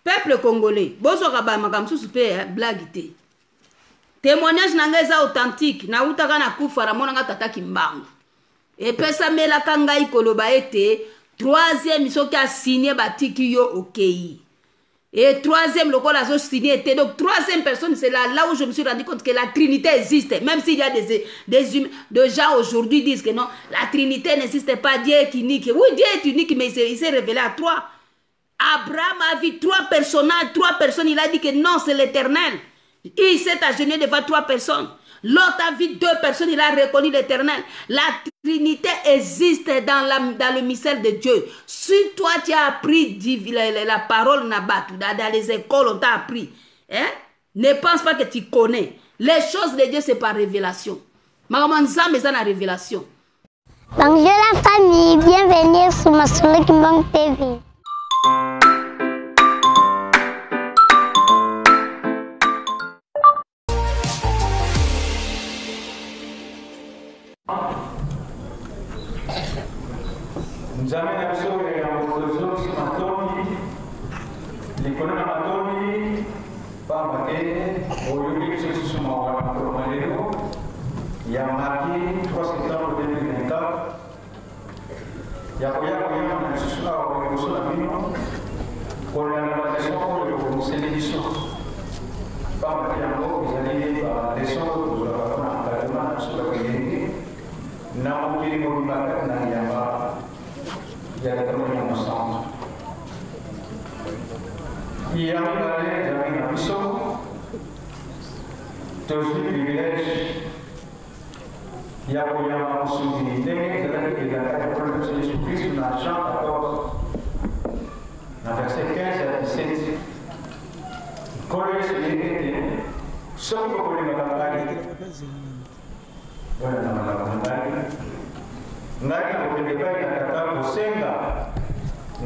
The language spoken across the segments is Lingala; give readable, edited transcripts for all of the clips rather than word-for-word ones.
Peuple congolais, bozwaka ba makambo mosusu mpe eh, blague te. Témoignage na ngai eza authentique. Nautaka na kufa, namona nga tata Kimbangu. Epesamelaka ngai koloba ete troisième soki asigne batiki yo okei. Et troisième, lokola azo signé te. Donc troisième personne, c'est là, là où je me suis rendu compte que la Trinité existe. Même s'il y a des, des, hum, des gens aujourd'hui disent que non, la Trinité n'existe pas, Dieu est unique. Oui, Dieu est unique, mais il s'est révélé à trois. Abraham a vu trois personnages, trois personnes. Il a dit que non, c'est l'éternel. Il s'est agenouillé devant trois personnes. L'autre a vu deux personnes, il a reconnu l'éternel. La Trinité existe dans, la, dans le mystère de Dieu. Si toi tu as appris la, la, la parole Nabatou, dans, dans les écoles, on t'a appris. Hein? Ne pense pas que tu connais. Les choses de Dieu, c'est par révélation. Makambo nzambe eza na révélation. Bonjour la famille, bienvenue sur Masolo Kimbangu TV. Nzambe na biso ya tozongisi matondi likolo na matondi pamba te oyoki biso lisusu mawa na mokolo mwa lelo ya mardi 3 septembre 2024 ya koya koyamba na lisusu awa liboso na bino kolanda baleson oyo ebongiseli biso pamba te yango ezali baleson oyo tozwaka mpona encadrement na biso bato elenge na mokili mobimba kati na liyamba ya Tata Molimo Mosantu. Ya mibale ezali na biso tozwi privilège ya koyamba mosungi ndenge ezalaki elaka ya Nkolo na biso Yesu Kristu na Jean 14 na verset 15 à 17. Nkolo Yesu ye ete soki bokolingaka ngai bolanda malako na ngai, ngai nakokende epai na Tata kosenga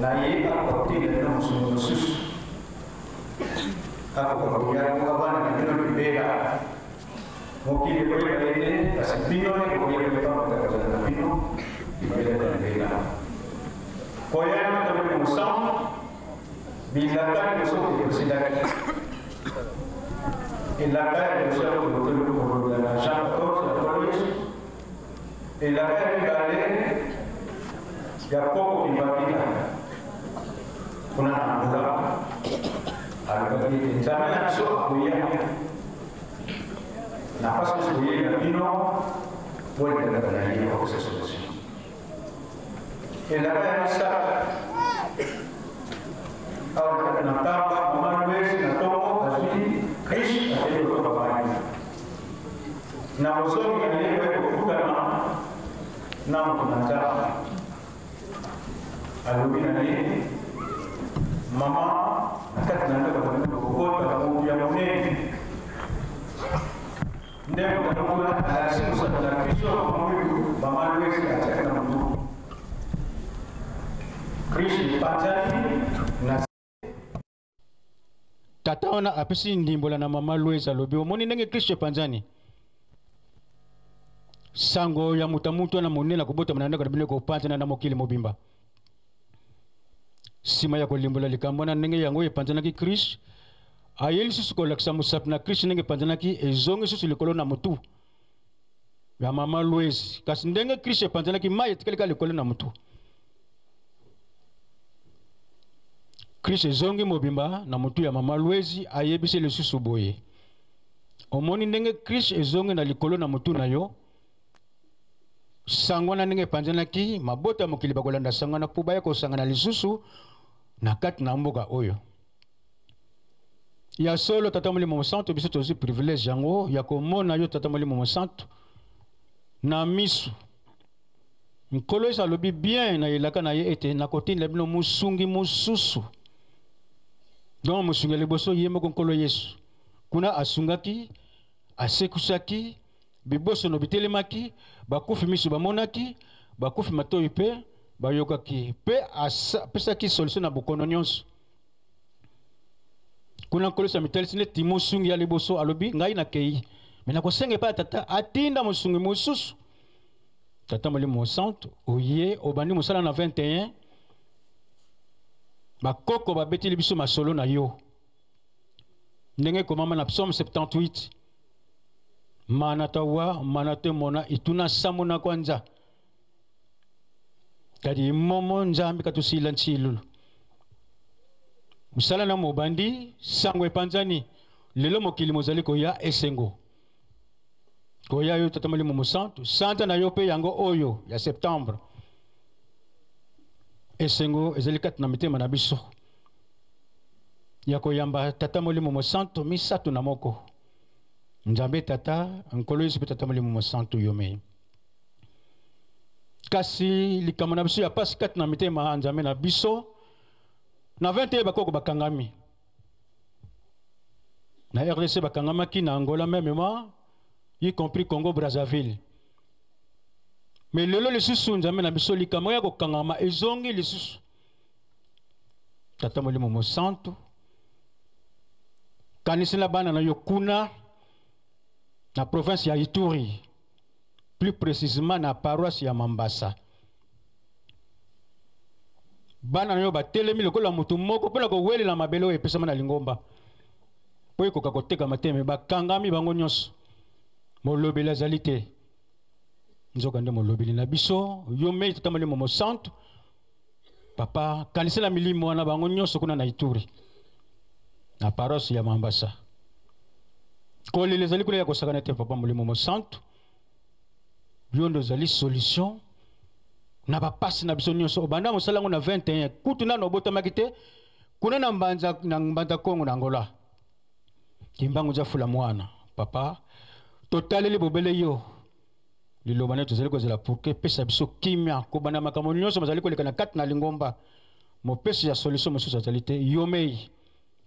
na ye akoka kotinda bino mosungi mosusu akoka koya po avanda na bino libela. Mokili ekoyeba ye te, kasi bino nde bokoyeba ye, pamba te akozala na bino libela na libela. Koya na Molimo Mosantu, bilaka liboso eposedaki. Elaka ya liboso ya kotolo kolobela na Jean 14 ya Nkolo Yesu. Elaka ya mibale ya koko Kimbavita kuna na Angola alobaki ete Nzambe na biso akoya na mpasi nyonso koyela bino bolingaka na ye akopesa solution elaka ya misato awa na kati na nkamba mama luesi na ntongo azwi riche akei kotoka mai na bozongi na ye boye kokutana na moto na nzambe alobi na ye mama na kati na ndako na bino kokota moto ya monene nde moto yango wana alakisi mosato na biso oyo mama luesi atiaki na motu kristo epanzani na Tata wana apesi ndimbola na mama Louise, alobi omoni ndenge Kristo epanzani sango ya moto amutu wana monene akobotama na ndako na bino ekopanzana na mokili mobimba. Nsima ya kolimbola likambo wana ndenge yango epanzanaki, Kristo aye lisusu kolakisa mosapi na Kristo ndenge epanzanaki, ezongi lisusu likolo na motu ya mama Louise, kasi ndenge Kristo epanzanaki mai etikali kaka likolo na motu. Kristo ezongi mobimba na motu ya mama Lwezi, ayebisi lisusu boye, omoni ndenge Kristo ezongi na likolo na motu na yo, sango wana ndenge epanzanaki, mabota ya mokili bakolanda sango wana mpo baya kosangana lisusu na kati na mboka oyo. Ya solo, Tata Molimo Mosantu, biso tozwi privilège yango ya komona yo, Tata Molimo Mosantu, na misu. Nkolo Yesu alobi bien na elaka na ye ete nakotindela bino mosungi mosusu. Donc mosungi ya liboso ye moko Nkolo Yesu. Kuna asungaki, asekusaki, bibosono bitelemaki, bakufi miso bamonaki, bakufi matoyi pe bayokaki, pe apesaki solution na bokono nyonso. Kuna Nkolo Yesu amitalisi neti mosungi ya liboso, alobi ngai nakei, me nakosenga epai ya Tata atinda mosungi mosusu. Tata Molimo Mosantu, oye obandi mosala na 21 Bakoko babeteli biso masolo na yo ndenge ekomama na Psaume 78 mana tawa mana te mona ituna samuna kwanza kadi momo nzambi katusila ntshilulu mosala na mobandi sango epanzani lelo mokili mozali koya esengo koya yo tata molimo mosantu sanza na yo mpe yango oyo ya septembre esengo ezali kati na mitema na biso ya koyamba tata molimo mosantu misato na moko nzambe tata nkolo yesu mpe tata molimo mosantu yomei kasi likambo na biso ya pasi kati na mitema nzambe na biso na 21 bakoko bakangami na rdc bakangamaki na angola memema y compris congo brazzaville me lelo lisusu nzambe na biso likambo ya kokangama ezongi lisusu tata molimo mosantu kanisela bana na yo kuna na province ya ituri plus précisément na paroisse ya mambasa bana na yo batelemi lokola moto moko mpo na kowelela mabele oyo epesama na lingomba mpo ekoka kotekama te me bakangami bango nyonso molobeli azali te nzoka nde molobeli na biso yo mei tata molimo mosantu papa kanisela milimo wana bango nyonso kuna na ituri na paroisse ya mambasa kolela ezali kuna ya kosakana te papa molimo mosantu yo nde ozali solution na bapasi na biso nyonso obanda mosala yango na 21 kutu nano obotamaki te kuna na mbanza na mbanza kongo na angola kimbangu nzafula mwana papa totaleli bobele yo liloba na tozali kozela pourke epesa biso kimia kobanda makambo nyonso mazali koleka na kati na lingomba mopesi ya solution mosusu azali te yo mei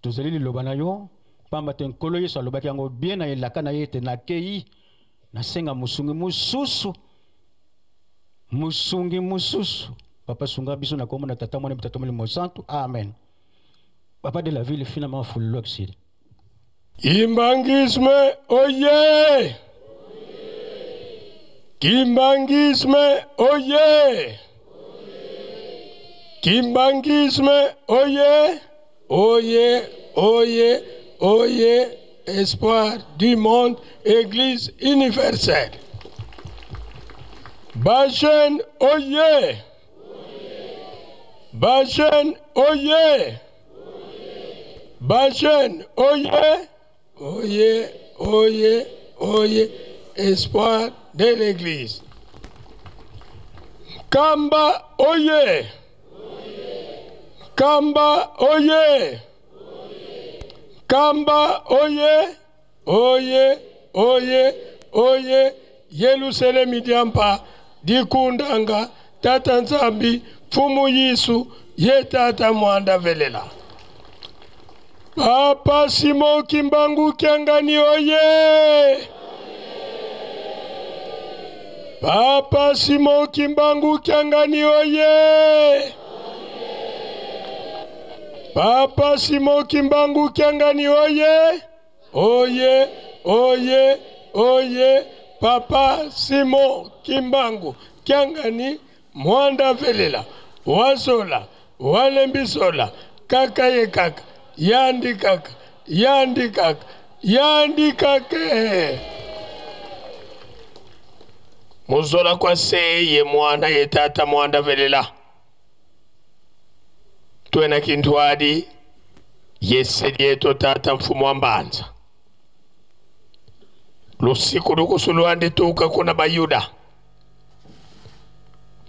tozali liloba na yo pamba te nkolo yesu alobaki yango bien na elaka na ye ete nakei nasenga mosungi mosusu mosungi mosusu papa sunga biso na kombo na tata mwana tata molimo mosantu amen papa de la ville finalement fululu akisili Kimbanguisme oye! Kimbanguisme oye! Kimbanguisme oye! Oye, oye, oye, espoir du monde, église universelle. Ba jeune oye! Ba jeune oye! Ba jeune oye! Oye, oye, oye, espoir de l'église. Kamba oye! Kamba oye! Kamba oye! Oye, oye, oye, Yelusalemi diampa dikundanga tata Nzambi mfumu Yesu ye tata mwanda velela. Papa Simon Kimbangu Kiangani oye! Papa Simon Kimbangu Kiangani oye! Papa Simon Kimbangu Kiangani oye! Oye, oye, oye, Papa Simon Kimbangu Kiangani Mwanda Velela Wazola Walembisola kaka ye kaka yandi kaka yandi kaka yandi kake muzola kwa se ye mwana ye tata mwanda velela twena kintwadi yeselieto tata mfumu wa mbanza lusiku lukusu lwandituka kuna bayuda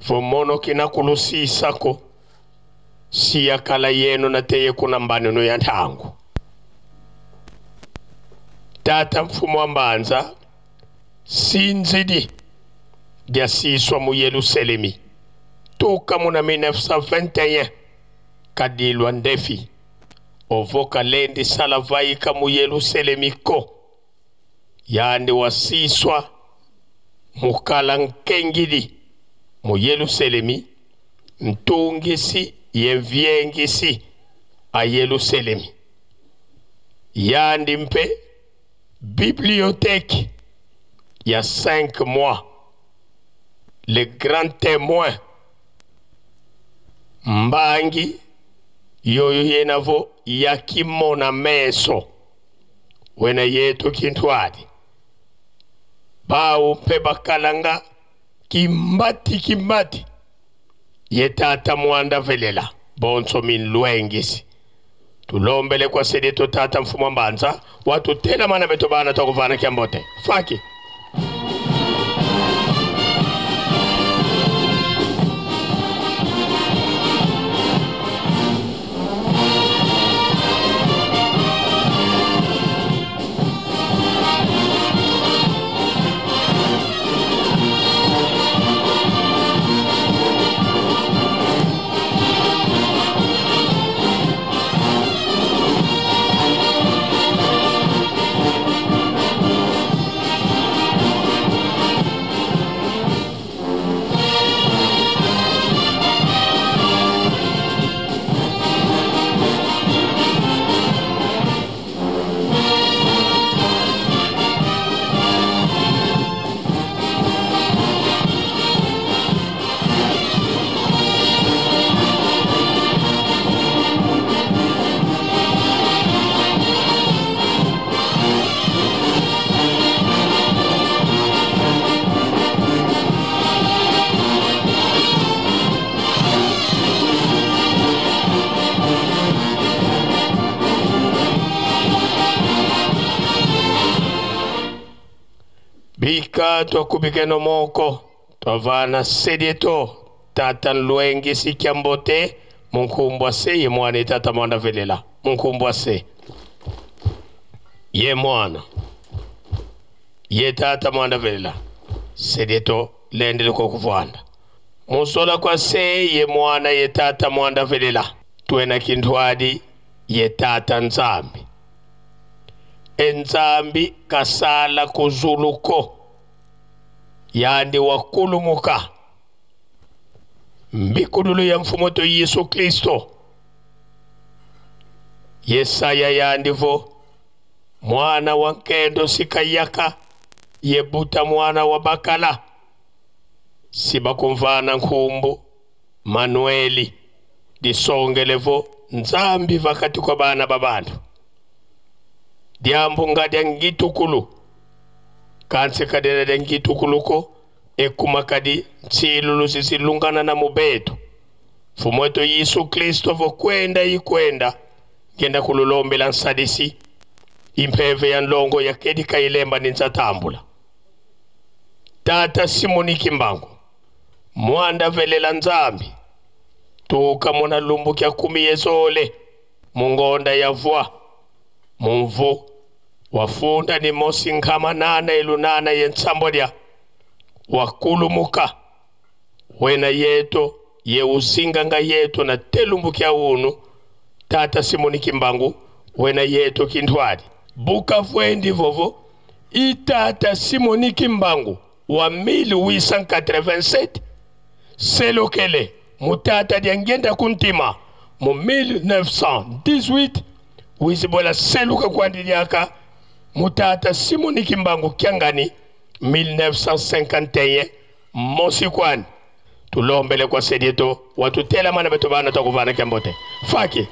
vomono kina kulusisako siyakala yenu na teye kuna mbanunu ya ntangu tata mfumu wa mbanza sinzidi lyasiswa mu yelusalemi tuka muna 1921 kadilwa ndefi ovoka lendi sala vaika mu yelusalemi ko yandi wasiswa mukala nkengili mu yelusalemi ntungisi ye vyengisi a yelusalemi yandi mpe bibliothèque ya 5 mois le grand témoin mbangi Yoyo yenavo yakimona meso wena yetu kintwadi bawu mpe bakalanga kimbati kimbati ye tata mwanda velela bonso minlwengisi tulombele kwa sedeto tata mfumo mbanza watutela mana beto bana twakuvana kyambote faki. Bika twakubikeno moko twavana sedieto tata nlwengi sikyambote munkumbwa se ye mwana tata mwanda velela munkumbwa se ye mwana ye tata mwanda velela sedieto lendele kokuvwanda musola kwa se ye mwana ye tata mwanda velela twena kintwadi ye tata nzambi enzambi kasala kuzuluko yandi wakulumuka mbikululu ya mfumoto Yesu Kristo Yesaya yandivo mwana wa nkendo sikayaka yebuta mwana wa bakala sibakumvana nkumbu Manueli disongelevo nzambi vakati kwa bana babantu diambunga dia ngitukulu kanse kadena dia ngitukuluko ekuma kadi nsilulu sisilungana na mubeto fumweto Yesu Kristo vokwenda ikwenda ngenda kululombela nsadisi impeve ya nlongo ya kedi kailemba ninzatambula tata Simoni Kimbangu mwanda velela nzambi tuka mona lumbu kya kumi yezole mungonda ya vwa mumvu wafunda ni mosi nkama nana ilunana yensambolya wakulumuka wena yeto ye usinganga yeto na telumbu kya unu tata Simoni Kimbangu wena yeto kintwali bukavu vovo itata Simoni Kimbangu wa 1887 selokele mutata diangenda kuntima mu 1918 wizibola seluka kwandiliaka mutata Simoni Kimbangu kyangani 1951 mosikwani tulombele kwa sedieto watutela mana beto bana takuvana kyambote faki.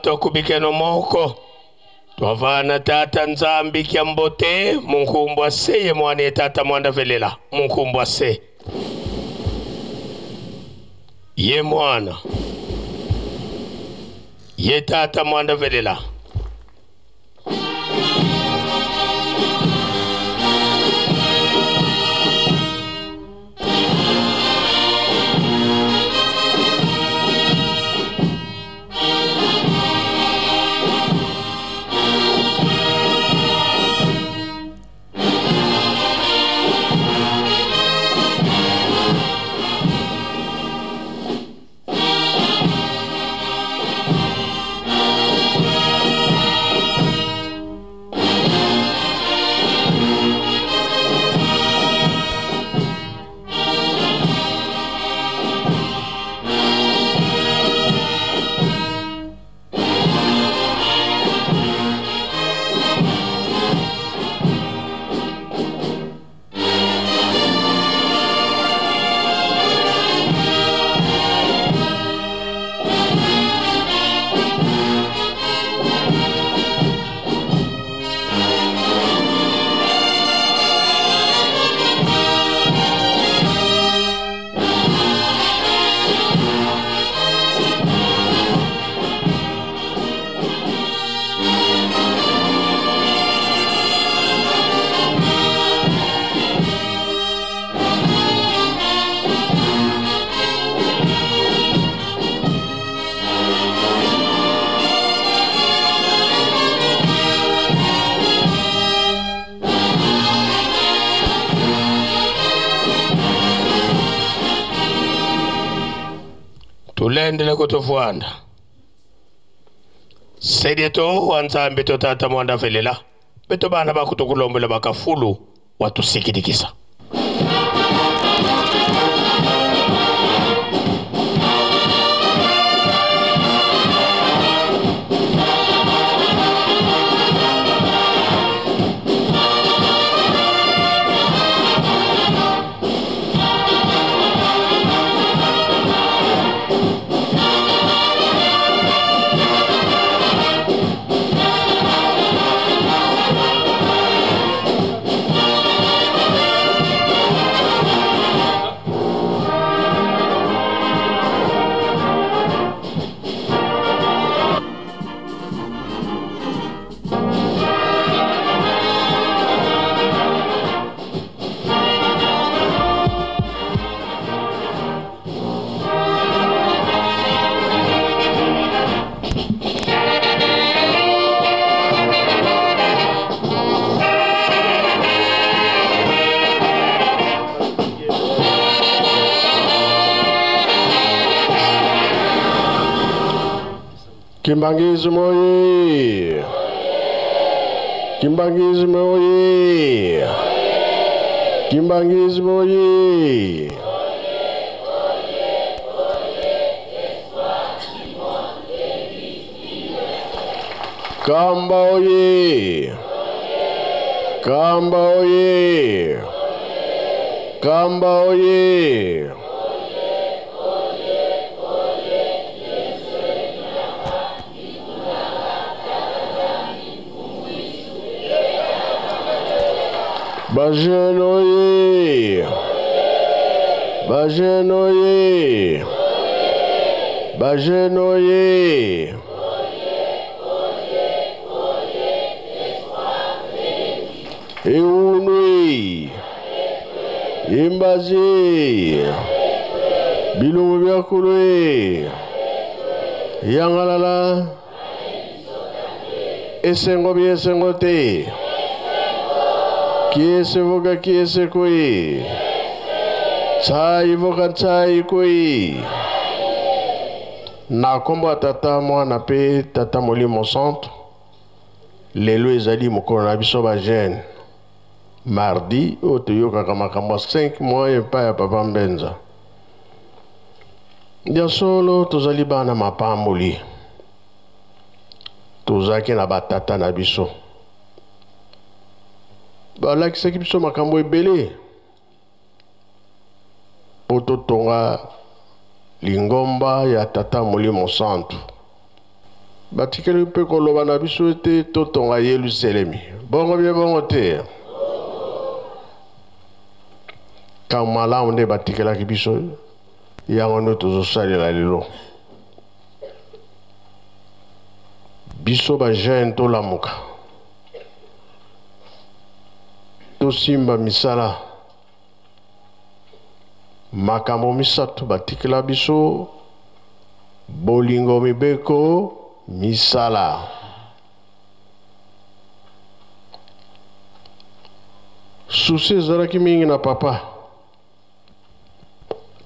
Twakubikeno moko twavana tata Nzambi kya mbote munkumbwa se ye mwana ye tata mwanda velela munkumbwa se ye mwana ye tata mwanda velela. Tulendele kutufuanda sedieto wa Nzambi to tata mwanda velela beto bana bakutukulombela bakafulu watusikidikisa. Kimbanguisme oye! Kimbanguisme oye! Kimbanguisme oye! Kamba oye! Kamba oye! Kamba oye! Bajene oye! Bajene oye! Bajene oye! Eunui! Imbazi! Bilungu byakulwe! Yangalala! Esengo biesengo te! Kiese voka kiese kui. Tsai voka tsai kui. Na kombo ya tata mwana pe tata molimo santo. Lelo ezali mokolo na biso ba jeune. Mardi oyo toyokaka makambo ya 5 mois epai ya papa Mbenza. Ya solo tozali bana mapamboli. Tozalaki na batata na biso. Balakisaki biso makambo ebele mpo totonga lingomba ya tata molimo santu. Batikeli mpe koloba na biso ete totonga Yelusalemi. Bongo bie bongo te? Ntango malamu nde batikelaki biso, yango nde tozosalela lelo. Biso ba jeune tolamuka, tosimba misala. Makambo misato batikela biso, bolingo, mibeko, misala. Susi ezalaki mingi na papa.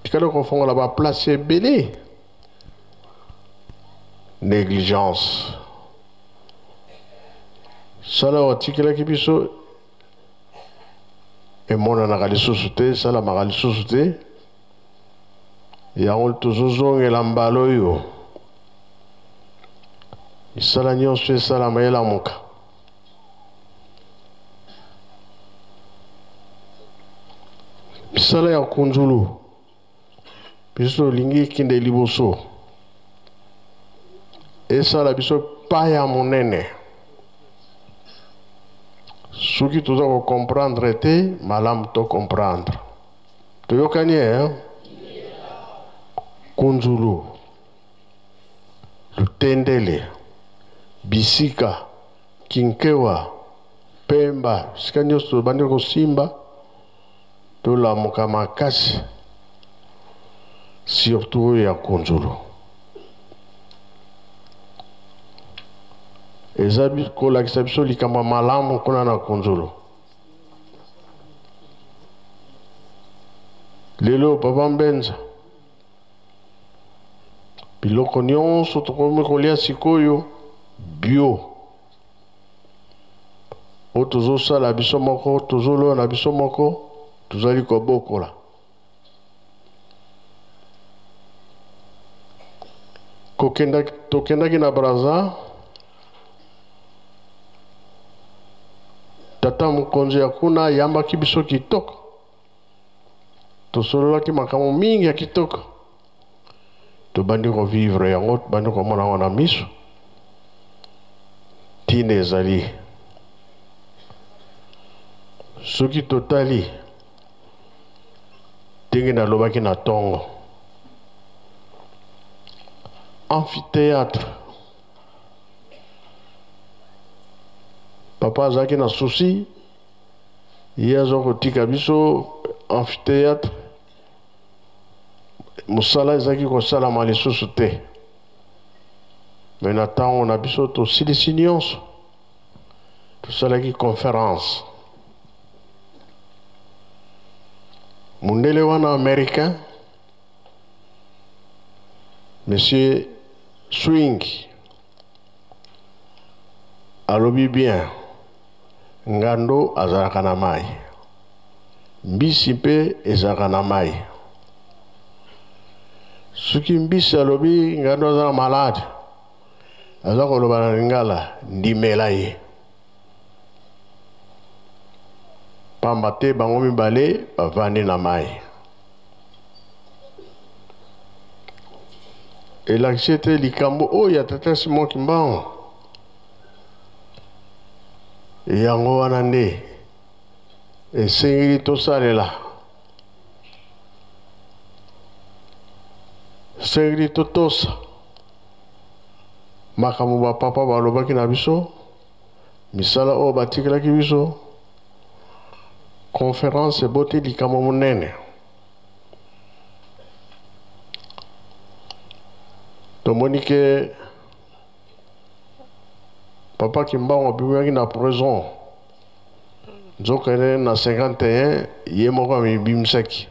Tikali kofongola ba place ebele. Negligence. Sala otikelaki biso emonanaka lisusu te, esalamaka lisusu te. Yango tozozongela mbala oyo misala nyonso esalama elamuka. Misala ya kunzulu biso tolingi ekende liboso, esala biso paya monene. Soki toza ko comprendre te, malamu to comprendre. Toyokani eh? Kunzulu, Lutendele, Bisika, Kinkewa, Pemba, bisika nyonso tobandi kosimba, tolamuka makasi, surtout oyo ya Kunzulu. Eza kolakisa biso likambo ya malamu kuna na Kunzulu. Lelo papa Mbenza, biloko nyonso tokomi kolia sikoyo bio, oyo tozosala biso moko, tozolona biso moko, tozali kobokola. Kokenda, tokendaki na Brazza, tata mokonzi ya kuna ayambaki biso kitoko, tosololaki makambo mingi ya kitoko, tobandi kovivre yango, tobandi komona yango na miso. Ntina ezali soki totali ndenge nalobaki na ntongo, amphithéâtre, papa azalaki na souci, ye aza kotika biso amphithéâtre, mosala ezalaki kosalama lisusu te. Me na ntango na biso tosilisi nyonso, tosalaki conférence. Mundele wana américain, monsieur Swing, alobi bien, ngando azalaka na mai, mbisi mpe ezalaka na mai. Soki mbisi alobi ngando aza na malade, aza koloba na lingala, ndimela ye. Pamba te bango mibale bavandi na mai. Elakisi ete likambo oyo ya tata Simon Kimbangu, yango wana nde esengeli tosalela, esengeli totosa makambo bapapa balobaki na biso, misala oyo batikelaki biso. Conférence eboti likambo monene. Tomoni ke papa Kimbangu abimaki na prison, nzokende na 51 ye moko amibimisaki.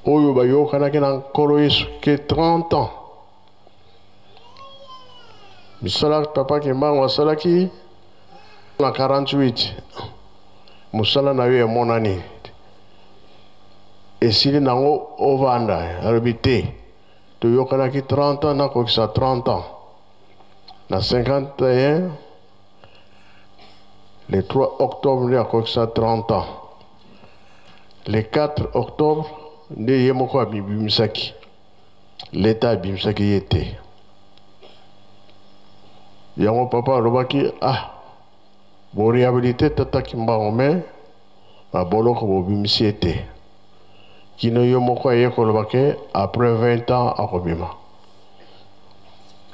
Oyo bayokanaki na Nkolo Yesu ke 30 ans misala papa Kimbangu asalaki na 48, mosala na yo emonani esili nango ovanda. Alobi te, toyokanaki 30 ans, nakokisa 30 ans na 51, le 3 octobre nde akokisa 30 ans, le 4 octobre nde ye moko abibimisaki. Leta abimisaki ye te. Yango papa alobaki ah bo rehabilite tata Kimbangu mais na boloko bobimisi ye te. Kino yo moko aye koloba ke après 20 ans akobima.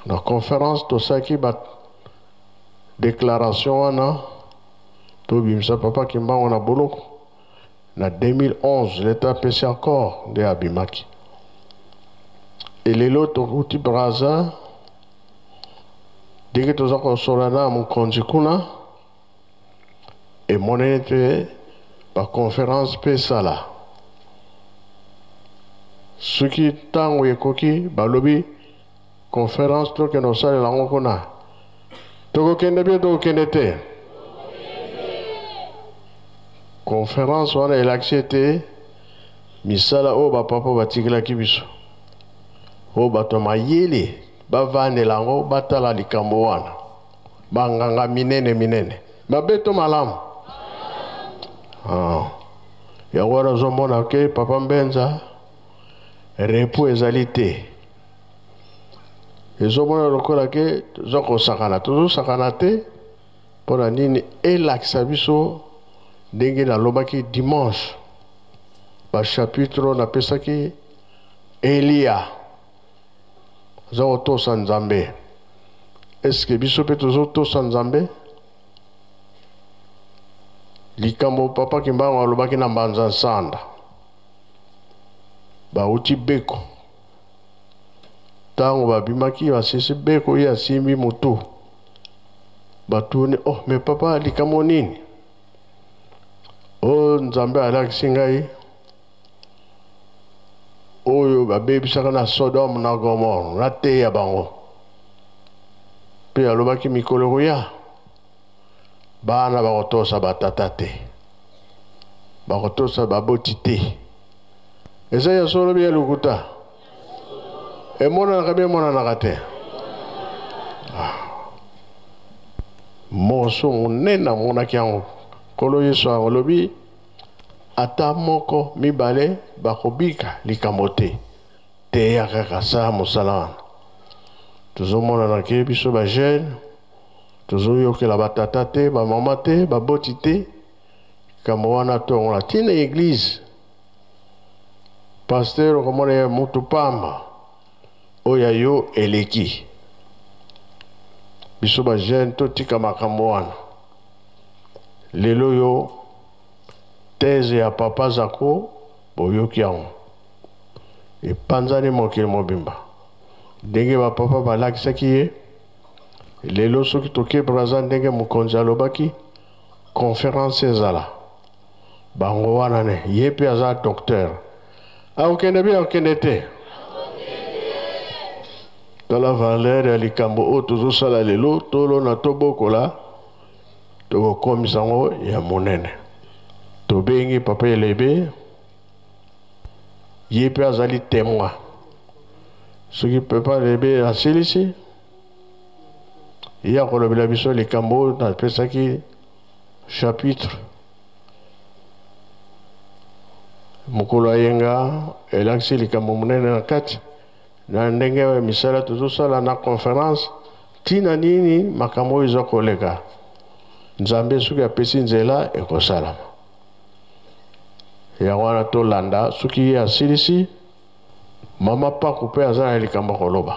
Na conférence tosalaki ba déclaration wana tobimisa papa Kimbangu na boloko. Na 2011 leta apesi accord nde abimaki. E lelo tokuti Brazza ndenge toza kosola na mokonzi kuna emonani ete ba conference mpe esala soki ntango ekoki balobi conference tokende kosalela yango kuna tokokende bie tokokende te conference wana elakisi ete misala oyo bapapa batikelaki biso oyo bato ya mayele bavandela yango batala likambo wana banganga minene minene mabe to malamu ah. Yango wana ozomona ke papa Mbenza repos ezali te ezomona lokola ke toza kosakana tozosakana te mpo na nini elakisa biso ndenge nalobaki dimanche bachapitre oyo napesaki Eliya aza kotosa Nzambe eske biso mpe tozotosa Nzambe likambo papa Kimbangu alobaki na Mbanza Nsanda bauti beko ntango babimaki basisi beko ye asimbi motu batuni oh me papa likambo nini o oh, Nzambe alakisi ngai oyo babebisaka na Sodome na Gomore nateya bango mpe alobaki mikolo ekoya bana bakotosa batata te bakotosa baboti te eza ya solo bia lokuta emonanaka bia emonanaka te ah. Moso monene amonaki yango Nkolo Yesu alobi ata moko mibale bakobika likambo te teya kaka sala mosala wana tozomonana ke biso bajeune tozoyokela batata te bamama te baboti te likambo wana tongola ntina eglize paster okomona ye mutu pamba oyo ya yo eleki biso bajeune totika makambo wana lelo yo thèse ya papa Zako boyoki yango epanzani mokili mobimba ndenge bapapa balakisaki ye lelo soki toke Brazza ndenge mokonzi alobaki conference ezala bango wana ne ye mpe aza docteur akokende bi akokende te tala valeur ya likambo oyo tozosala lelo tolona tobokola tokokomisa yango ya monene tobengi papa Elebe ye mpe azali témoin soki papa Elebe asilisi ye akolobela biso likambo oyo napesaki chapitre mokolo ayenga elakisi likambo monene na kati na ndenge ya misala tozosala na conference ntina nini makambo oyo eza koleka Nzambe soki apesi nzela ekosalama yango wana tolanda soki ye asilisi mama Paku mpe aza na likambo koloba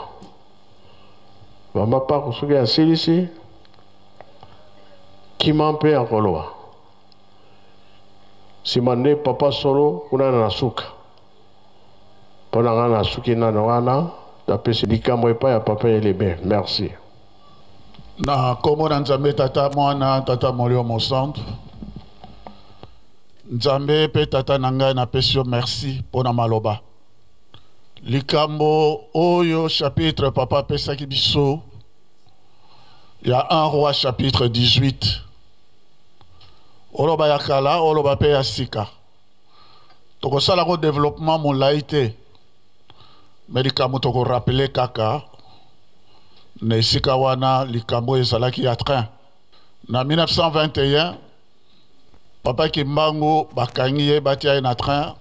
mama Paku soki asilisi kima mpe akoloba nsima nde papa solo kuna na suka mpo na ngai nasuki nano wana napesi likambo epai ya papa Elebe merci. Na nkombo na Nzambe Tata, Mwana, Tata Molimo Mosantu. Nzambe mpe Tata na ngai, napesi yo merci mpo na maloba. Likambo oyo chapitre papa apesaki biso ya 1 Roi chapitre 18, oloba ya kala, oloba mpe ya sika. Tokosala ko développement molai te, me likambo tokorapele kaka na esika wana likambo ezalaki ya train na 1921. Papa Kimbangu bakangi ye, batia ye na train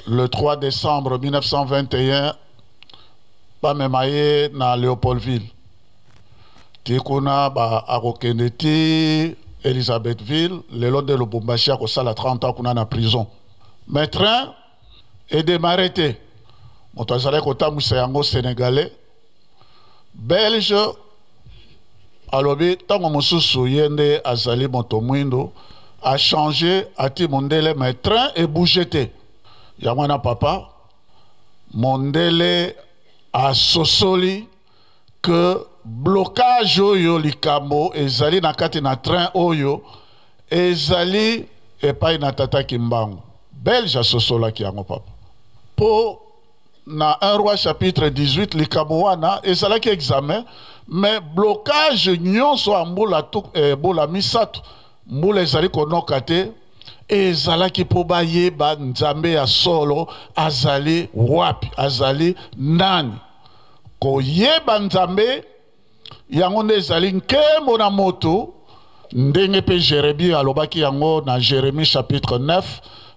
le 3 décembre 1921. Bamema ye na Leopoldville. Ti kuna ba akokende ti Elisabethville, lelo nde Lubumbashi akosala 30 ans kuna na prison. Mais train edemare te. Moto azalaki kotambwisa yango Senegalais. Belge alobi ntango mosusu ye nde azali moto mwindo, achange ati mondele, mais train ebouge te. Yango wana papa mondele asosoli que blocage oyo likambo ezali na kati na train oyo ezali epai na tata Kimbangu. Belge asosolaki yango papa. Po na 1 Roi chapitre 18 likambo wana ezalaki examen, mais blocage nyonso ya mbula tu, eh, mbula misato mbula ezali konoka te, ezalaki mpo bayeba Nzambe ya solo azali wapi, azali nani. Koyeba Nzambe yango nde ezali nkembo na moto, ndenge mpe Jeremie alobaki yango na Jeremie chapitre 9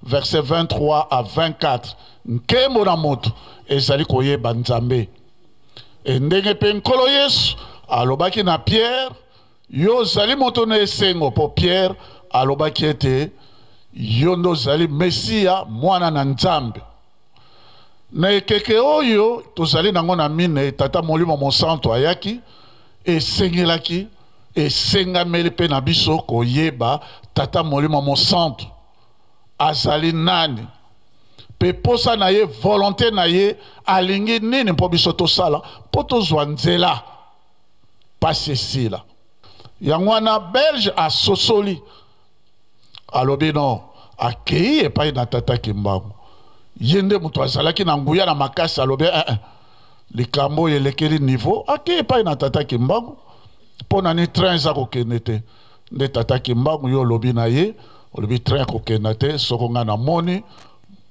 verset 23 à 24. Nkembo na moto ezali koyeba Nzambe. E ndenge mpe Nkolo Yesu alobaki na Pierre, yo ozali moto na esengo, mpo Pierre alobaki ete yo nde ozali Mesia, mwana na Nzambe. Na ekeke oyo tozali nango na mine, Tata Molimo Mosantu ayaki, esengelaki, esengameli mpe na biso koyeba Tata Molimo Mosantu azali nani mpe posa na ye, volonte na ye, alingi nini mpo biso tosala mpo tozwa nzela pasi esila. Yango wana Belge asosoli, alobi no, akei epai na tata Kimbangu, ye nde moto azalaki na nguya na makasi. Alobi eh, eh, likambo oyo elekeli niveau. Akei epai na tata Kimbangu, mpo na ni train eza kokende te. Nde tata Kimbangu, yo olobi na ye, olobi train kokenda te soko ngai namoni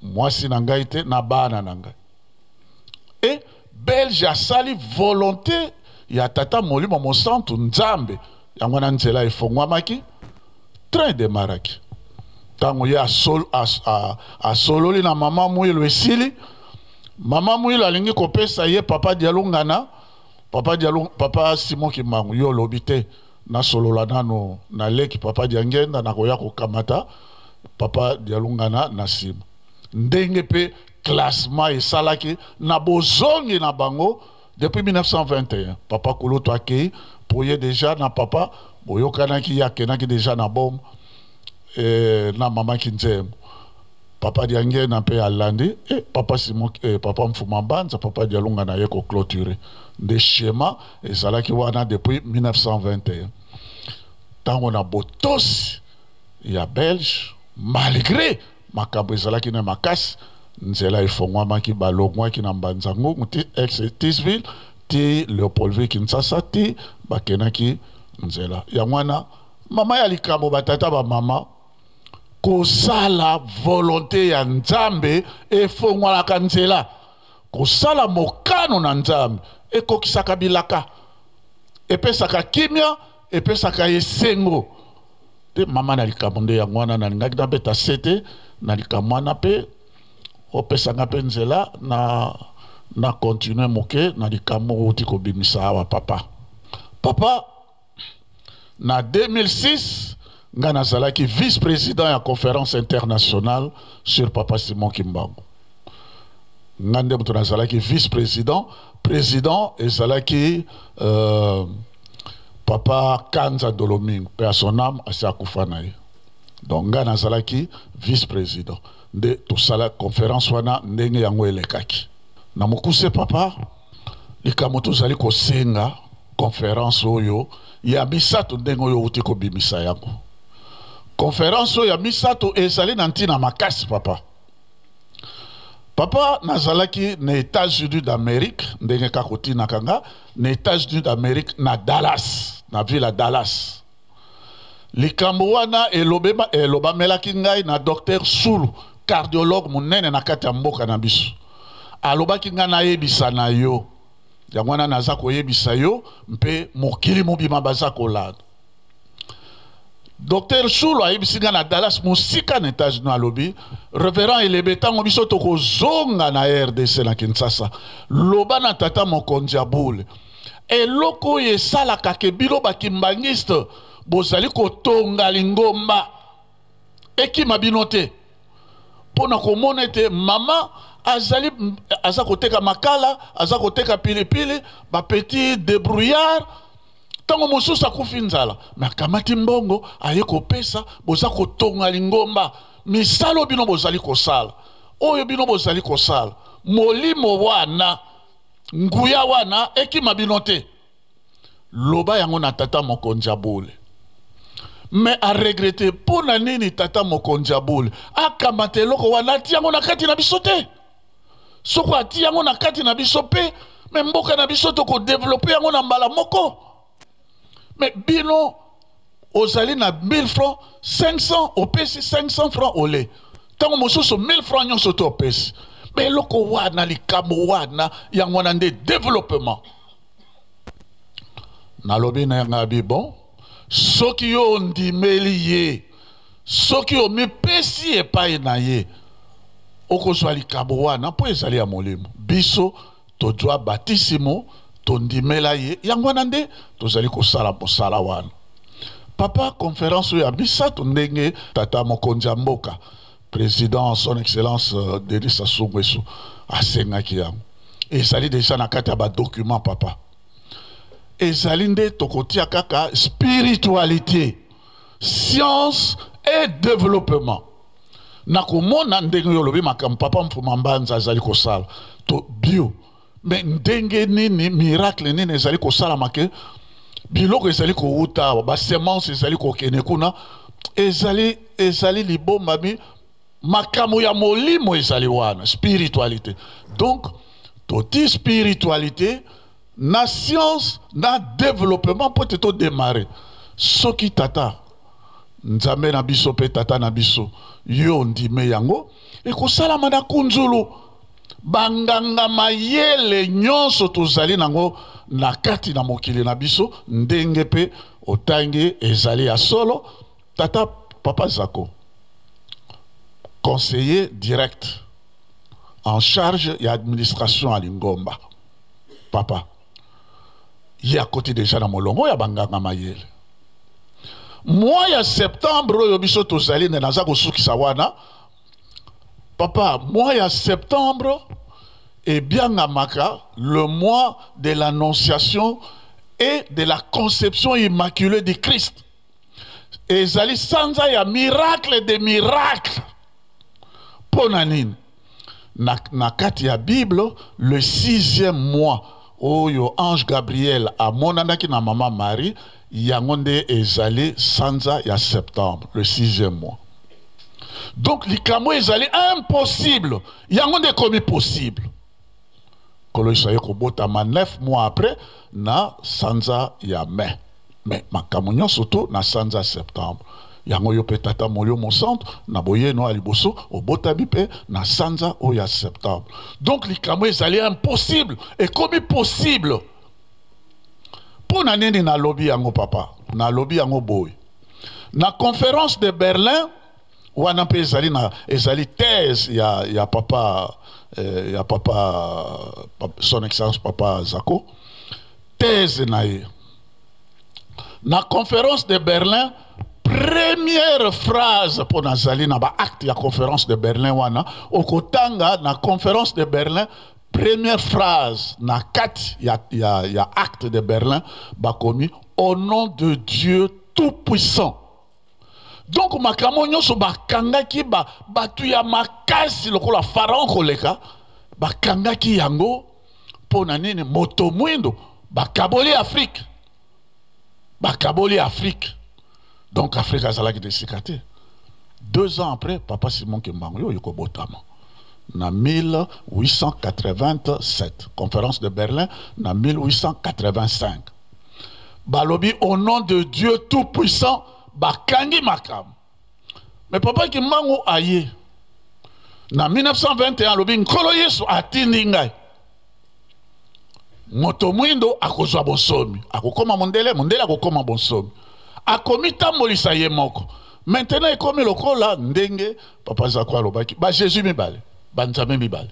mwasi na ngai te na bana na ngai. E Belge asali volonté ya tata Molimo Mosantu Nzambe. Yango wana nzela efongwamaki, train edemaraki. Ntango ye asololi na mama Mwilu esili, mama Mwilu alingi kopesa ye papa Dialungana, papa Dialu, papa Simon Kimbangu, yo olobi te, nasolola nano na leki papa Diangenda, nakoya kokamata papa Dialungana na nsima. Ndenge mpe classement esalaki na bozongi na bango depuis 1921, papa Kulutu akei po ye deja na papa boyokanaki, ye akendaki deja na bom eh, na mama Kinzembo. Papa Diangenda mpe alandi eh, papa Simon eh, papa Mfuma Mbanza, papa Dialunga na ye ko clôturer. Nde schéma ezalaki wana depuis 1921. Tango na botosi ya Belge, malgré makambo ezalaki na makasi, nzela efongwamaki, balongwaki na Mbanza Ngungu ti ex Tisville ti Leopoldville Kinshasa ti bakendaki nzela. Yango wana mama ya likambo, batata ba mama, kosala volonte ya Nzambe efongwalaka nzela. Kosala mokano na Nzambe ekokisaka bilaka, epesaka kimia, epesaka esengo. Te mama na likambo nde yango wana nalingaki nabeta sete na likambo wana mpe opesa nga mpe nzela na na continue moke na likambo outi kobimisa awa papa. Papa, na 2006 nga nazalaki vice-président ya conférence internationale sur papa Simon Kimbangu. Nga nde moto nazalaki vice-président, président ezalaki papa Kanza Dolomingo, pe à son âme, asi akufa na ye. Donc nga nazalaki vice-président nde tosala conférence wana ndenge yango elekaki. Na mokuse papa, likambo tozali kosenga conférence oyo ya misato ndenge oyo outi kobimisa yango. Conférence oyo ya misato ezali na ntina makasi papa. Papa, nazalaki na États-Unis d'Amérique, ndenge kaka otinaka nga, na États-Unis d'Amérique, na Dallas, na ville ya Dallas. Likambo wana elobamelaki ngai na docteur Sulu, cardiologue monene na kati ya mboka na biso. Alobaki ngai nayebisa na yo. Yango wana naza koyebisa yo mpe mokili mobima baza kolanda. Docteur Shulo ayebisi nga na Dallas, mosika na États-Unis, alobi Reverend Elebe, ntango biso tokozonga na RDC na Kinshasa, loba na tata mokonzi ya bule, eloko oyo esalaka ke bino bakimbangiste bozali kotonga lingomba ekima bino te, mpo na komona ete mama azali aza koteka makala, aza koteka pilipili, ba petit débrouillard, ntango mosusu akufi nzala, me akamati mbongo aye kopesa. Boza kotonga lingomba, misala oyo bino bozali kosala, oyo bino bozali kosala, molimo wana, nguya wana ekima bino te. Loba yango na tata mokonzi ya bule. Me aregrete mpo na nini tata mokonzi ya bule akamata eloko wana atia yango na kati na biso te. Soko atia yango na kati na biso mpe, me mboka na biso tokodevelope yango na mbala moko. Me bino ozali na 1000 francs, 500 opesi 500 francs ole, ntango mosusu 1000 francs nyonso to opesi. Me eloko wana, likambo wana, yango wana nde developpement. Nalobi na yanga bi bon, soki yo ondimeli ye, soki omipesi epai na ye, okozwa likabo wana mpo ezali ya molimo. Biso tozwa batisimo, tondimela ye, yango wana nde tozali kosala mosala wana. Papa, conférence oyo ya misato, ndenge tata mokonzi ya mboka, président son excellence Denis Sassou Nguesso asengaki yango, ezali deja na kati ya badocument. Papa, ezali nde tokotia kaka spiritualité, science et développement. Na komona ndenge oyo olobi makambo papa Mfuma Mbanza azali kosala to bio, me ndenge nini, miracle nini ezali kosalama ke biloko ezali kowuta awa, basemence ezali kokende kuna, ezali libombami, makambo ya molimo ezali wana, spiritualité. Donc toti spiritualité na science na développement mpo ete todemare. Soki tata Nzambe na biso mpe tata na biso yo ondime yango, ekosalama na kunzulu. Banganga mayele nyonso tozali nango na kati na mokili na biso, ndenge mpe otangi ezali ya solo. Tata papa Zako, conseiller direct en charge ya administration ya lingomba, papa ye akoti deja na molongo ya banganga mayele. Mois ya septembre oyo biso tozali nde naza kosukisa wana, papa. Mois ya septembre ebiangamaka le mois de l'annonciation et de la conception immaculée du Christ. Ezali sanza ya miracle de miracle. Mpo na nini? Na kati ya Bible, le 6e mois oyo ange Gabriel amonanaki na mama Marie, yango nde ezali sanza ya septembre, le 6e mois. Donc likambo ezali impossible, yango nde ekomi possible. Nkolo Yesu aye kobotama 9 mois après na sanza ya mai, mais makambo nyonso to na sanza ya septembre. Yango yo mpe tata molio mosantu na boyeno ya liboso obotami mpe na sanza oyo ya septembre. Donc likambo ezali impossible ekomi possible. Mpo na nini nalobi yango, papa? Nalobi yango boye: na conférence de Berlin wana mpe ezali na ezali thèse ya papa, ya papa, son excellence papa Zako, thèse na ye na conférence de Berlin, première phrase, mpo nazali na baacte ya conférence de Berlin wana, okotanga na conférence de Berlin, première phrase na kati ya acte de Berlin, bakomi: "Au nom de Dieu tout-puissant." Donc makambo nyonso bakangaki bato ya makasi lokola pharaon koleka, bakangaki yango mpo na nini? Moto mwindo, bakaboli Afrique, bakaboli Afrique. Donc Afrique azalaki na esika te. 2 ans après, papa Simon Kimbangu oyo kobotama na 1887, conférence de Berlin na 1885, balobi: "Au nom de Dieu tout puissant." Bakangi makambo. Mais papa Kimbangu aye na 1921, alobi: "Nkolo Yesu atindi ngai, moto mwindo akozwa bonsomi, akokoma mondele, mondele akokoma bonsomi." Akomitambolisa ye moko. Maintenant ekomi lokola ndenge Papa Zako alobaki, ba Jesus mibale, ba Nzambe mibale.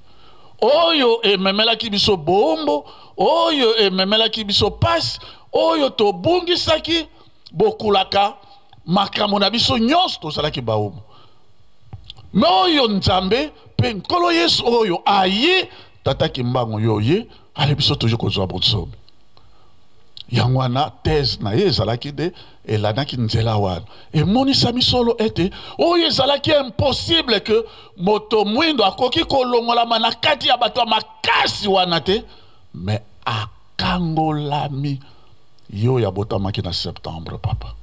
Oyo ememelaki biso boombo, oyo ememelaki biso pasi, oyo tobungisaki bokulaka makambo na biso nyonso, tozalaki baombo. Me oyo Nzambe mpe Nkolo Yesu oyo aye, Tata Kimbangu yo ye, ale biso toye kozwa bonsomi. Yango wana thèse na ye ezalaki nde elandaki nzela wana. Emonisami solo ete oyo ezalaki impossible que moto mwindo akoki kolongolama na kati ya bato ya makasi wana te, mais akangolami. Ye oyo abotamaki na septembre, papa.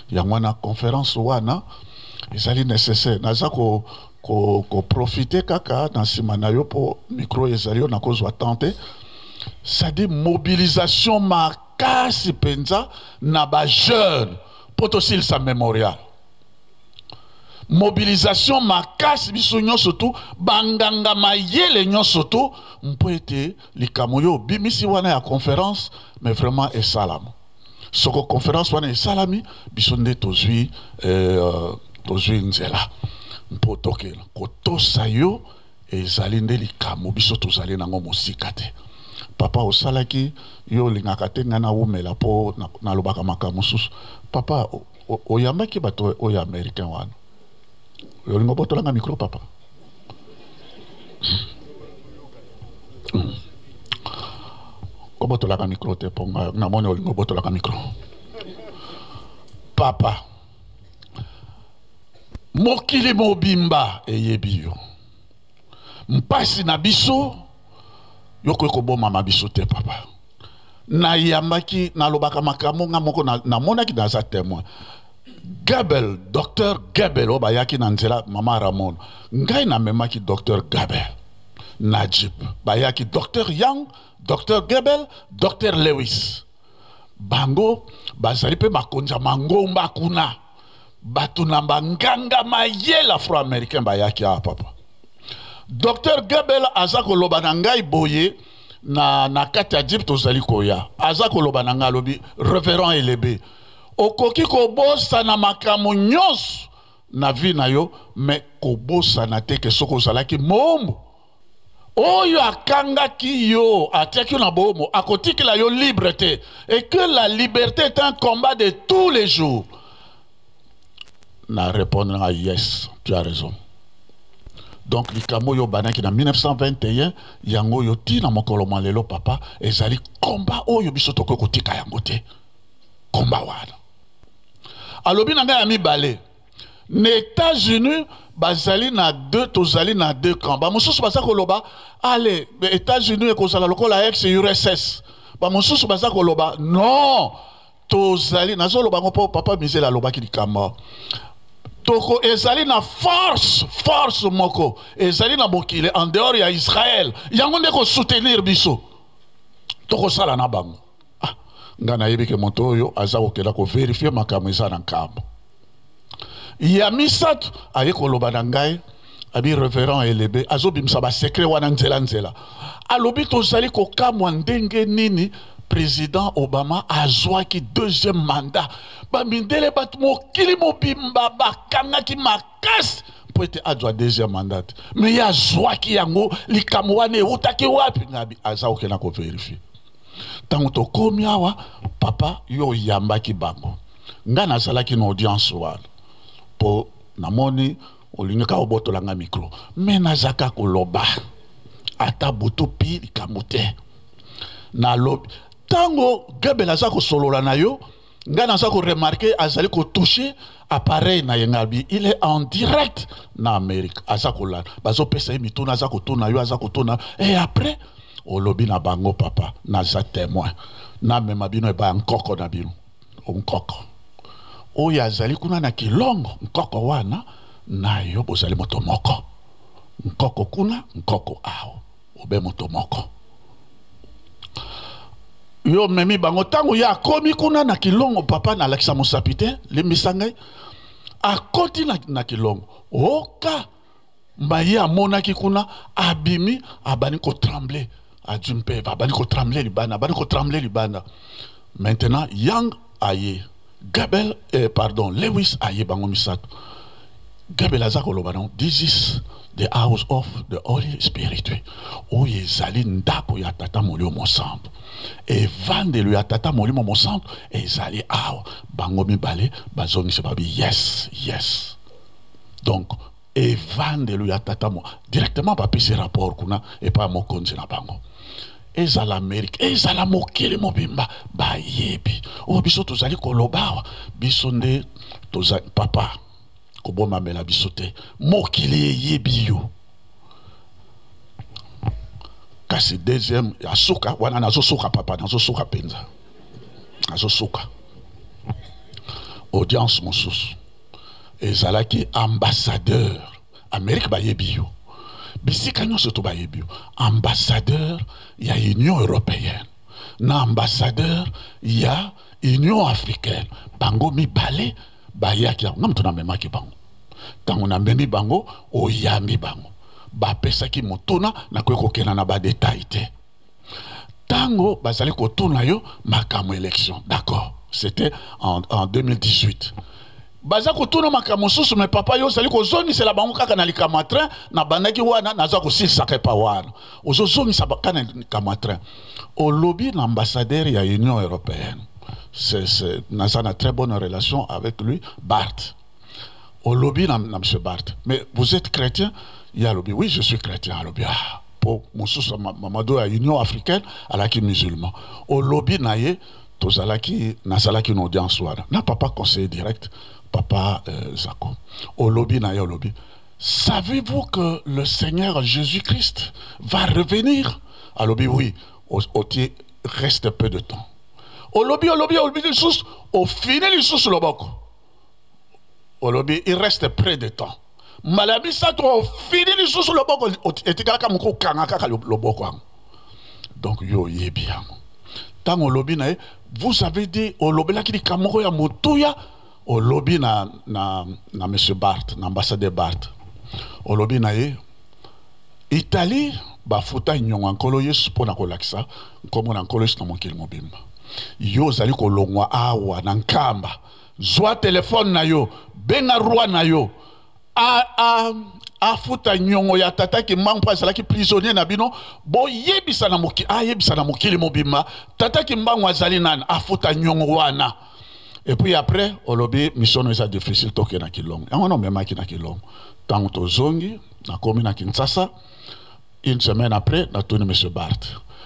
Yango wana conference wana ezali necessaire. Naza ko ko ko profiter kaka na nsima na yo mpo micro ezali yo nakozwa temps te. C'est-à-dire mobilisation makasi mpenza na ba jeunes mpo tosilisa memorial. Mobilisation makasi biso nyonso tu banganga mayele nyonso tu mpo ete likambo oyo obimisi wana ya conference mais vraiment esalama. Soko conference wana esalami biso nde tozwi eh, tozwi nzela mpo tokela kotosa yo ezali nde likambo biso tozali nango mosika te. Papa osalaki yo olingaka te ngai nawumela mpo nalobaka makambo mosusu. Papa oyambaki bato oyo américain wana, olingi obotolanga micro papa? Kobotolaka micro te mpo namoni olingi obotolaka micro. Papa, mokili mobimba eyebi yo, mpasi na biso yokoki kobomama biso te papa. Nayambaki, nalobaka makambo nga moko namonaki, naza témoin. Gabel, docteur Gabel oyo bayaki na nzela mama Ramon, ngai namemaki docteur Gabel na jeep. Bayaki docteur Young, docteur Gabel, docteur Lewis. Bango bazali mpe bakonzi ya mangomba kuna, bato na banganga mayele afro-américain bayaki awa papa. Docteur Gabel aza koloba na ngai boye na, na kati ya jeep tozali koya, aza koloba na ngai alobi, Reverend Elebe, okoki kobosana makambo nyonso na vie na yo, mais kobosana te ke soki ozalaki moombo, oyo akangaki yo, atiaki yo na boombo, akotikela yo libre te, et que la liberté est un combat de tous les jours. Na répondre nga, yes, tu as raison. Donc likambo oyo obandaki na 1921 yango oyo ti na mokolo mwa lelo papa, ezali combat oyo biso tokoki kotika yango te. Combat wana alobi na ngai ya mibale, na États-Unis bazali na deux, tozali na deux camps. Bamosusu baza koloba ale États-Unis ekozala lokola ex URSS, bamosusu baza koloba non, tozali, nazoloba yango mpo papa Mizele alobaki likambo toko ezali na force, force moko ezali na mokili en dehors ya Israël, yango nde kosoutenir biso, tokosala na bango. Ah, ngai nayebi ke moto oyo aza kokenda koverifie makambo eza na nkambo. Ya misato aye koloba na ngai abi reverend Elebe azobimisa basekret wana nzela nzela. Alobi tozali kokamwa ndenge nini président Obama azwaki deuxième mandat. Bamindele bato mokili mobimba bakangaki makasi mpo ete azwa deuxième mandat, mais ye azwaki yango. Likambo wana eutaki wapi? Ngabi aza kokenda koverifie. Ntango tokomi awa papa, yo oyambaki bango, ngai nazalaki na audience wana mpo namoni olingi kaka obotola nga micro, me nazaka koloba ata butu pi likambo te. Nalobi ntango Gebel aza kosolola na yo, ngai naza koremarke azali kotouche appareil na ye, ngabi il est en direct na Amérique, aza kolanda, bazopesa ye mituna, aza kotuna yo, aza kotuna, et après olobi na bango papa, naza témoin, namema bino ebaya nkoko na bino, nkoko oyo azali kuna na Kilongo, nkoko wana na yo bozali moto moko, nkoko kuna, nkoko awa, obe moto moko. Yo memi bango ntango ye akomi kuna na Kilongo, papa nalakisa mosapi te, limbisa ngai, akoti na, na Kilongo, oka maye amonaki kuna, abimi abandi kotremble, azwi mpeva, abandi kotremble libanda, abandi kotremble libanda. Maintenant Yang aye, Gabel eh, pardon Lewis aye bango misato. Gabel aza koloba non this is the house of the Holy Spirit. Oyo ezali ndako ya Tata Molimo Mosantu. Evandelo ya Tata Molimo Mosantu ezali awa. Bango mibale bazongisi babi yes, yes. Donc evandelo ya tata mo directement bapesi rapport kuna epai ya mokonzi na bango ezala amerike ezala mokili mobimba bayebi oyo biso tozali koloba awa biso nde toza papa kobomamela biso te mokili eyebi yo kasi deuxième ya suka wana nazosuka papa nazosuka mpenza nazosuka audience mosusu ezalaki ambassadeur amerike bayebi yo bisika nyonso to bayebi yo ambassadeur ya union européenne na ambassadeur ya union africaine bango mibale bayaki yango nga moto namemaki bango ntango namemi bango oyambi bango bapesaki motuna nakoki kokenda na badetail te ntango bazali kotuna yo makambo élection d'accord c'était en, en 2018 baza kotuna makambo mosusu me papa yo ozali kozongisela bango kaka na likambo ya train nabandaki wana naza kosilisaka epa wana ozozongisa kaka na likambo ya train olobi na ambassadeur ya union européenne naza na très bonne relation avec lui bart olobi na, na monsieur bart mais vous êtes chrétien ye alobi oui je suis chrétien alobi ah po mosusu mamado ya union africaine alaki musulman olobi na ye tozalaki nazalaki na audience wana na papa conseiller direct papa euh, zako olobi na ye olobi savez-vous que le seigneur jésus-christ va revenir alobi oui otie reste peu de temps olobi olobi olobi lisusu ofini lisusu loboko olobi il reste près de temps mbala ya misato ofini lisusu loboko etikalaka moko okanga kaka loboko yango donc yo oyebi yango ntango olobi na ye vous avez dit olobelaki likambo moko ya motuya olobi na, na, na monsieur bart na ambassadeur bart olobi na ye italie bafuta nyongo ya nkolo yesu mpo na kolakisa nkombo na nkolo yesu na mokili mobimba yo ozali kolongwa awa na nkamba zwa telefone na yo benga roi na yo a, a, afuta nyongo ya tata kimbangu mpo azalaki prisonnier na bino boyebisa na mokili ayebisa na mokili mobimba tata kimbangu azali nani afuta nyongo wana et puis après olobi mission no eza difficile tokende na kilongo yango wana omemaki na kilongo ntango tozongi nakomi na kinshasa une semaine après natuni monsieur bart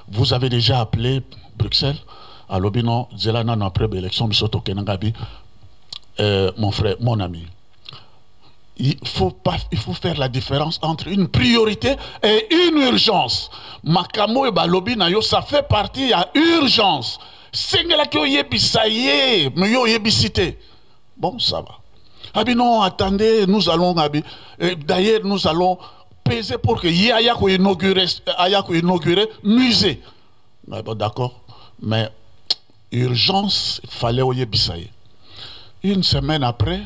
vous avez déjà appelé bruxelles alobi non zela nano après baélection biso tokende ngabi euh, mon frère mon ami il faut, pas, il faut faire la différence entre une priorité et une urgence. Makambo et balobi na yo, ça fait partie ya urgence. Sengelaki oyebisa ye, mais yo oyebisi te. Bon, ça va. Abi non, attendez, nous allons abi. D'ailleurs, nous allons peser pour que ye aya ko inaugurer, aya ko inaugurer musée. Mais bon, d'accord. Mais urgence, il fallait oyebisa ye. Une semaine après,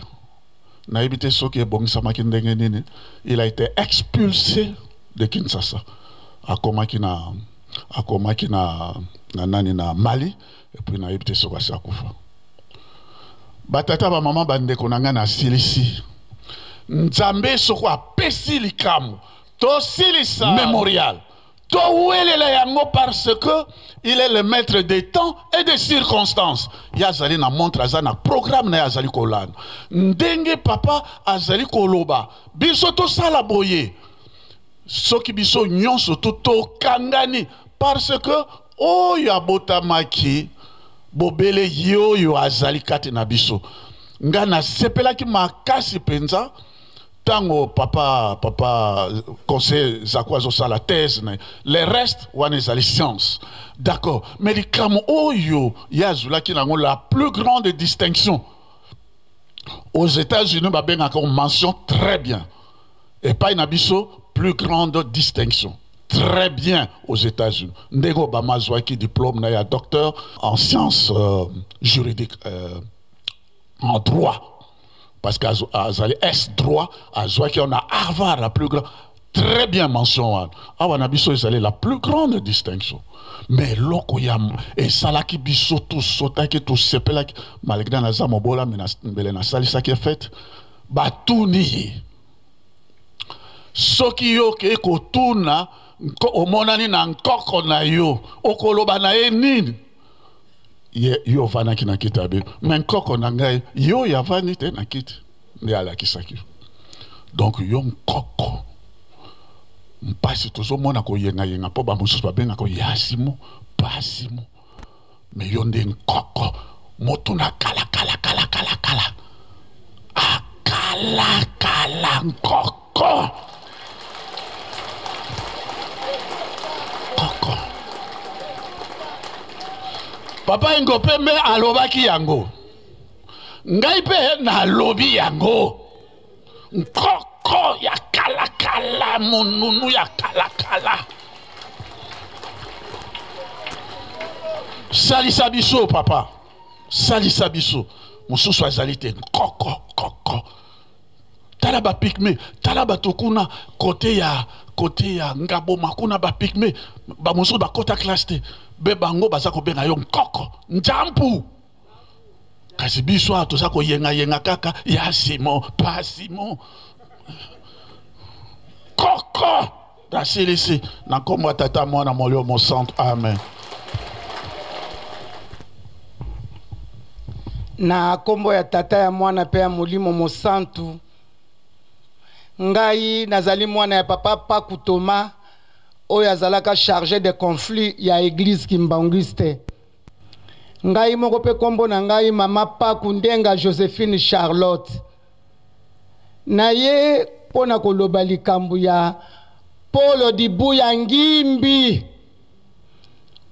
nayebi te soki ebongisamaki ndenge nini il a été expulsé de kinshasa akomaki na akomaki na, na nani na mali epuis nayebi te soki asi akufa batata bamama bandeko na ngai nasilisi nzambe soko apesi likambo tosilisa memorial towelela yango parce que il est le maître des temps et des circonstances ye azali na montre aza na programme na ye azali kolanda ndenge papa azali koloba biso tosala boye soki biso nyonso to tokangani parce que oyo abotamaki bobele ye oyo azali kati na biso ngai nasepelaki makasi mpenza ntango papa papa conseiller zako azosala thèse na le reste wana ezali science d'accord mais likambo oyo ye azwilaki nango la plus grande distinction aux états-unis babengaka mention très bien epai na biso plus grande distinction très bien aux États-Unis. Ndenge Obama azwaki diplôme na ya docteur en sciences euh, juridiques euh, en droit parce que azali S droit azwaki on a Harvard la plus grande Très bien mention wana. Awa na biso ezali la plus grande distinction. Mais eloko ya esalaki biso tosotaki tosepelaki malgré naza mobola me mbele nasalisaki fete batuni ye soki yo okei kotuna omonani na nkoko na yo okoloba na ye nini ye yo ovandaki na kiti ya bino me nkoko na ngai ye oyo avandi te na kiti nde alakisaki yo donc yo nkoko mpasi tozomona koyengayenga mpo bamosusu babengaka yasimo pasimo me yo nde nkoko moto na kala kala kala kala kala akala kala nkoko koko papa ingope mpe alobaki yango ngai mpe nalobi yango nkoko ya kalakala monunu ya kalakala salisa biso papa salisa biso mosusu azali te nkoko koko tala bapigme tala bato kuna kote ya kote ya ngaboma kuna bapigme bamosusu bakota classe te be bango baza kobenga yo nkoko njampu kasi biso awa toza koyengayenga kaka ya simo pa simo koko nasilisi na nkombo ya tata mwana molio mosantu amen na nkombo ya tata ya mwana mpe ya molimo mosantu ngai nazali mwana ya papa paku toma oyo azalaka charge de conflit ya eglise kimbanguiste Ngai moko mpe kombo na ngai mama Paku Ndenga Josephine Charlotte. Naye mpo na koloba likambo ya Polo Dibuya Ngimbi.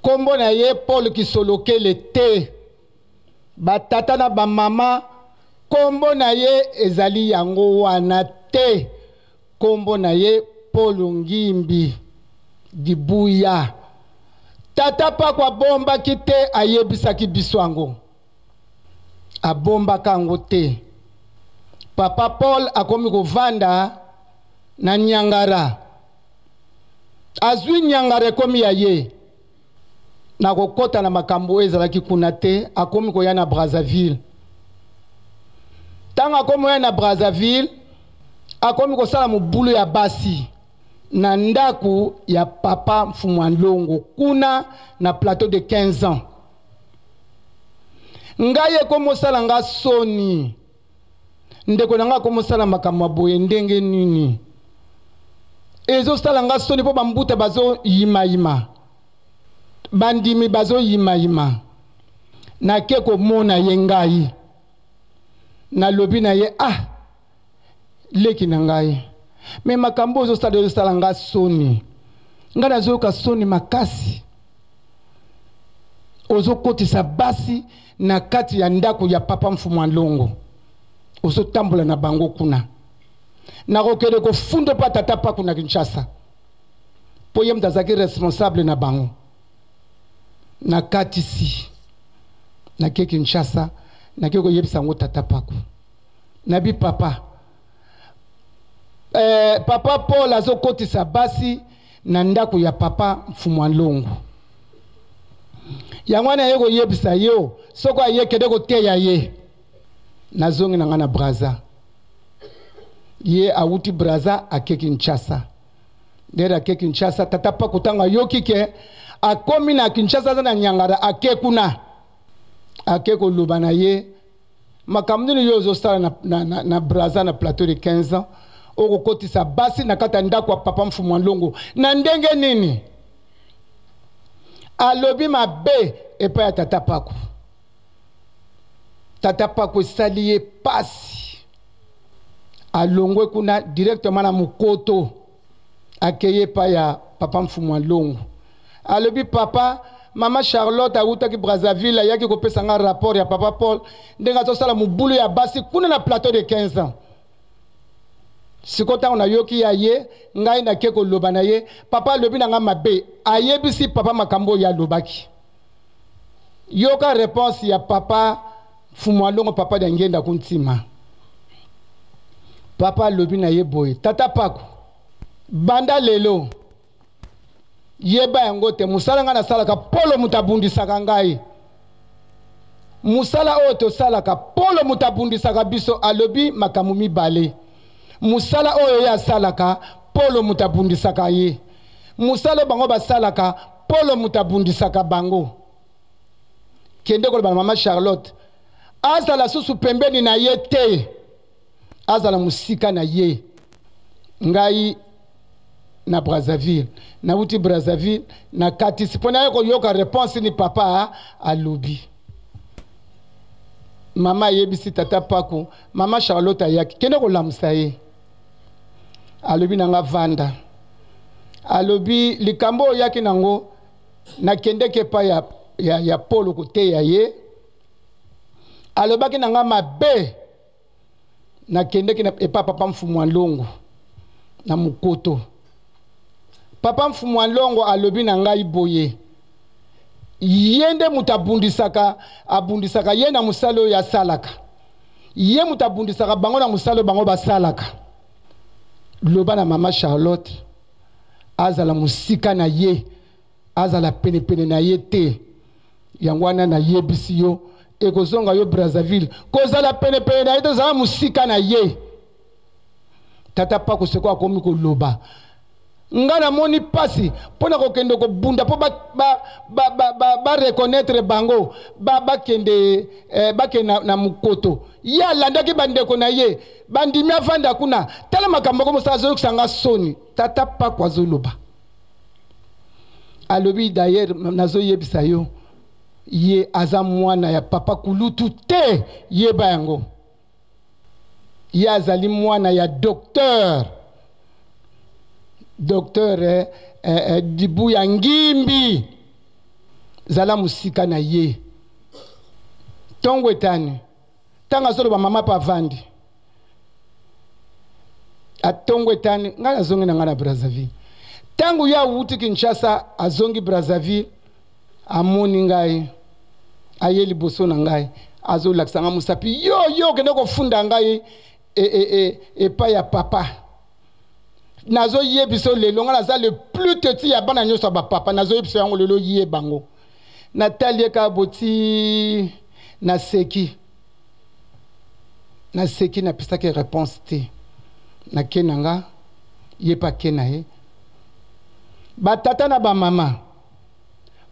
Kombo na ye Paul Kisolokele te. Batata na bamama kombo na ye ezali yango wana te. Kombo na ye Polo Ngimbi Dibuya. Tata Paku abombaki te, ayebisaki biso yango. Abombaka yango te. Papa Paul akomi kovanda na Niangara. Azwi Niangara ekomi ya ye. Nakokota na makambo oyo ezalaki kuna te, akomi koya na Brazzaville. Ntango akomi koya na Brazzaville, akomi kosala mobulu ya basi na ndako ya papa Mfumua Nlongo kuna na plateau de 15 ans. Ngai ekomosala nga soni. Ndeko na nga akomosala makambo ya boye ndenge nini? Ezosala nga soni mpo bambuta bazoyimayima, bandimi bazoyimayima. Nake komona ye ngai, nalobi na ye ah, leki na ngai, me makambo ozosala ezosala nga soni. Ngai nazoyoka soni makasi. Ozokotisa basi na kati ya ndako ya papa Mfumu Nlongo, ozotambola na bango kuna. Nakokende kofunda mpa tata Paku na Kinshasa, mpo ye moto azalaki responsable na bango. Nakatisi nake Kinshasa, nake koyebisa yango tata Paku. Nabi papa, papa Paul azokotisa basi na ndako ya papa Mfumu Nlongo. Yango wana aye koyebisa yo, soko aye kende koteya ye. Nazongi na nga na Brazza. Ye awuti Brazza ake Kinshasa. Ndere ake Kinshasa, tata Paku tango ayoki ke akomi na Kinshasa aza na Nyangara, ake kuna. Ake koloba na ye makambo nini yo ozosala na, na, na, na Brazza na plateau de 15 ans, okokotisa basi na kati ya ndako ya papa Mfumu Nlongo na ndenge nini? Alobi mabe epai ya tata Paku. Tata Paku esali ye pasi, alongwe kuna directement na mokoto, akei epai ya papa Mfumu Nlongo. Alobi papa, mama Charlotte awutaki Brazzaville, ayaki kopesa nga rapport ya papa Paul ndenge azosala mobulu ya basi kuna na plateau de 15 ans. Siko ntango nayoki ya ye, ngai nake koloba na ye, papa alobi na nga mabe, ayebisi papa makambo oyo alobaki. Yoka réponse ya papa Mfumu Alongo, papa Diangienda Kuntima. Papa alobi na ye boye, tata Paku, Banda lelo yeba yango te, mosala ngai nasalaka, Polo moto abundisaka ngai. Mosala oyo tosalaka, Polo moto abundisaka biso. Alobi makambo mibale: mosala oyo ye asalaka, Polo moto abundisaka ye; mosala oyo bango basalaka, Polo moto abundisaka bango. Kende koloba na mama Charlotte azala susu pembeni na ye te, azala mosika na ye. Ngai na Brazzaville, nauti Brazzaville, nakatisi mpo naye koyoka reponse ni papa alobi. Mama ayebisi tata Paku, mama Charlotte ayaki, kende kolamusa ye. Alobi na nga vanda, alobi likambo oyo oyaki nango, nakendeki epai ya, ya, ya Polo koteya ye, alobaki na nga mabe. Nakendeki na epai papa Mfumu ya Longo na Mokoto. Papa Mfumu ya Longo alobi na ngai boye, ye nde moto abundisaka, abundisaka ye na mosala oyo asalaka, ye moto abundisaka bango na mosala oyo bango basalaka. Loba na mama Charlotte azala mosika na ye, azala penepene na ye te. Yango wana nayebisi yo, ekozonga yo Brazzaville, kozala penepene na ye te, ozala mosika na ye. Tata Paku seko akomi koloba, nga namoni pasi mpo na kokende kobunda mpo bareconnaitre ba, ba, ba, ba bango, bakende ba, eh, bakende na, na mokoto. Ye alandaki bandeko na ye, bandimi avanda kuna. Tala makambo yango mosala azoyokisa nga soni. Tata Paku azoloba, alobi d'ailleurs nazoyebisa yo, ye aza mwana ya papa kulutu te, yeba yango. Ye azali mwana ya docteur, docteur eh, eh, eh, Dibuya Ngimbi. Zala mosika na ye. Ntongo etani, ntango azoloba mama mpe avandi atongo etani, ngai nazongi na ngai na Brazzaville. Ntango ye awuti Kinshasa azongi Brazzaville, amoni ngai, aye liboso na ngai, azolakisa ngai mosapi, yo yo okende kofunda ngai epai ya papa. Nazoyebisa yo lelo, ngai naza le plus petit ya bana nyonso ya bapapa, nazoyebisa yango lelo, ye bango. Natali ye kaka boti, naseki, naseki, napesaki réponse te. Nake na nga, ye mpe ake na ye. Batata na bamama,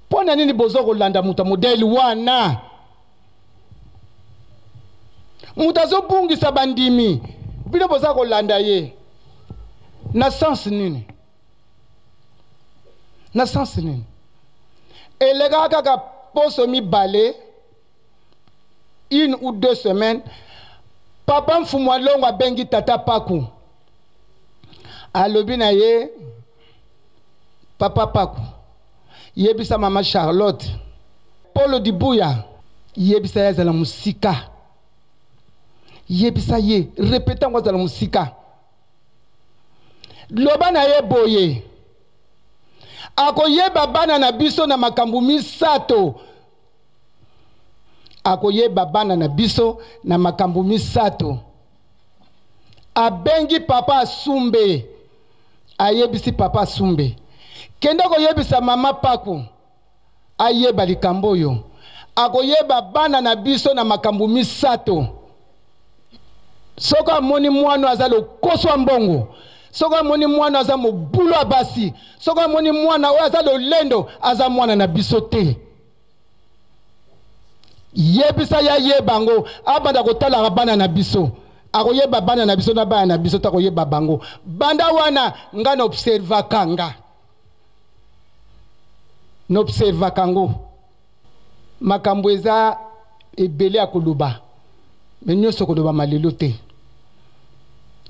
mpo na nini boza kolanda moto ya modele wana? Moto azobungisa bandimi, bino boza kolanda ye na sens nini? Na sens nini? Elekaka kaka poso mibale, une ou deux semaines, papa Mfumu Alongo abengi tata Paku, alobi na ye, papa Paku, yebisa mama Charlotte Polo Dibuya, yebisa ye azala mosika, yebisa ye, repete yango, azala mosika. Loba na ye boye, akoyeba bana na biso na makambo misato, akoyeba bana na biso na makambo misato. Abengi papa Asumbe, ayebisi papa Asumbe, kende koyebisa mama Paku ayeba likambo oyo, akoyeba bana na biso na makambo misato. Soki amoni mwana aza lokoso ya mbongo, soki amoni mwana aza mobulu ya basi, soki amoni mwana oyo aza lolendo, aza mwana na biso te. Yebisa ye ayeba yango, abanda kotalaka bana na biso, akoyeba bana na biso na bana na biso takoyeba bango. Banda wana nga na observaka, nga na observaka yango. Makambo eza ebele ya koloba, me nyonso koloba malelo te.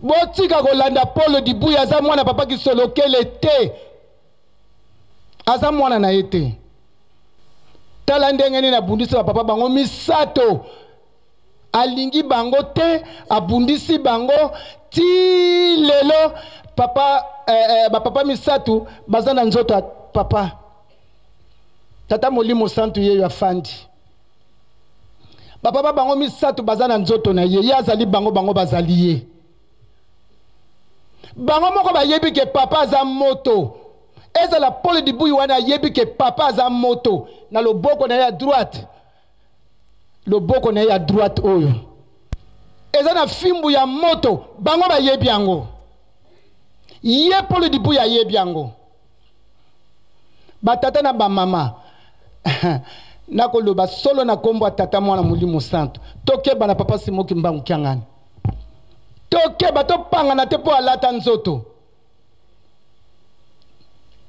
Botika kolanda Polo Dibuya, aza mwana papa Kisolokele te, aza mwana na ye te. Tala ndenge nini abundisi bapapa bango misato, alingi bango te, abundisi bango ti lelo. Papa eh, eh, bapapa misato baza na nzoto ya papa tata Molimo Santu, yeyo afandi. Bapapa bango misato baza na nzoto na ye, ye azali bango, bango bazali ye. Bango moko bayebi ke papa aza moto. Ezala Paul Dibuyi wana ayebi ke papa aza moto na loboko na ye ya droite. Loboko na ye ya droite oyo eza na fimbu ya moto, bango bayebi yango. Ye Paul Dibuyi ayebi yango. Batata na bamama nakoloba solo na kombo ya Tata, Mwana, Molimo Santo, tokeba na papa Simon Kimbangu Kiangani. Tokeba, topangana te mpo alata nzoto.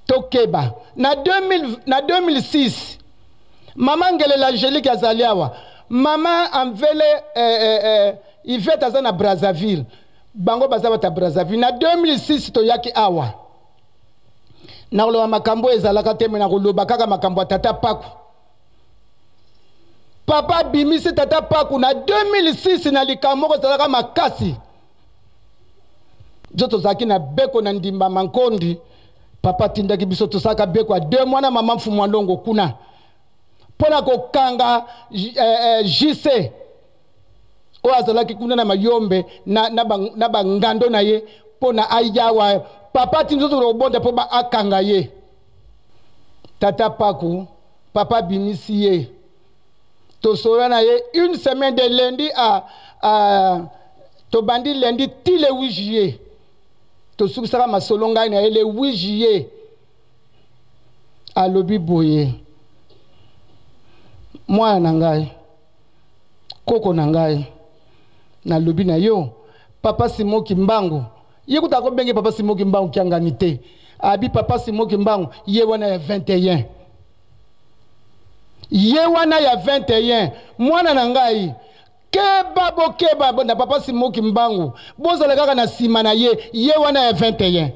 Tokeba. Na 2000, na 2006 mama Ngelela Angelique azali awa, mama Amvele eh, eh, eh, Yvette aza na Brazzaville, bango baza bata Brazzaville. Na 2006 toyaki awa, nakoloba makambo oyo ezalaka te, me nakoloba kaka makambo ya tata Paku. Papa abimisi tata Paku na 2006 na likambo moko ezalaka makasi. Biso tozalaki na beko na ndimba mankondi, papa atindaki biso tosalaka beko ya 2 mois na mama Mfumu Alongo kuna mpo na kokanga JC oyo azalaki kuna na Mayombe na bangando na ye mpo na ayawa. Papa atindi biso tokobonda mpo ba akanga ye. Tata Paku, papa abimisi ye, tosolola na ye une semaine de lundi à tobandi lundi ti le 8 juillet, tosukisaka masolo ngai na ye le 8 juillet. Alobi boye, mwana na ngai, koko na ngai, nalobi na yo, papa Simon Kimbangu, ye kuta akobenge papa Simon Kimbangu Kiangani te, abi papa Simon Kimbangu ye wana ya 21, ye wana ya 21, mwana na ngai, keba, bokeba na papa Simon Kimbangu, bozala kaka na nsima na ye, ye wana ya 21,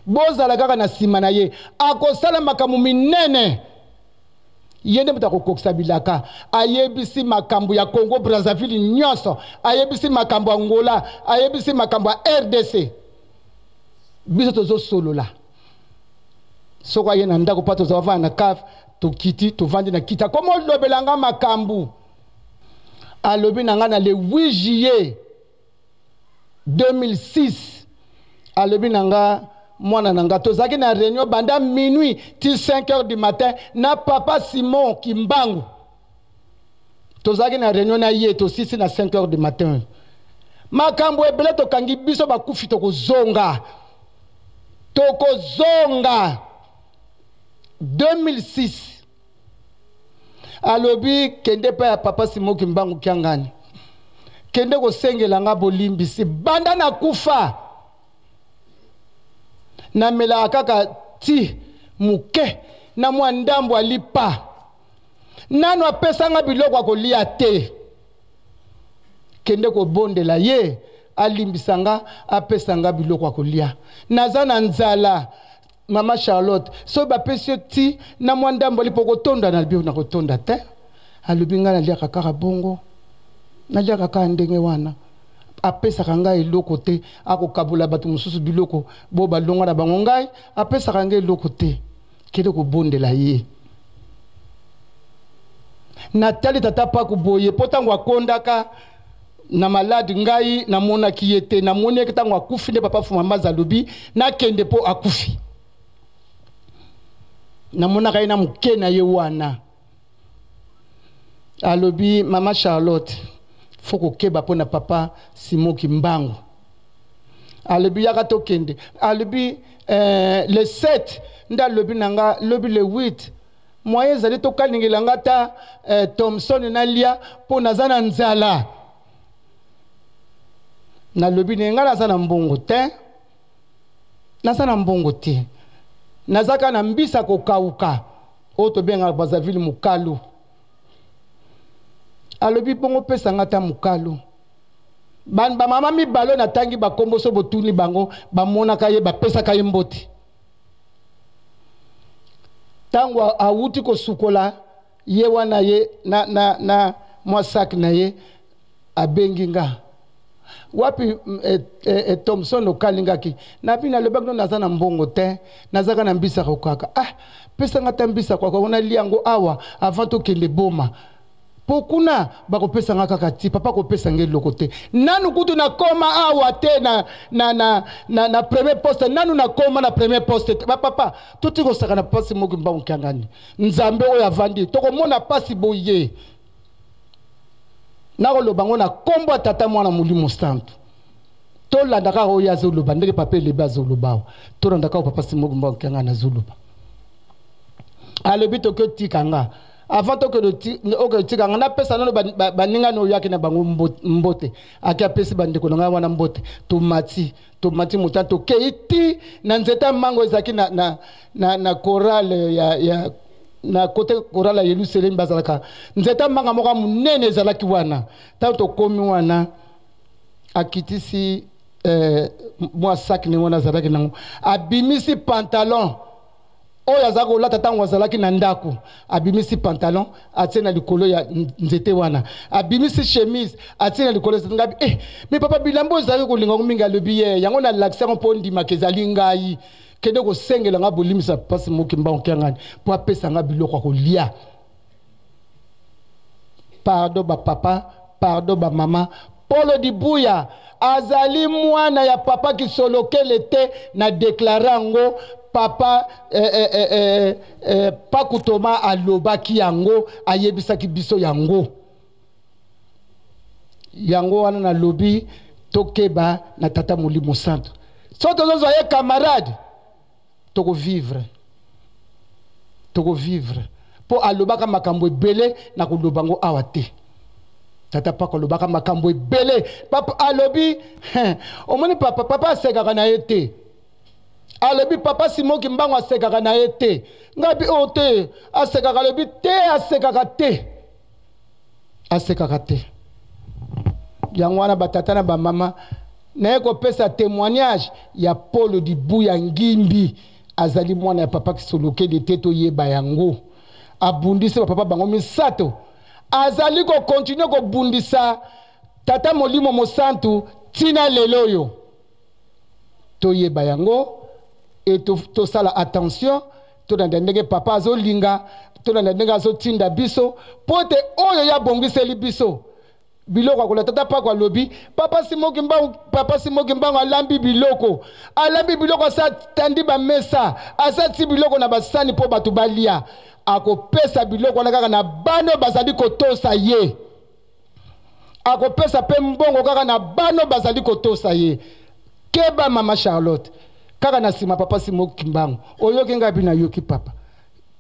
bozala kaka na nsima na ye, akosala makambo minene. Ye nde moto akokokisa bilaka. Ayebisi makambo ya Congo Brazzaville nyonso, ayebisi makambo ya Angola, ayebisi makambo ya RDC. Biso tozosolola. Soko aye na ndako mpo tozala vanda na cave, tokiti, tovandi na kiti. Akoma olobela nga makambo. Alobi na nga na le 8 juillet 2006, alobi na nga, mwana na nga, tozalaki na réunion banda minuit ti 5 heures du matin na papa Simon Kimbangu. Tozalaki na réunion na ye, tosisi na 5 heures du matin. Makambo ebele tokangi biso bakufi, tokozonga. Tokozonga. 2006. Alobi kende pa ya papa Simon Kimbangu Kiangani. Kende kosengela nga bolimbisi banda nakufa. Namelaka kaka ti moke na mwa ndambo ya lipa. Nano apesanga biloko ya kolia te. Kende kobondela ye, alimbisa nga, apesa nga biloko ya kolia. Naza na nzala. Mama Charlotte, soki bapesi yo ti na mwa ndambo ya lipa okotonda? Nalobi nakotonda te. Alobi nga naliaka kaka bongo, naliaka kaka ndenge wana. Apesaka ngai eloko te, akokabola bato mosusu biloko bo balongwa na bango, ngai apesaka ngai eloko te. Kende kobondela ye. Natali tata Paku boye, po ntango akondaka na malade ngai namonaki ye te, namoni ye ntango akufi nde papa Fuma Mbanza alobi nakende po akufi. Namonaka ye na moke na ye wana. Alobi mama Charlotte, faut kokeba po na papa Simon Kimbangu. Alobi yaka tokende. Alobi le 7 nde alobi na nga lobi le 8 moyen ezali tokalingela nga ta Thomson nalia po naza na nzala. Nalobi ne nga naza na mbongo te, naza na mbongo te, naza kaka na mbisa kokauka oyo tobengaka Brazzaville mokalu. Alobi bongo pesa nga ta mokalu. Ba mama mibale oyo natangi bakombo so botuni bango bamonaka ye, bapesaka ye mbote. Tango awuti kosukola ye wana ye na mwa sac na ye, abengi nga wapi, Thomson okalingaki nabi nalobaki no naza na mbongo te, nazaka na mbisa kokaka. Ah, pesa nga ta mbisa kokaka, wana lia yango awa avant tokende boma. Mpo kuna bakopesa nga kaka ti papa akopesa nga eloko te. Nanu kutu nakoma awa te na, na, na, na, na premier poste, nanu nakoma na premier poste te. Bapapa, toti kosakana pasi moko mbangu kiangani. Nzambe oyo avandi, tokomona pasi boye. Nakoloba ngo na kombo ya Tata Mwana Molimo Santu. Tolanda kaka oyo azoloba ndenge papa Elebe azoloba awa. Tolanda kaka papa Simon Kimbangu Kiangani azoloba. Alobi toki otika nga. Avant tokende otika nga napesa nano baninga no oyaki na bango mbote. Aki apesi bandeko na ngai wana mbote. Tomati, tomati motane tokei ti na nzete ya mango ezalaki na, na, na, na chorale ya, ya na kote chorale ya Yelusalemi bazalaka nzete ya manga moko ya monene ezalaki wana. Ntango tokomi wana akitisi eh, mwa sac ndenge wana azalaki nango, abimisi pantalon oyo azalaki kolata ntango azalaki na ndako, abimisi pantalon atie na likolo ya nzete wana, abimisi chemise atie na likolo ya nzete. Ngabi, eh, mais papa, bilamba oyo ezalaki kolinga yango mingi. Alobi ye yango nalakisi yango mpo ondimaka ezali ngai. Kende kosengela nga bolimisa mpasi moki mbango kiangani mpo apesa nga biloko ya kolia. Pardon ba papa, pardon ba mama, Polo Dibuya azali mwana ya papa Kisolokele te, na deklare yango papa eh, eh, eh, eh, eh, Paku Thomas alobaki yango, ayebisaki biso yango. Yango wana nalobi tokeba na Tata Molimo Santu. Soki tozozwa ye camarade, tokovivre, tokovivre mpo alobaka makambo ebele, na koloba ngo awa te. Tata Pako alobaka makambo ebele. Papa alobi, omoni papa, papa asekaka na ye te. Alobi papa Simon Kimbangu asekaka na ye te. Ngabi oyo te, asekaka, alobi te, asekaka te. Asekaka te. Yango wana batata na bamama, naye kopesa témoignage ya Polo Dibuya Ngimbi, azali mwana ya papa Kisolokele te, toyeba yango. Abundisi bapapa bango misato, azali kokontinue kobundisa Tata Molimo Mosantu tina lelo oyo. Toyeba yango e tosala attention, tolanda ndenge papa azolinga, tolanda ndenge azotinda biso, mpo ete oyo ye abongiseli biso biloko akola. Tata Pako alobi papa Simon Kimbangu, papa Simon Kimbangu alambi biloko, alambi biloko, asa atandi bamesa, asa ti biloko na basani mpo bato balia. Akopesa biloko wana kaka na bano bazali kotosa ye. Akopesa pe mbongo kaka na bano bazali kotosa ye. Keba mama Charlotte, kaka na sima papa Simon Kimbangu. Oyoki ngai bi nayoki papa.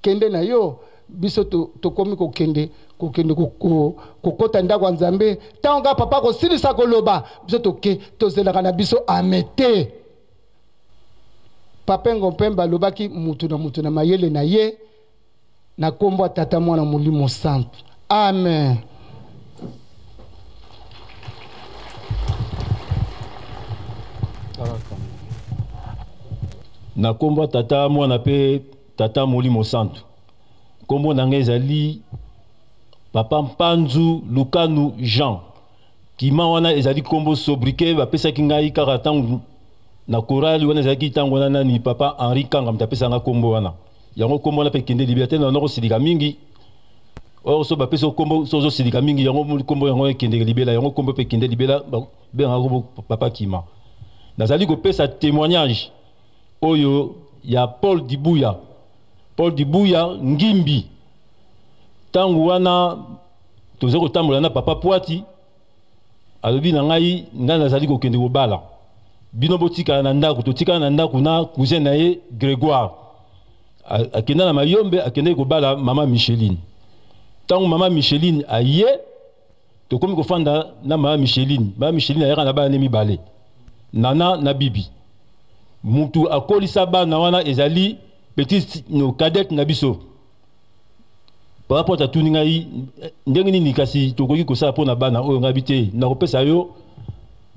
Kende na yo, biso tokomi kokende, kokende kokota ndako ya Nzambe. Tango kaka papa akosilisa koloba, biso toke, tozelaka na biso ame te. Papa Engo Mpemba alobaki mutu na mutu na mayele na ye, na kombo ya Tata Mwana Molimo Santu. Amen. Na kombo ya Tata Mwana pe Tata Molimo Santu. Kombo na ngai ezali Papa Mpanzu Lukanu Jean. Kima wana ezali kombo sobriquet bapesaki ngai kaka tango na chorale wana, ezalaki tango wana nani Papa Henri Kanga moto apesa nga kombo wana. Yango kombo wana pe kende liberté na noko silika mingi. Or so bapesa kombo so zo silika mingi, yango kombo yango ekende libela, yango kombo pe kende libela, bengaka kombo Papa Kima. Nazali kopesa témoignage oyo ya Paul Dibuya. Paul Dibuya Ngimbi. Tango wana toza kotambola na Papa Poati, alobi na ngai, ngai nazali kokende kobala, bino botikala na ndako. Totikala na ndako na cousin na ye Grégoire. Akenda na Mayombe, akendaki kobala mama Micheline. Tango mama Micheline aye, tokomi kofanda na mama Micheline. Mama Micheline ayaka na bana ne mibale, Nana na Bibi. Mutu akolisa bana wana ezali petite no cadette na biso. Papa Pote atuni ngai ndenge nini kasi tokoki kosala mpo na bana oyo. Ngai te, nakopesa yo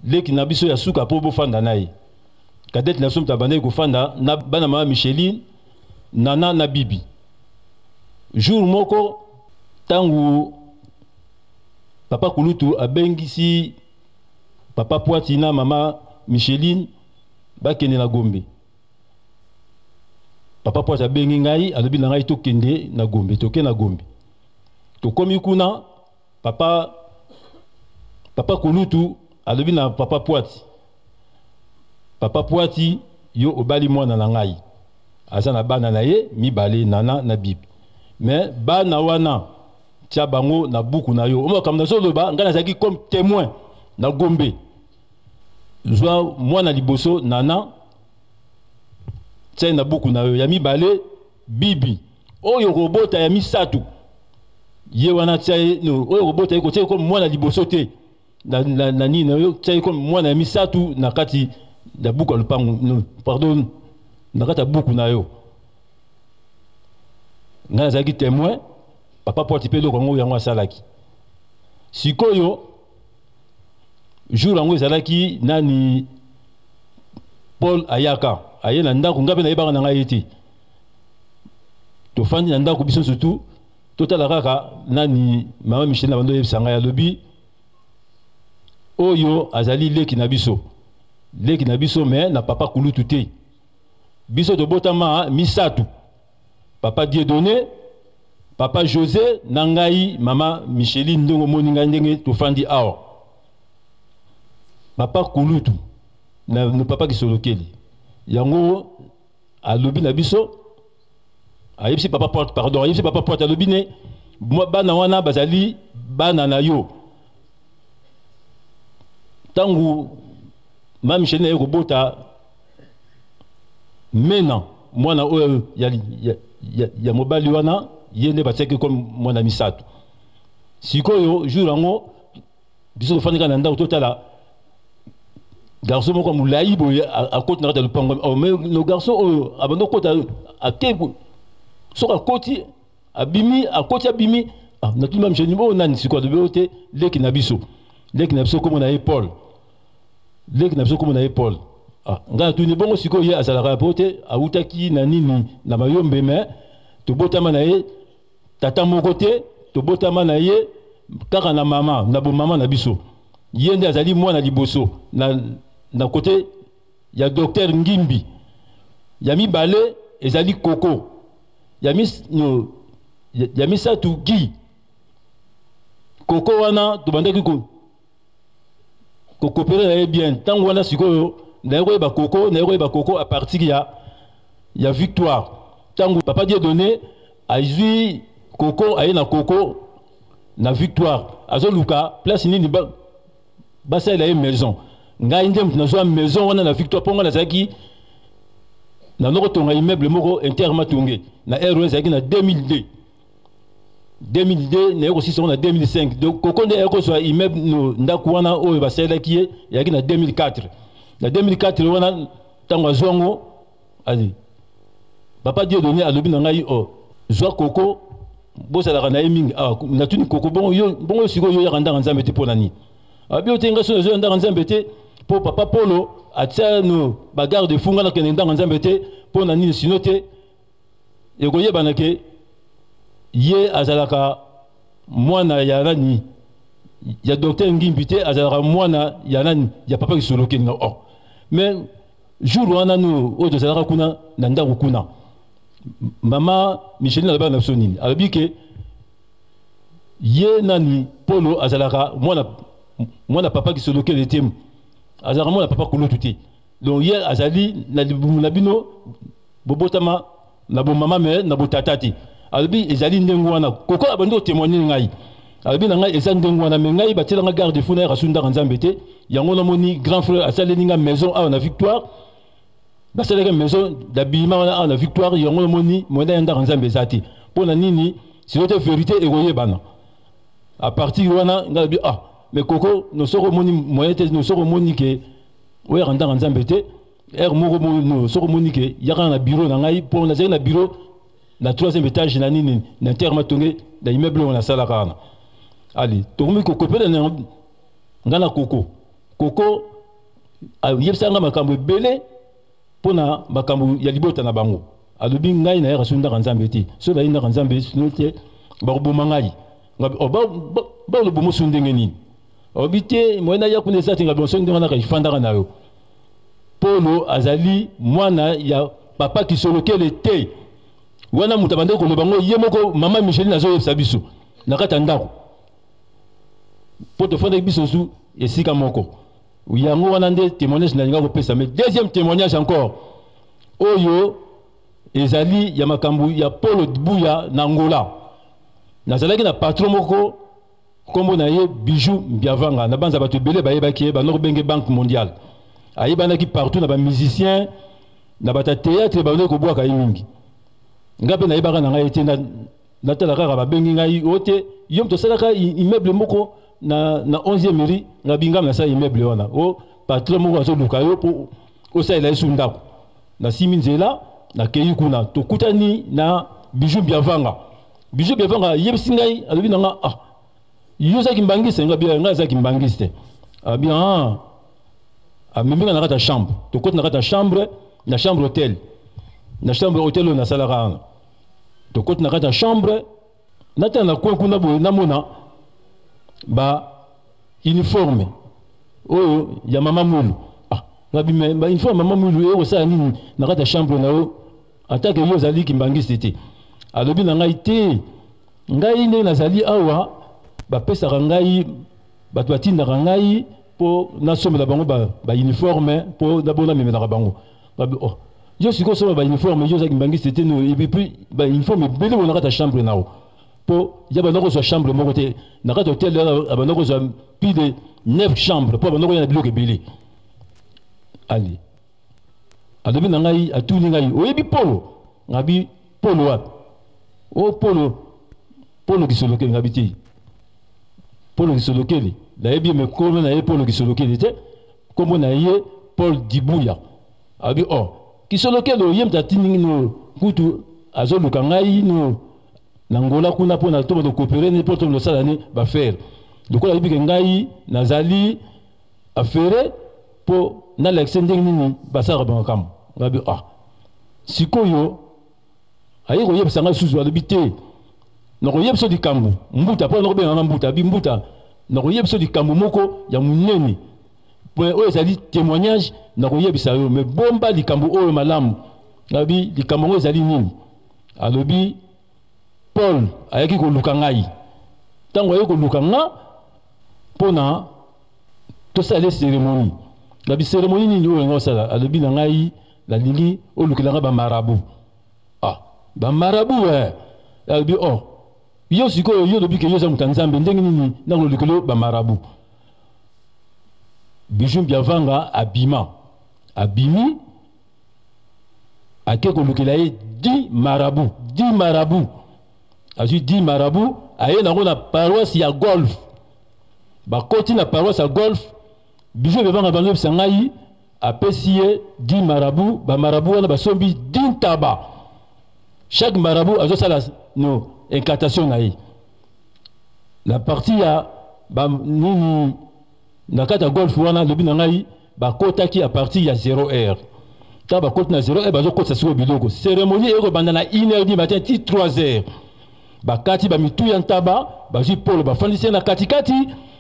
leki na biso ya suka mpo bofanda na ye. Cadette na biso moto abandaki kofanda na bana mama Micheline, Nana na Bibi. Jour moko tangu papa Kulutu abengisi papa Poati na mama Micheline bakende na Gombe. Papa Poati abengi ngai, alobi na ngai tokende na Gombe. Toke na Gombe, tokomi kuna. Papa papa kulutu alobi na papa Pwati, papa Pwati, yo obali mwana na ngai, aza na bana na ye mibale, Nana na Bibi, mais bana wana tia bango na buku na yo. Makambo nazoloba, ngai nazalaki comme témoin na Gombe. Zwa mwana liboso Nana, tia ye na buku na yo, ya mibale Bibi, oyo kobota ya misato ye wana tia ye no, oyo kobota ye kotia ye comme mwana liboso te na, na, na nini na yo, tia ye comme mwana ya misato na kati ya buku ya lopango, no, pardon, na kati ya buku na yo. Ngai nazalaki témoin. Papa Pwati mpe eloko yango yango asalaki. Sikoyo jour yango ezalaki nani, Paul ayaka, aye na ndako, ngai mpe nayebaka na ngai ye te. Tofandi na ndako biso surtout totala kaka nani, mama Michel na bando oyebisa ngai, alobi oyo azali leki na biso, leki na biso me na papa kulutu te. Biso tobotama misato, papa Dieudonné, papa José na ngai mama Micheline. Ndenge omoni ngai, ndenge tofandi awa, papa kulutu na, na papa Kisolokeli yango alobi na biso, ayebisi papa Porte, pardon, ayebisi papa Porte, alobi ne bana wana bazali bana na yo. Ntango ma Micheline aye kobota Mena, mwana oyo ya, ya, ya, ya mobali wana, ye nde batiaki comme mwana misato. Sikoyo jour yango biso tofandi kaka na ndako, totala garçon moko molai boye akoti na kati ya lopango. Oh, mais le garçon oyo abandi okota, ake, soki akoti abimi, akoti abimi. Ah, natuni ma Micheline, oyo nani? Sikoyo alobi oyo te, leki na biso, leki na biso kombo na ye Paul, leki na biso kombo na ye Paul. Ah, ngai natuni bongo, sikoyo ye azalaka po te awutaki na nini, na Mayombe, mais tobotama na ye tata moko te, tobotama na ye kaka na mama, na bomama na biso. Ye nde azali mwana liboso na, na kote ya docteur Ngimbi. Ya mibale ezali Koko, ya, mis, no, ya, ya misato Gi. Koko wana tobandaki ko kokopere na ye bien ntango wana. Sikoyo naye koyeba Koko, naye koyeba Koko à partir ya, ya Victoire, ntango papa Dieudonné azwi Koko, aye na Koko na Victoire, azoluka place nini basalela ye maison. Ngai nde moto nazwa maison wana na Victoire, mpo ngai nazalaki nando kotonga immeuble moko Inter Matonge na aire oyo ezalaki na 2002. 2002 naye kosisa yango na 2005. Donc Koko nde aye kozwa immeuble no, ndako wana oyo basalelaki ye ezalaki na 2004. Na 2004 wana, ntango azwa yango, ali papa Dieudonné alobi na ngai: o oh, zwa Koko, bozalaka na ye mingi awa. Natuni Koko: bongo yo, bongo sikoyo yo oyaka ndanga Nzambe te mpo na nini? Abi ote ngai so nazoya ndanga Nzambe te mpo papa Polo atia no bagarde fou, ngai nakende ndanga Nzambe te mpo na nini? Sino te ekoyebana ke ye azalaka mwana ya nani, ya docteur Ngimbi te, azalaka mwana ya nani, ya papa Kisolokeli. Nga oh, mais jour wana no oyo tozalaka kuna na ndako kuna, mama Micheline alobaka na biso nini? Alobi ke ye nani, Polo, azalaka mwana, mwana papa Kisolokele te, azalaka mwana papa kulutu te. Donc ye azali na libumu na bino, bobotama na bomama me na botata te. Alobi ezali ndenge wana. Koko abandi kotémoigne ngai, alobi na ngai eza ndenge wana, me ngai batielanga garde fou, nayaka su ndaka Nzambe te. Yango namoni grand frère asaleli nga maison awa na Victoire, basalaki maison d'habillement wana awa na Victoire. Yango namoni moyen ya ndaka Nzambe eza te. Mpo na nini? Sino te vérité ekoyebana. À partir wana ngai alobi: ah, mais Koko no, soki omoni moyen te no, soki omoni ke oyaka ndaka Nzambe te, heure moko no, soki omoni ke yaka na bureau na ngai, mpo nazalaki na bureau na troisième étage na nini, na Inter Matonge, na immeuble oyo nasalaka wana. Ali tokomi kokopela na ngai na Koko. Koko ayebisaka ngai makambo ebele mpo na makambo ya libota na bango. Alobi ngai nayaka so ndaka Nzambe te, so nayi ndaka Nzambe sino te bakoboma ngai. Baloboma so ndenge nini? Alobi te, moye naya kuna eza te. Ngai bonso ndenge wana ifandaka na yo, Polo azali mwana ya papa Kisolokele te. Wana moto abandaki koloba ngo ye moko mama Micheline azoyebisa biso na kati ya ndako. Mpo tofandaki biso su esika moko. Yango wana nde témoignage nalinga kopesa. Mais deuxième témoignage encore, oyo ezali ya makambo ya Polo Dibuya na Angola. Nazalaki na patron moko nkombo na ye Bijou Mbiavanga, na banza bato ebele bayebaki ye, banda kobenge Banque Mondiale. Ayebanaki partout na ba musiciens, na bato ya théâtre, bandaki kobwaka ye mingi. Ngai mpe nayebaka na ngai te, natala kaka babengi ngai o te, yo moto osalaka immeuble moko na 11e mairie, ngabi ngai nasala immeuble wana, o patron moko azoluka yo mpo osalela ye su ndako. Nasimi nzela, nakei kuna, tokutani na Bijou Biavanga. Bijou Biavanga ayebisi ngai, alobi na nga, ah, yo oza kimbangiste? Ngabi ngai aza kimbangiste. Abi ah, amemi nga na kati ya chambre, tokoti na kati ya chambre, na chambre hôtel, na chambre hôtel oyo nasalaka wana. Tokoti na kati ya chambre, natala na coin kuna boye, namona ba uniforme oyo ya mama Mwilu. Ah, ngabi me ba uniforme mama Mwilu oyo kosala nini na kati ya chambre na yo, atake yo ozali kimbangiste te? Alobi na ngai te, ngai nde nazali awa, bapesaka ngai, bato batindaka ngai mpo nasombela bango ba uniforme mpo nabo namemelaka bango. Babi oh, yo sikoyo osomba ba uniforme, yo ozali kimbangiste te, no, et puis ba uniforme ebele boye na kati ya chambre na yo, mpo ya banda kozwa chambre moko te na kati ya hotel, abanda kozwa plus de 9 chambre mpo abanda koya na biloko ebele. Ali alobi na ngai, atuni ngai, oyebi Polo? Ngabi Polo wapi? O Polo, Polo Kisolokele. Ngabi te, Polo Kisolokele nayebi ye, me kombo na ye Polo Kisolokele te, kombo na ye Paul Dibuya. Abi oh, Kisolokele oye moto atindi no kutu azoluka ngai no na Angola kuna mpo na tobondo coopérer ne mpo tobondo sala ne bafere, lokola ayebi ke ngai nazali affaire mpo nalakise ndenge nini basalaka bamakambo. Ngabi ah, sikoyo aye koyebisa ngai susu, alobi te, nakoyebisa likambo mbuta, mpo nakobenga nga mbuta. Abi mbuta, nakoyebisa likambo moko ya monene oyo ezali témoignage, nakoyebisa yo, me bomba likambo oyo malamu. Alobi likambo yango ezali nini? Alobi Paul ayaki koluka ngai. Ntango ayaki koluka nga mpona tosala ye cérémonie, nabi cérémonie nini oyo nga osala? Alobi na ngai, nalingi olukela nga bamarabu. Ah, bamarabu eh. Alobi oh, yo sikoyo yo olobi ke yo oza moto ya Nzambe, ndenge nini nakolukela bamarabu? Bijou Mbiavanga abima, abimi ake kolukela ye 10 marabu, 10 marabu. Azwi 10 marabu, aye nango na paroisse ya Golf. Bakoti na paroisse ya Golf, Bijou Mbiavanga bango ngai apesi ye 10 marabu. Ba marabu wana basombi 10 ntaba. Chaque marabu azosala no incantation na ye. Na partie ya ba nini na kati ya Golf wana, lobi na ngai bakotaki à partir ya 0 heure. Ntango bakoti na 0 heure, bazokotisa sikoyo biloko. Cérémonie ekobanda na 1 heure du matin ti 3 heures. Bakati bamitu ya ntaba, bazwi polo bafandisi ye na katikati,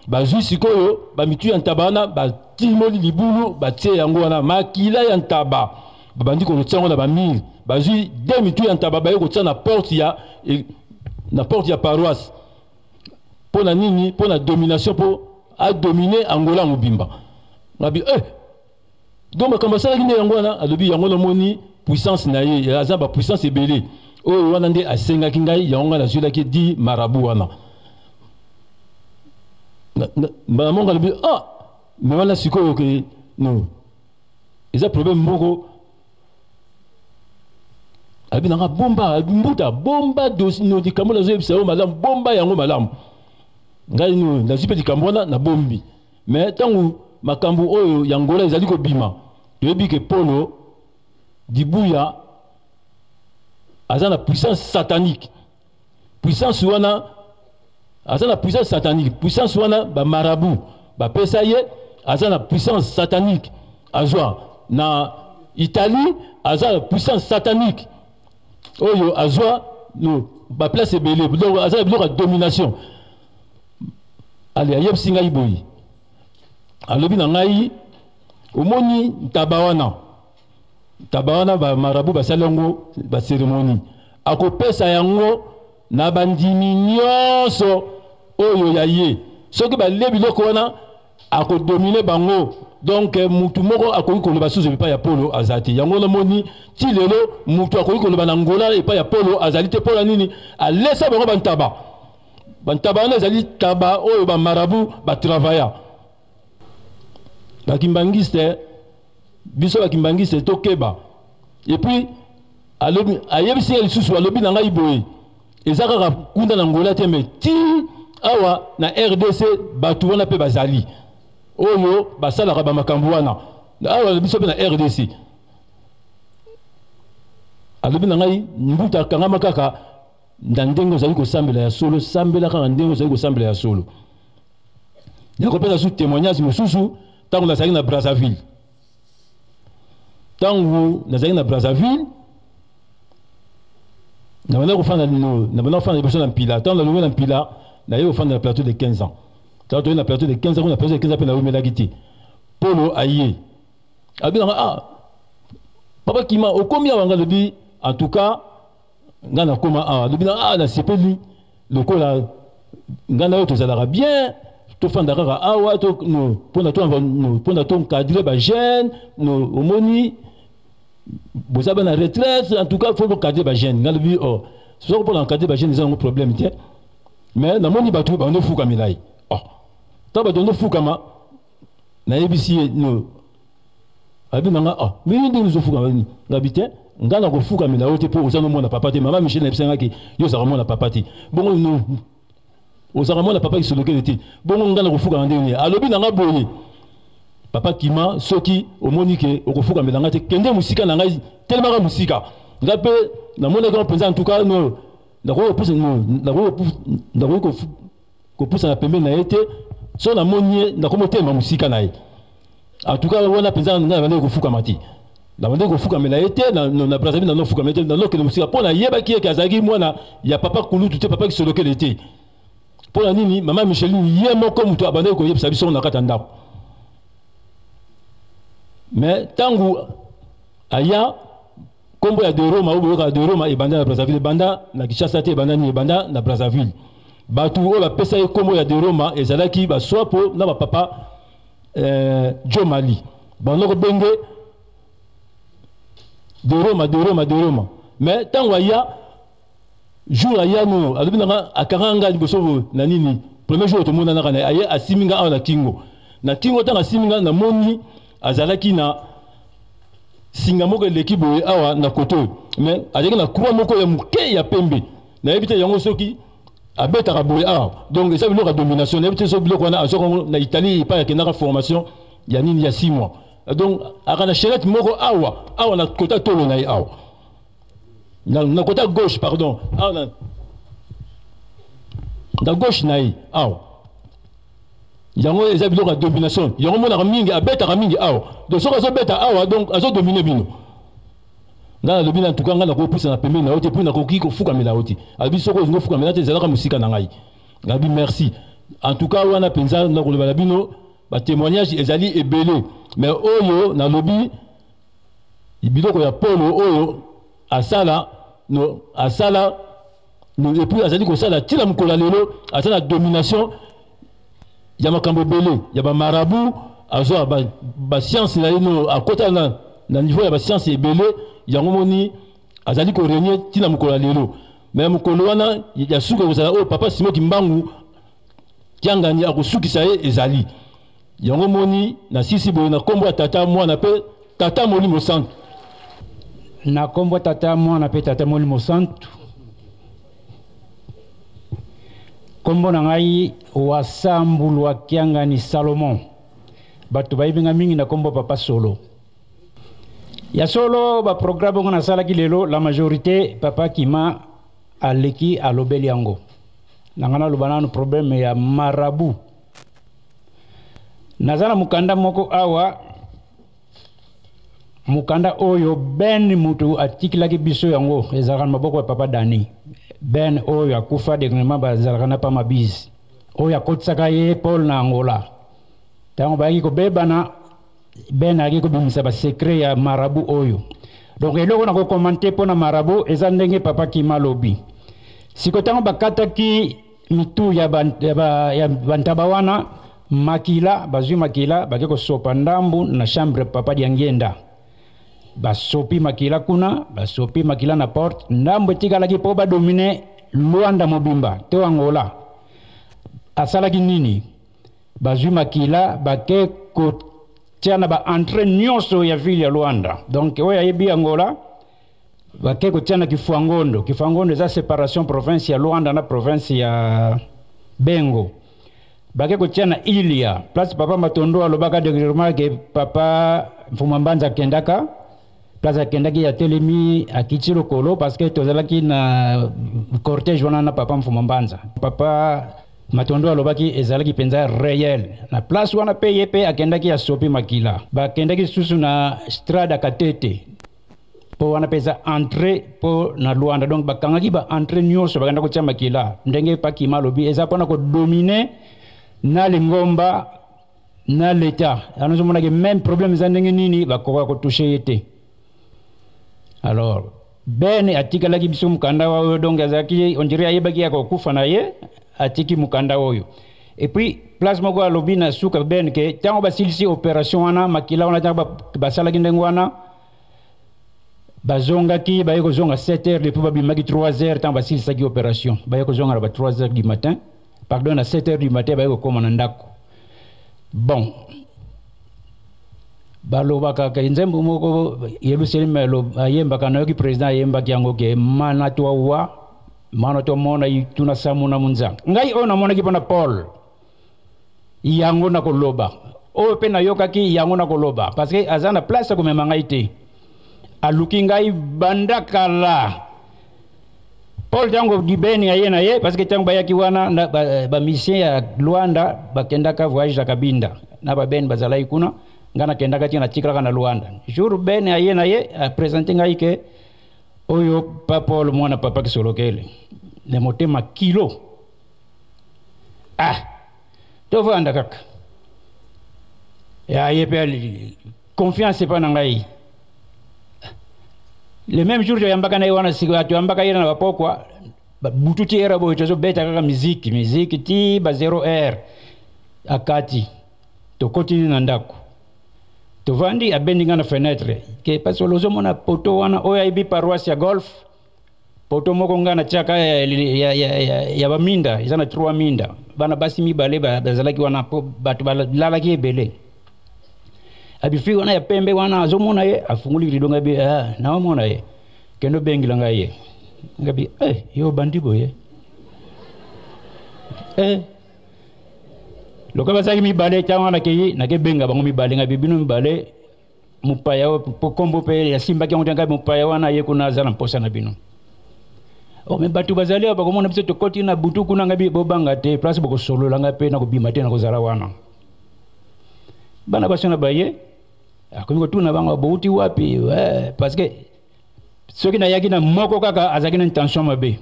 bazwi sikoyo bamitu ya ntaba wana, batimoli libulu, batie yango wana makila ya ntaba, babandi kotia yango na bamire. Bazwi de mitu ya ntaba, baye kotia na porte ya, na porte ya paroisse. Mpo na nini? Mpo na domination, mpo adomine Angola mobimba. Ngabi eh, donc makambo asalaki nde yango wana. Alobi yango namoni puissance na ye, aza ba puissance ebele oyo wana nde asengaki ngai yango, ngai nazwilaki di marabu wana. Mbala moko alobi ah, me wana sikoyo ke no eza problème moko. Alobi nanga bomba mbuta, bomba no likambo nazoyebisa yo malamu, bomba yango malamu. Ngai no nazwi mpe likambo wana nabombi. Me ntango makambo oyo ya Angola ezali kobima, toyebi ke Polo Dibuya aza na puissance satanique. Puissance wana, aza na puissance satanique. Puissance wana bamarabu bapesa ye, aza na puissance satanique azwa na Italie, aza na puissance satanique oyo azwa no baplace ebele, donc aza na biloko ya domination. Ale ayebisi ngai boye, alobi na ngai, omoni ntaba wana, ntaba wana bamarabu basali yango bacérémonie, akopesa yango na bandimi nyonso oyo ya ye. Soki balie biloko wana, akodomine bango. Donc eh, mutu moko akoki koloba susu epai ya Polo aza te. Yango namoni ti lelo mutu akoki koloba na Angola epai ya Polo azali te. Mpo na nini? Alesa bango bantaba. Bantaba wana ezali taba oyo bamarabu batravaya. Bakimbangiste, biso bakimbangiste tokeba. Et puis alobi, ayebisi ye lisusu, alobi na ngai boye, eza kaka kuna na Angola te, mais ti awa na RDC bato wana mpe bazali oyo basalaka bamakambo wana awa biso mpe na RDC. Alobi na ngai, mbuta akangama kaka na ndenge ozali kosambela ya solo, sambela kaka ndenge ozali kosambela ya solo. Nakopesa su témoignage mosusu. Ntango nazalaki na Brazzaville, ntango nazalaki na Brazzaville, nabanda kofanda, nabanda kofanda liboso na Mpila. Ntango nalongwe na Mpila, naye kofanda na Plateau de 15 ans. Ntango toye na Plateau de 15 ans, kuna Plateau de 15 ans mpe nawumelaki te. Polo aye, alobi nanga: "Ah, papa Kima, okomi awa?" Nga alobi: "En tout cas, nga nakoma awa." Alobi na: "Ah, nasepeli lokola nga na yo tozalaka bien, tofanda kaka awa mpona toencadre bajeune. Omoni, boza bana retraite, en tout cas faut bocadre bajeune." Nga lobi: "Oh, soko mpona encadre bajeune, eza yango problème te, mais namoni bato bando fukamela ye." Oh, ntango bato bando fukama, nayebisi ye no, abi nanga: "Ah, mais yo ndenge ozofukama?" Ngabi: "Te, nga na kofukamela yo te, mpo oza nomona papa te. Mama Michel nayebisangaki yo ozalaka mwana papa te. Bongo no ozalaka mwana papa Kisolokele te, bongo nga na kofukama ndenge nini?" Alobi nanga boye: "Papa Kima, soki omoni ke okofukamela nga te, kende mosika na ngai, telemaka mosika." Nga mpe namonaki yango mpenza. En tout cas, no, nakoki kopusana pembeni na ye te. So namoni ye, nakomotelema mosika na ye. En tout cas, wana mpenza ngai nabandaki kofukama te, nabandaki kofukamela ye te na Brazzaville. Nanofukamela te, nanokende mosika, mpo nayebaki eke azalaki mwana ya papa kulutu te, papa Kisolokele te. Mpo na nini? Mama Micheline ye moko moto abandaki koyebisa biso na kati ya ndako. Mais ntango aya, nkombo ya de Roma oyo boyokaka, de Roma ebanda na Brazzaville, ebanda na Kinshasa te. Ebanda nini? Ebanda na Brazzaville. Bato oyo bapesa ye nkombo ya de Roma ezalaki baswapo na bapapa Jo Mali. Banda kobenge de Roma, de Roma, de Roma. Mais ntango aya, jour aya, no, alobi nanga, akanga nga liboso na nini, premier jour tomonanaka na ye, aye, asimi nga awa na kingo, na kingo. Ntango asimi nga, namoni azalaki na singa moko eleki boye awa na koto oyo, mais azalaki na croix moko ya moke ya pembe. Nayebi te yango soki abetaka boye awa. Donc eza biloko ya domination. Nayebi te soki biloko wana azwaka yango na Italie epai akendaka formation ya nini, ya 6 mois. Donc aka na chaînette moko awa, awa na kota tolo na ye awa, na kota gauche, pardon, awa na gauche na ye awa. Yango eza biloko ya domination. Yango monaka mingi, abetaka mingi awa. Donc soki azobeta awa, donc azodomine bino. Ngai nalobi: "Na ntuka, ngai nakopusana na pembeni na yo te, mpo nakoki kofukamela yo te." Alobi: "Soki olingi ofukamela te, ezalaka mosika na ngai." Nalobi: "Merci." En tout cas, wana mpenza nakoloba na bino, batémoignage ezali ebele, mais oyo nalobi, biloko ya Polo oyo asala, no, asala no, et puis azali kosala ntina mokolo ya lelo. Aza na domination ya makambo ebele ya bamarabu, azwa bascience na ye, no, akota na niveau ya bascience ebele. Yango moni azali korégner ntina mokolo ya lelo. Mais mokolo wana ya suka ekozala oyo papa Simon Kimbangu Kiangani akosukisa ye. Ezali yango moni na sisi boye, na nkombo ya Tata, Mwana mpe Tata Molimo Santu. Na nkombo Tata, Mwana mpe Tata Molimo Santu. Nkombo na ngai Wasambulwa Kiangani Salomon. Bato bayebi nga mingi na nkombo Papa Solo. Ya solo, baprogramme ongo nasalaki lelo, la majorité papa Kima aleki alobeli yango. Na ngai naloba nanu problème ya marabu. Naza na mokanda moko awa, mokanda oyo Ben mutu atikelaki biso. Yango ezalaka na maboko ya papa Dani Ben oyo akufa dernièrement. Bazalaka na pa Mabise oyo akotisaka ye Paul na Angola. Ntango bayaki kobebana, Ben ayaki kobimisa basecret ya marabu oyo. Donc eloko na kocommenter mpo na marabu eza ndenge papa Kima alobi. Siko ntango bakataki mitu ya, ba, ya, ba, ya bantaba wana makila bazwi makila bake kosopa ndambu na chambre papa Diangienda. Basopi makila kuna, basopi makila na porte, ndambu etikalaki mpo badomine Luanda mobimba to Angola. Asalaki nini? Bazwi makila bake kotia na ba entrée nyonso ya ville ya Luanda. Donc oyo ayebi Angola, bake kotia na Kifuangondo. Kifuangondo eza separation province ya Luanda na province ya Bengo. Bake kotia na Ilia, place papa Matondo alobaka dernièrement ke papa Mfuma Mbanza akendaka, place akendaki atelemi akiti lokolo parce que tozalaki na cortège wana na papa Mfuma Mbanza. Papa Matondo alobaki ezalaki mpenza réel na place wana mpe ye mpe akendaki asopi makila. Bakendaki lisusu na Strada Katete mpo wana mpe eza entrée mpo na Luanda. Donc bakangaki ba entrée nyonso, bakenda kotia makila. Ndenge Pakima alobi, eza mpona kodomine na lingomba na l'État. Wana ozomonaki même problème eza ndenge nini, bakoka kotouche ye te. Alors Ben atikalaki biso mokanda oyo, donc azalaki, on dirait ayebaki ya kokufa na ye, atiki mokanda oyo. Et puis place moko alobi na suka Ben ke ntango basilisi opération wana, makila wana, ntango basalaki ndenge wana, bazongaki, baye kozonga 7 heures depuis babimaki 3 heures. Ntango basilisaki opération, baye kozonga na ba 3 heures du matin, pardon, na 7 heures du matin, baye kokóma na ndako. Bon, balobaka ke nzembo moko Yerusalemi ayembaka, nayoki président ayembaki yango ke mana twawa mana twamona tuna samuna munzanga. Ngai oyo namonaki mpona Paul, yango nakoloba. Oyo mpe nayokaki, yango nakoloba, parce que aza na place ya komema ngai te. Aluki ngai banda kala. Paul, ntango dibeni aye na ye, parce que ntango bayaki wana na bamusicien ya Luanda bakendaka voyage na Kabinda na babeni bazalaki kuna, ngai nakendaka ti natikalaka na Luanda. Jour Ben aye na ye, aprésente ngai ke oyo pa Paul, mwana papa Kisolokele, na motema kilo. Ah, tovanda kaka ya ye mpe confiance epa na ngai. Le même jour toyambaka na ye wana, sikoyo toyambaka ye na bapokwa butu ti era boye, tozobeta kaka miziki miziki ti ba 0 heure. Akati, tokoti na ndako, tovandi, abendi nga na fenêtre ke parce ozomona poto wana oyo ayebi paroisse ya Golf, poto moko nga na tiaka ya, ya, ya, ya, ya baminda, eza na trois minda. Bana basi mibale bazalaki wana po bato balalaki ebele. Abifi wana ya pembe wana azomona ye, afunguli rideau, ngai bi ah, naomona ye, kende obengela ngai ye. Ngai bi eh, yo bandi boye eh. Lokola bazalaki mibale ntango wana, nakei nakebenga bango mibale. Ngai bi bino mibale, mopaya oyo po kombo mpe yasimbaki yango te. Ngai mopaya wana ye kuna aza na mposa na bino. Oh, me bato bazali awa, bakomona biso tokoti na butu kuna. Ngai bi bobanga te, place bokosolola ngai mpe nakobima te, nakozala wana. Bana basi wana baye, akomi kotuna bango bouti wapi, eh, parce que soki nayaki na moko kaka azalaki na intention mabe.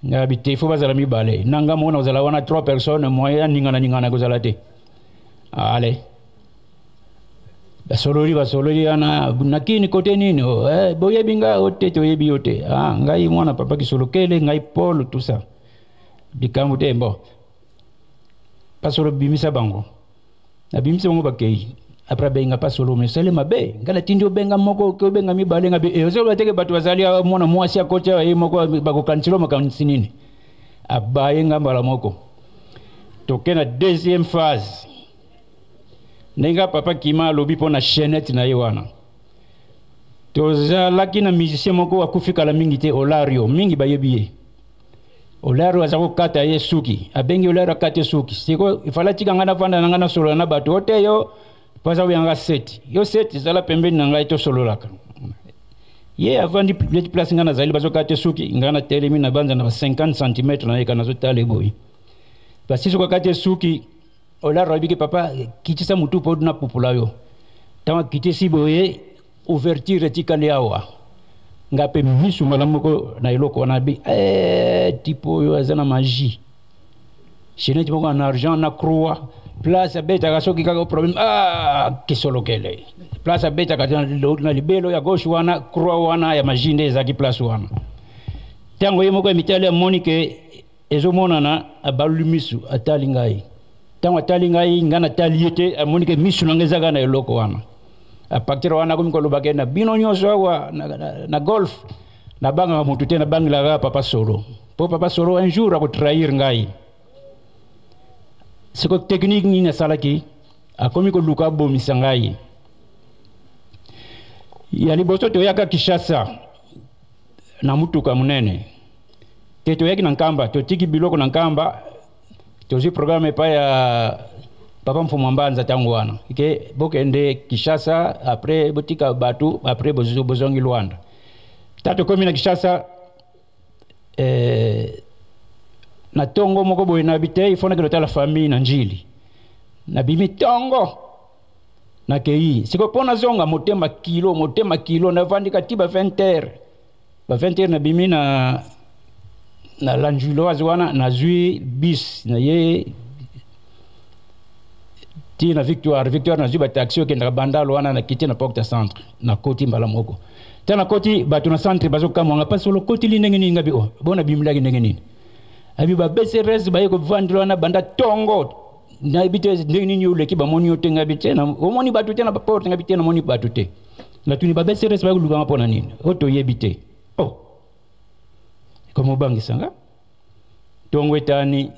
Ngai bi te, faut bazala mibale na nga moko nakozala wana, trois personnes, moyen aningana ningana kozala te. Ale, basololi basololi wana nakini kote nini, oh, eh, boyebi nga o te? Toyebi yo te. Ah, ngai mwana papa Kisolokele, ngai Paul, tout ça, likambo te. Bon, pasolo bimisa bango, nabimisi bango, bakei. Après abenga pasolo, mesale mabe, ngai natindi obenga moko, oke obenga mibale. Ngai be ozoloba teke bato bazali awa, mwana mwasi akoti awa ye moko, bakokanisela makanisi nini? Abaye nga mbala moko. Toke na deuxième phase, ndenge papa Kima alobi mpo na chaînette na ye wana. Tozalaki na musicien moko akufi kala mingi te, Olario, mingi bayebi ye. Olario aza kokata ye suki, abengi Olario akata ye suki. Sikoyo ifala atika ngai navanda na ngai, nasolola na bato o te. Yo mpo aza koyanga seti, yo seti ezala pembeni na ngai, tosololaka. Ye avandi neti place ngai nazali, bazokata ye suki, ngai natelemi na banza na ba 50 cm na ye, ka nazotala eboyi. Basisi kokata ye suki, Olario ayebiki papa kitisa motu mpo napupula yo. Ntango akitisi boye, ouverture etikali awa, nga mpe misu mbala moko na eloko wana bi eh, type oyo aza na magie, chaînette moko en argent na croix, place abetaka soki kaka problème, ah, Kisolokele, place abetaka na libelo ya gauche wana, croix wana ya magie nde ezalaki place wana. Ntango ye moko ya mitali amoni ke Ezomonana abaluli misu atali ngai. Ntango atali ngai, ngai natali ye te, amoni ke misu na ngai eza kaka na eloko wana. A partir wana akomi koloba ke na bino nyonso awa na, na, na golf nabangaka motu te, nabangelaka kaka papa Solo, mpo papa Solo un jour akotrahir ngai. Siko technique nini asalaki? Akomi koluka abomisa ngai. Ya liboso toyaka Kinshasa na mutuka monene te, toyaki na Nkamba, totiki biloko na Nkamba, tozwi programme epai ya papa Mfumu Mbanza ntango wana ke bokende Kinshasa, après botika bato, après bozongi Luanda. Ta tokomi na Kinshasa na tongo moko boye nayebi te, il faut nakende kotala famille na Njili. Nabimi tongo nakei sikoyo mpo nazonga motema kilo, motema kilo, navandi kati ba 20 heures, ba 20 heures nabimi na Lanjuloise wana, nazwi bus na ye ti na Victoire. Victoire nazwi ba taxi okendaka Bandalo wana, nakiti na porte centre, nakoti mbala moko. Ta nakoti, bato na centre bazokamwa nga, mpasi olokotili ndenge nini? Ngabi o bona bimilaki ndenge nini? Abi ba BCRS baye kovandela wana banda tongo, nayebi te ndenge nini oleki, bamoni yo te. Ngabi te, omoni bato te na baporte? Ngabi te, namoni bato te. Natuni ba BCRS baye kolukanga mpo na nini? O toyebi te. O komobangisa nga ntongo etani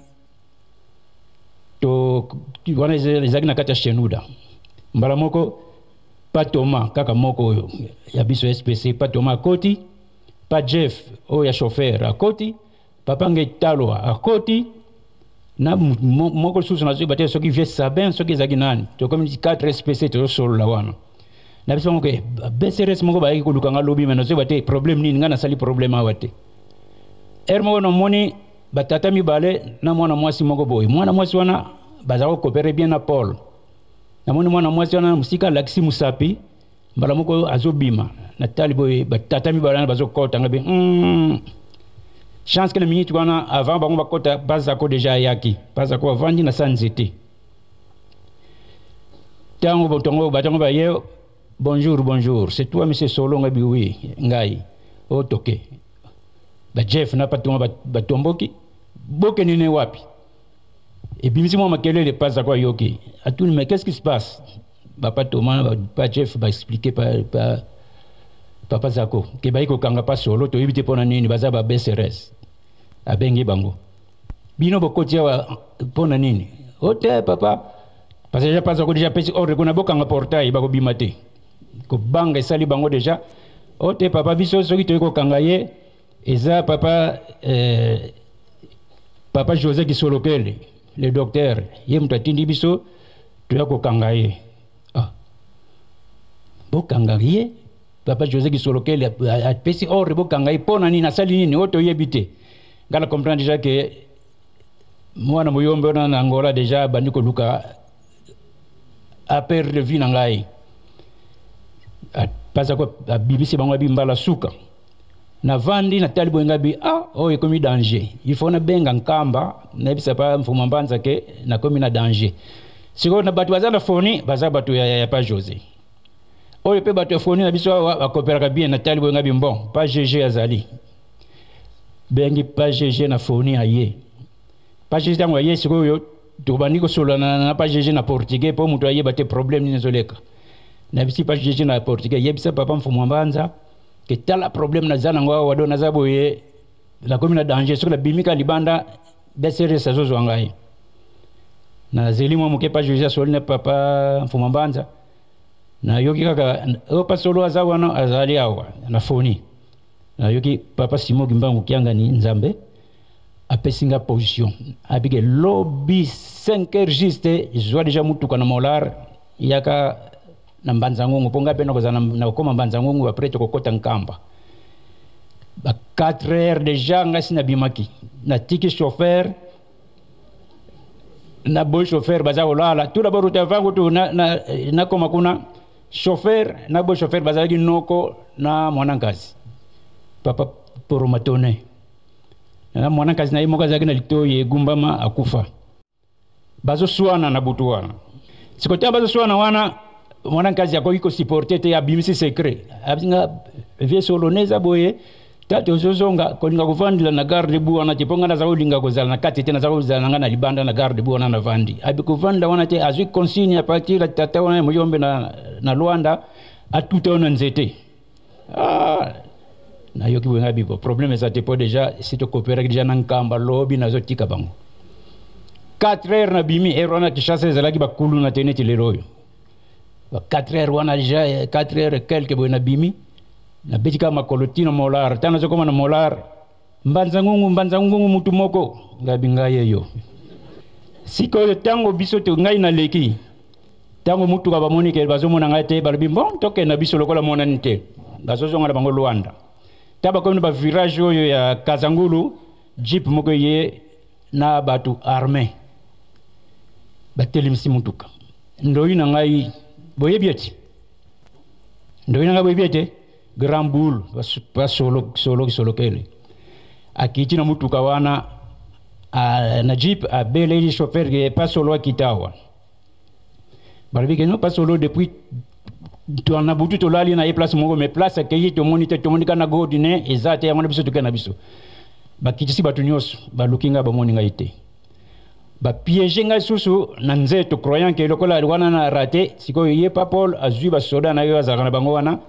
to wana ezalaki na kati ya Shenuda. Mbala moko pa Thomas kaka moko oyo ya biso SPC, pa Thomas akoti, pa Jeff oyo ya chauffeur akoti, papa nge Talwa akoti, na moko lisusu nazoyeba te soki vieux Sabin soki ezalaki nani. Tokomi 4 SPC tozosolola wana na biso moko, BCRS moko bayaki koluka nga lobi, me nazoyeba te problème nini, nga nasali problème awa te. Heure moko namoni batata mibale na mwana mwasi moko boye. Mwana mwasi wana bazala kokopere bien na Paul. Namoni mwana mwasi wana mosika alakisi mosapi, mbala moko azobima. Natali boye, batata mibale wana bazokɔta, nga be chance ke na minute wana avant bango bakɔta, bazako deja ayaki. Bazako avandi na sa nzete. Ntango botongo batango baye: "Bonjour, bonjour, c'est toi monsieur Solo?" Nga bi: "Oui, ngai." Otoke ba Jeff na patonga batomboki: "Bokende ne wapi?" Ebimisi mwa makelele. Pazako ayoki, atuni: "Mais qu'est-ce qui se passe?" Bapa Thomas, pa Jeff baexpliquer pa papa Zako ke bayi kokanga pa Solo, toyebi te mpo na nini, baza ba BCRS. Abengi bango: "Bino bokoti awa mpo na nini?" "O te papa, parce que déjà Pazako déjà apesi ordre kuna, bokanga portail, bakobima te." Kobanga esali bango déjà. "O te papa, biso soki toyei kokanga ye, eza papa José Kisolokele, le docteur, ye moto atindi biso toya kokanga ye." "Ah. Bokanga ye? Papa José Kisolokele apesi ordre bokanga ye mpo na nini? Asali nini?" "Oyo toyebi te." Nga na comprendre déjà ke mwana moyombe wana na Angola déjà abandi koluka aperdre vie na ngai. Pazako abimisi bango, abi mbala suka navandi natali boye, ngai bi: "Ah, oyo ekomi danger, il faut nabenga Nkamba, nayebisa pa Mfuma Mbanza ke nakomi na danger." Sikoyo na bato baza na foni, baza bato ya pa José oyo mpe bato ya foni na biso awa bakopelaka bien. Natali boye, ngai bi: "Bon, pa GG azali." Bengi pa GG na foni, aye. Pa GG ntango aye, sikoyo tobandi kosolola na pa GG na portugais mpo moto ayeba te problème nini ezoleka. Nayebisi pa GG na portugais: "Yebisa papa Mfumu Mbanza ke tala problème naza nango awa, do naza boye, nakomi na danger, soki nabimi ka libanda, BCRS azozwa ngai." Nazeli mwa moke, pa GG asoli na papa Mfumu Mbanza. Nayoki kaka oyo pa Solo aza wana, azali awa na foni. Nayoki papa Simo Kimbangu Kiangani Nzambe apesi nga position, abike lobi 5 heures juste, zwa deja mutuka na molar, yaka na Mbanza Ngungu, mpo ngai mpe nakozala na kokóma Mbanza Ngungu, après tokokɔta Nkamba. Ba 4 heures déjà ngai si nabimaki, natiki chauffeur na boy chauffeur baza kolala. Tout d'abord avant kutu nakoma kuna, chauffeur na boy chauffeur bazalaki noko na mwana nkasi, papa Poromatone, na mwana nkasi na ye moko azalaki na litoi egumbama, akufa. Bazoswana na butu wana. Sikoyo ntango bazoswana wana, mwana nkasi akoki kosupporter te, abimisi secret, abinga: "Vieux Solo, neza boye, Tata ozozonga kolinga kovandela na garde debout wana te, mpo ngai naza kolinga kozala na kati te, naza kozala na ngai na libanda na garde debout wana navandi. Abi kovanda wana te, azwi consigne ya partir ya tata wana ya moyombe na, na Luanda, atuta yo na nzete. Ah, nayoki boye ngai bibo problème eza te, mpo deja si tokooperaki deja na Nkamba, lobi nazotika bango 4 heures nabimi. Heure wana Kinshasa ezalaki bakuluna te neti lelo oyo. Ba 4 heures wana deja, 4 heures quelque boye nabimi, nabeti kaka makolo tina Molar. Ntango nazokoma na Molar, mbanza ngungu, mbanza ngungu, mutu moko ngabi ngai eyo. Sikoyo ntango biso to ngai naleki, ntango mutuka bamoni ke bazomona ngai te, balobi bon, tokenda biso lokola monani te, bazozonga na bango Luanda. Ntango bakomi na bavirage oyo ya Kazangulu, jeep moko ye na bato arme batelemisi mutuka. Ndoi na ngai boyebi ete ndoi na ngai boyebi ete grand boule basolo solo solokele akiti na mutuka wana a, na jeep, abeleli chauffeur ke pasolo akita awa. Balobi ke no, pasolo depuis na butu tolali na ye place moko, mais place akei tomoni te, tomoni kaka na godine eza te, yango na biso tokei na biso. Bakitisi bato nyonso, baluki ngai, bamoni ngai te, bapiege ngai susu na nzeto, croyant ke lokola wana na rate. Sikoyo ye pa Paul azwi basoda na ye oyo azalaka na bango wana,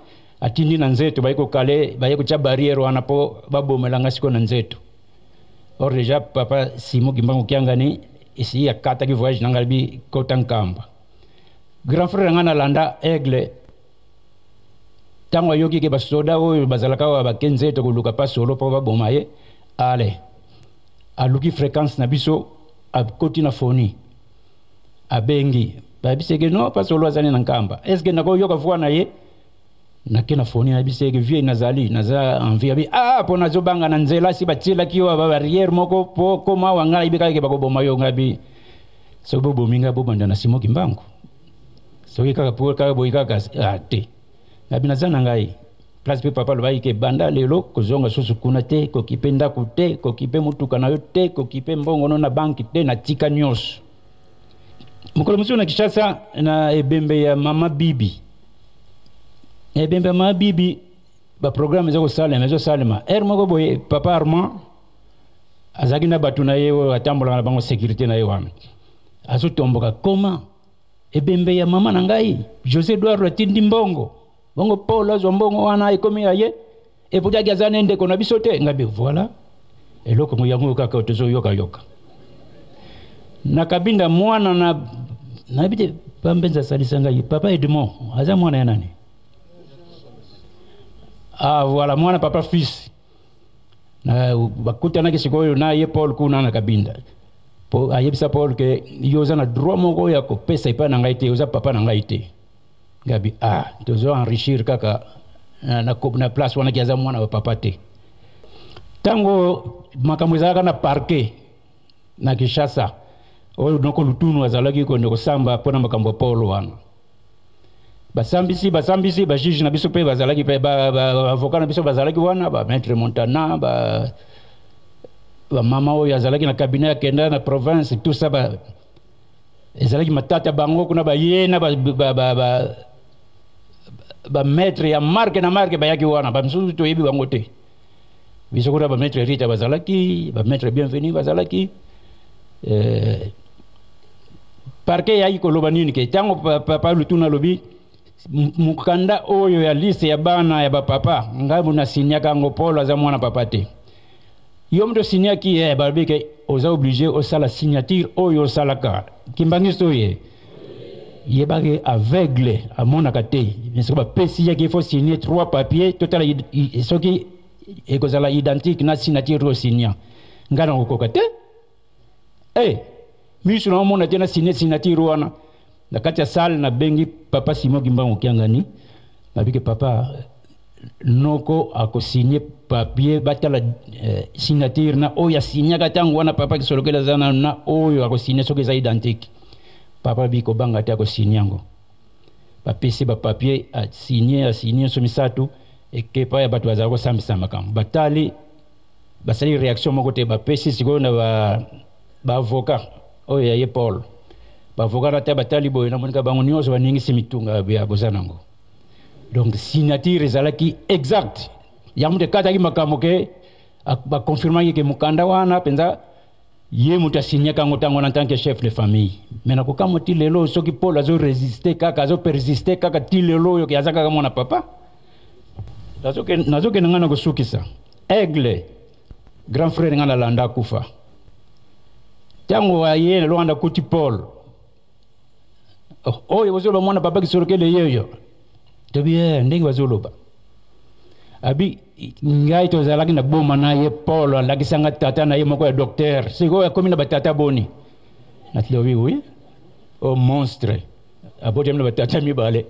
atindi na nzeto, baye kokale, baye kotya barrière wana mpo babomela ngai sikoyo na nzeto. Or déjà papa Simo Kimbangu Kiangani esi akataki voyage na ngai, bi kota Nkamba. Grand frère ngai nalanda Aigle, ntango ayoki ke basoda oyo bazalaka awa bake nzeto koluka pa solo mpo baboma ye, ale aluki fréquence na biso, akoti na foni, abengi, bayebisi eke no, pa solo azali na Nkamba, est ce que nakoyoka voix na ye? Nake na foni, nayebisi eke vie nazali naza envie. Abi ah, mpo nazobanga na nzela si batielaki yo ba barrière moko mpo koma awa, ngai nayebi kaka ke bakoboma yo. Ngai bi soki bobomi ngai, bobanda na Simo Kimbangu, soki kaka po kaka boyi kaka ah, te. Ngabi naza na ngai place mpe papa alobaki ke banda lelo kozonga susu kuna te, kokipe ndako te, kokipe motuka na yo te, kokipe mbongo no na banki te, natika nyonso. Mokolo mosusu na Kinshasa, na ebembe ya mama Bibi, na ebembe ya mama Bibi, baprogramme eza kosalema, ezosalema heure moko boye, papa Armand azalaki na bato na ye oyo atambolaka na bango, sécurité na ye wana, azotomboka koma ebembe ya mama na ngai, José Eduardo atindi mbongo bongo, Paul azwa mbongo wana ekomi ya ye, eputaki aza ne ndeko na biso te. Ngai be voilà eloko ngo yango kaka tozoyokayoka na Kabinda. Mwana na nayebi te, pambenza asalisa ngai, papa Edmond aza mwana ya nani? Ah voilà, mwana papa fils na bakutanaki sikoyo na ye Paul kuna na Kabinda, po ayebisa Paul ke yo oza na droit moko ya kopesa epai na ngai te, oza papa na ngai te. Ngabi ah, tozo enrichir kaka na, na, na place wana ki aza mwana wa papa te. Ntango makambo ezalaka na parquet na Kinshasa, oyo noko Lutunu azalaki kende kosamba mpo na makambo ya Paul wana, basambisi basambisi, bajuge na biso mpe bazalaki mpe baavocat na biso bazalaki wana, bamaître Montana, ba bamama oyo azalaki na cabinet akenda na province, tout ça ba, ezalaki matata. Bango kuna baye na bamaître ya marke na marke bayaki wana, bamisusu toyebi bango te. Biso kuna bamaître Rita bazalaki, bamaître Bienvenu bazalaki. Parquet eyaki koloba nini? Ke ntango papa Lutuna alobi mokanda oyo ya liste ya bana ya bapapa, ngai nasinyaka yango, Paul aza mwana papa te. Yo moto osinyaki ye, balobi ke oza obligé osala signature oyo osalaka. Kimbanguiste oyo yebaki aveugle, amonaka te, soki bapesi yaki, il faut signer trois papiers, totala soki ekozala identique na signature oyo osinya. Ngai nakokoka te, eh, miso na omona te, na signe signature wana na kati ya salle. Nabengi papa Simon Kimbangu Kiangani, nabiki papa noko akosigne papier, batala signature na oyo asignaka ntango wana papa Kisolokele aza nano na oyo akosigne, soki eza identique. Papa bi kobanga te, akosigne yango. Bapesi bapapier, asigne, asigne nyonso misato, ekepa ya bato bazala kosambisa makambo, batali, basali réaction moko te. Bapesi sikoyo na baavocat oyo ya ye Paul. Baavocat na te batali boye, namonika bango nyonso baningisi mitunga ya boza nango. Donc signature ezalaki exact. Yango moto ekataki makambo ke bakonfirmaki ke mokanda wana mpenza ye moto asignaka yango ntango wana en tant que chef de famille. Mais nakokamwa ti lelo soki Paul azo résister kaka, azo persister kaka ti lelo oyo ke aza kaka mwana papa. Nazokende ngai na kosukisa. Aigle, grand frère ngai nalanda akufa. Ntango aye na Luanda akuti Paul. Oh, oyo bozoloba mwana papa kisolokele yeyo. Tobi eh, ndenge bazoloba. Abi ngai tozalaki na boma na ye Paul alakisa nga tata na ye moko ya docteur. Sikoyo akomi na batata boni? Natilobi oui. Oh monstre. Abotami na batata mibale.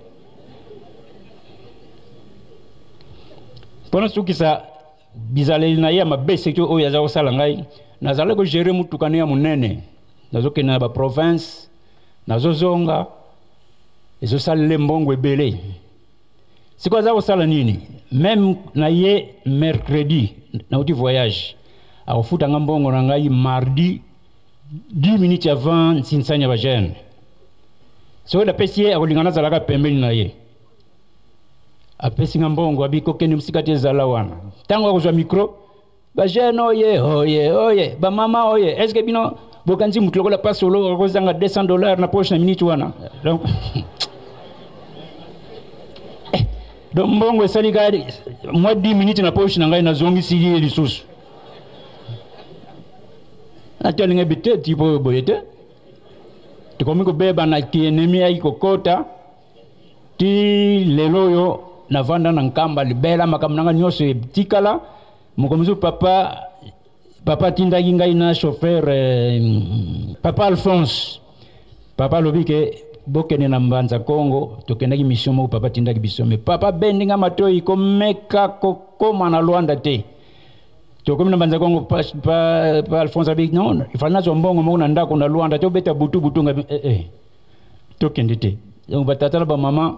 Mpona sukisa bizaleli na ye ya mabe surtout oyo aza kosala ngai, nazalaki kogere motuka ne ya monene, nazokende na baprovince, nazozonga, ezosalela mbongo ebele. Sikoyo aza kosala nini? Meme na ye mercredi nauti voyage, akofuta nga mbongo na ngai mardi 10 minutes avant nsinsani ya bajeune. Soki napesi ye akolinga nazalaka pembeni na ye. Apesi nga mbongo, abi kokende mosika te, ezala wana. Ntango akozwa micro, ba jeune oye oye oye, ba mama oye, est-ce que bino bokanisi moto lokola Pasolo akozanga 200 dollars na poche na minute wana? Donc, donc mbongo esali kaka mwa 10 minutes na poche na ngai, nazongisi ye lisusu. Natali ngai bite tipo oyo boye te, tokomi kobebana, kienemi ayaki kokota ti lelo oyo navanda na Nkamba libela, makambo na ngai nyonso etikala. Mokolo mosusu papa, papa atindaki ngai na chauffeur eh, papa Alphonse. Papa alobi ke bokende na Mbanza Kongo, tokendaki mission moko papa atindaki biso, mais papa abendi ngai matoi komeka kokoma na Luanda te. Tokomi na Mbanza Kongo, pa, pa, pa Alphonse abi non, il fallait nazwa mbongo moko na ndako na Luanda, tobeta butu butu ngai eh, eh. Tokende te. Donc batata na bamama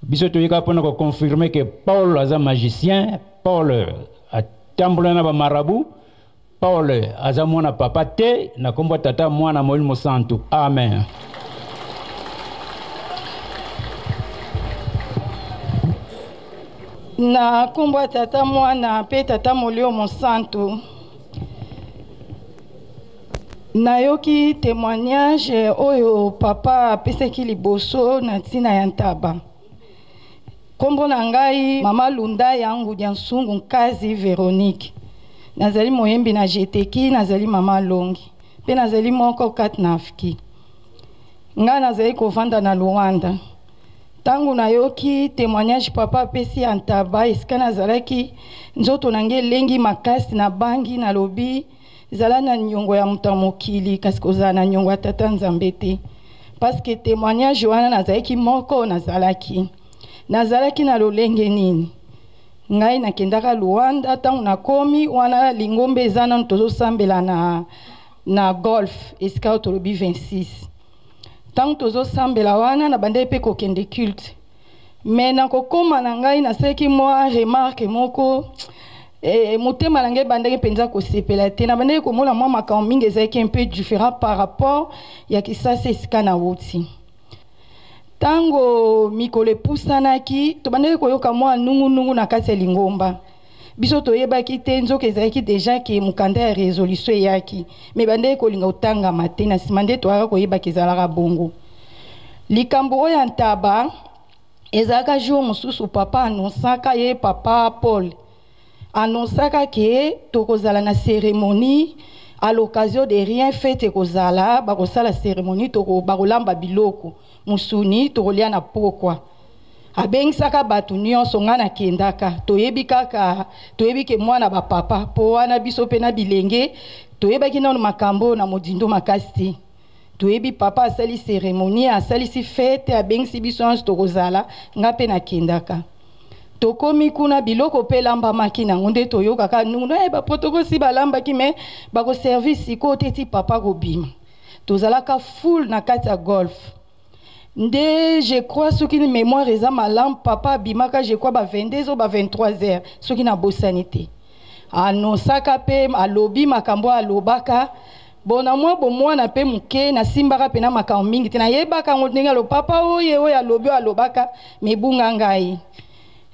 biso toyeka mpona koconfirme ke Paul aza magicien, Paul atambola na bamarabu, Paul aza mwana papa te, na kombo ya tata mwana Molimo Santu. Amen. Na kombo ya tata mwana mpe tata Molimo Mosantu. Nayoki témoignage oyo papa apesaki liboso na ntina ya ntaba. Kombo na ngai mama Lunda ya Ngudia Nsungu Nkazi Veronique. Nazali moyembi na Jeteki, nazali mama Longi mpe nazali moko kati na Afki. Ngai nazali kovanda na Luanda. Ntango nayoki témoignage papa apesi ya ntaba, esika nazalaki nzoto na ngai elengi makasi, nabangi, nalobi zala na nyongo ya moto ya mokili kasi kozala na nyongo ya tata Nzambe te. Parce que témoignage wana nazalaki moko, nazalaki na lolenge nini? Ngai nakendaka Luanda, ntango nakomi wana lingombe eza nanu tozosambela na golf esika oyo tolobi 26. Ntango tozosambela wana nabandaki mpe kokende culte. Mais nakokoma na ngai nasalaki mwa remarque moko, motema na ngai ebandaki mpenza kosepela te. Nabandaki komona mwa makambo mingi ezalaki un peu différent par rapport ya Kisasa esika nauti. Ntango mikolo epusanaki, tobandaki koyoka mwa nungunungu na kati ya lingomba. Biso toyebaki te, nzoka ezalaki deja ke mokanda ya résolution eyaki, mais bandaki kolinga kotangama te. Na nsima nde toyaka koyebaka ezalaka bongo. Likambo oyo ya ntaba ezalaka jour mosusu papa annonçaka ye, papa Paul annonçaka ke tokozala na cérémonie à l'occasion de rien fête ekozala, bakosala cérémonie, bakolamba biloko musuni tokolia na pokwa. Abengisaka bato nyonso, ngai nakendaka. Toyebi kaka, toyebi ke mwana ba papa, po wana biso pe na bilenge toyebaki nano makambo na modindo makasi te. Toyebi papa asali cérémonie, asalisi fête, abengisi biso nyonso tokozala, ngai pe nakendaka. Tokomi kuna biloko pe elambamaki nango nde toyokaka nungu, ba protocole si balambaki mais bakoservi sikoyo te ti papa kobima. Tozalaka full na kati ya golf. Nde je crois soki ni mémoire eza malamu, papa abimaka je crois ba 22 ou ba 23 heures soki nabosani te. Anonsaka pe alobi makambo alobaka. Bon, na mwa bomwana pe moke nasimbaka pe na makambo mingi te, nayebaka yango ndenge alo papa oye oyo alobi oyo alobaka mebunga ngai.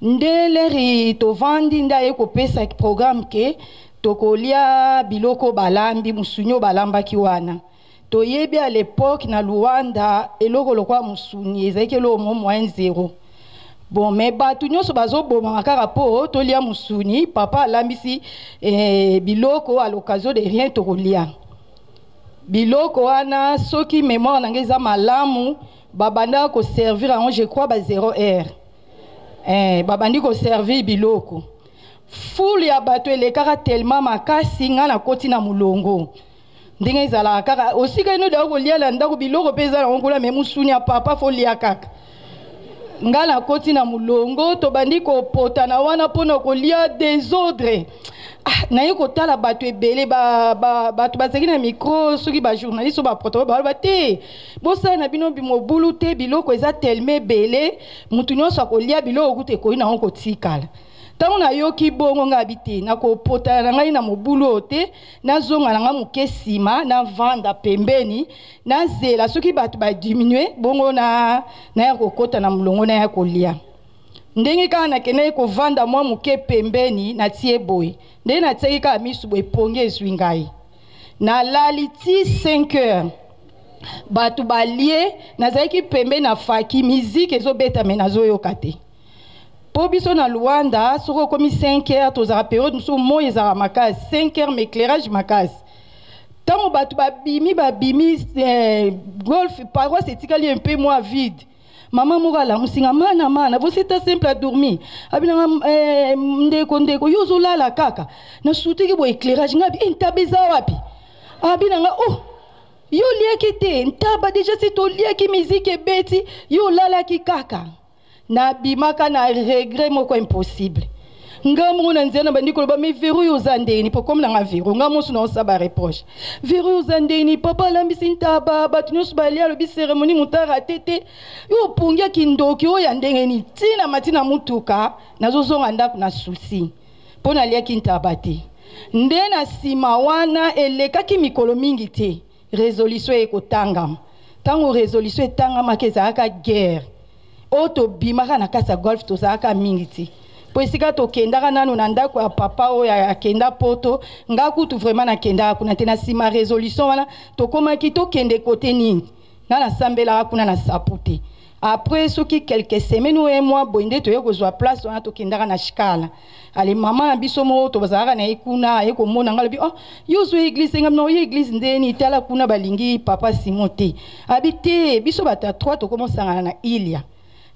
Nde leri tovandi nde aye kopesa programme ke tokolia biloko balambi, musuni oyo balambaki wana. Toyebi à l'epoque na Luanda eloko lokola musuni ezalaki eloko moko moyen zero. Bon, mais bato nyonso bazobomama kaka po tolia musuni, papa alambisi eh, biloko à l'occasion de rien tokolia. Biloko wana soki memoire na ngai eza malamu, babandaka koservir yango je crois ba 0 heure. Eh, babandi koservir biloko. Foule ya bato elekaka tellement makasi, ngai nakoti na molongo. Ndenge ezalaka kaka osika ino dayo kolia na ndako biloko mpe eza nango kuna me musuni ya papa fo lia kaka. Nga nakoti na molongo tobandi kopotana wana mpo na kolia desordre. Ah, naye kotala bato ebele ba, ba, bato bazalaki na micro soki ba journaliste ba protocole baloba te bosala na bino mobulu te biloko eza tellement ebele moto nyonso akolia biloko kutu ekoki nango kotikala. Ntango nayoki bongo ngai abi te nakopotana na ngai na mobulu oyo te nazonga na ngai moke nsima navanda pembeni nazela soki bato badiminue bongo na naya kokota na molongo naya kolia. Ndenge kaka nakendaki kovanda mwa moke pembeni natie boye ndenge natiaki kaka misu boye pongi ezwi ngai nalali ti 5 heures bato balie nazalaki pembeni na faki miziki ezobeta me nazoyoka te. Po biso na Luanda soki okomi 5 heures tozalaka periode mosusu moi ezalaka makasi 5 heures mais éclairage makasi ntango bato babimi babimi eh, golf paroisse etikali un peu moins vide mama moko alamusi nga mana mana você tá sempre a dormir abinanga eh, ndeko ndeko yo ozolala kaka nasutiki bo éclairage nga abi eh, ntaba eza wapi abinanga oh yo oliaki te ntaba deja si toliaki miziki ebeti yo olalaki kaka Nabimaka na regret moko impossible. Nga moko na nzela nabandi koloba mais Vero yo oza ndeni po comme nanga Vero nga mosu na osaba reproche. Vero yo oza ndeni papa alambisi ntaba bato nyonso balia alobi cérémonie moto arate te yo opongi ya kindoki oyo ya ndenge nini ntina mati na motuka nazozonga ndako na souci mpo naliaki ntaba te nde na nsima wana elekaki mikolo mingi te Resolution eye kotangama. Tango resolution etangamaka ezalaka guerre. Oyo tobimaka na kati ya golf tozalaka mingi te. Po esika tokendaka nanu na ndako ya papa oyo akenda poto, nga kutu vraiment nakendaka kuna te. Na sima resolution wana tokomaki tokende kote nini? Nga nasambelaka kuna na sapu te. Après soki quelques semaines ou un mois boye nde toye kozwa place wana tokendaka na Shikala. Ale mama na biso moko tozalaka na ye kuna aye komona nga alobi oh yo ozwa eglise nga na oye eglise ndeni tala kuna balingi papa Simon te. Abi te biso bato ya 3 tokoma osangana na Ilia.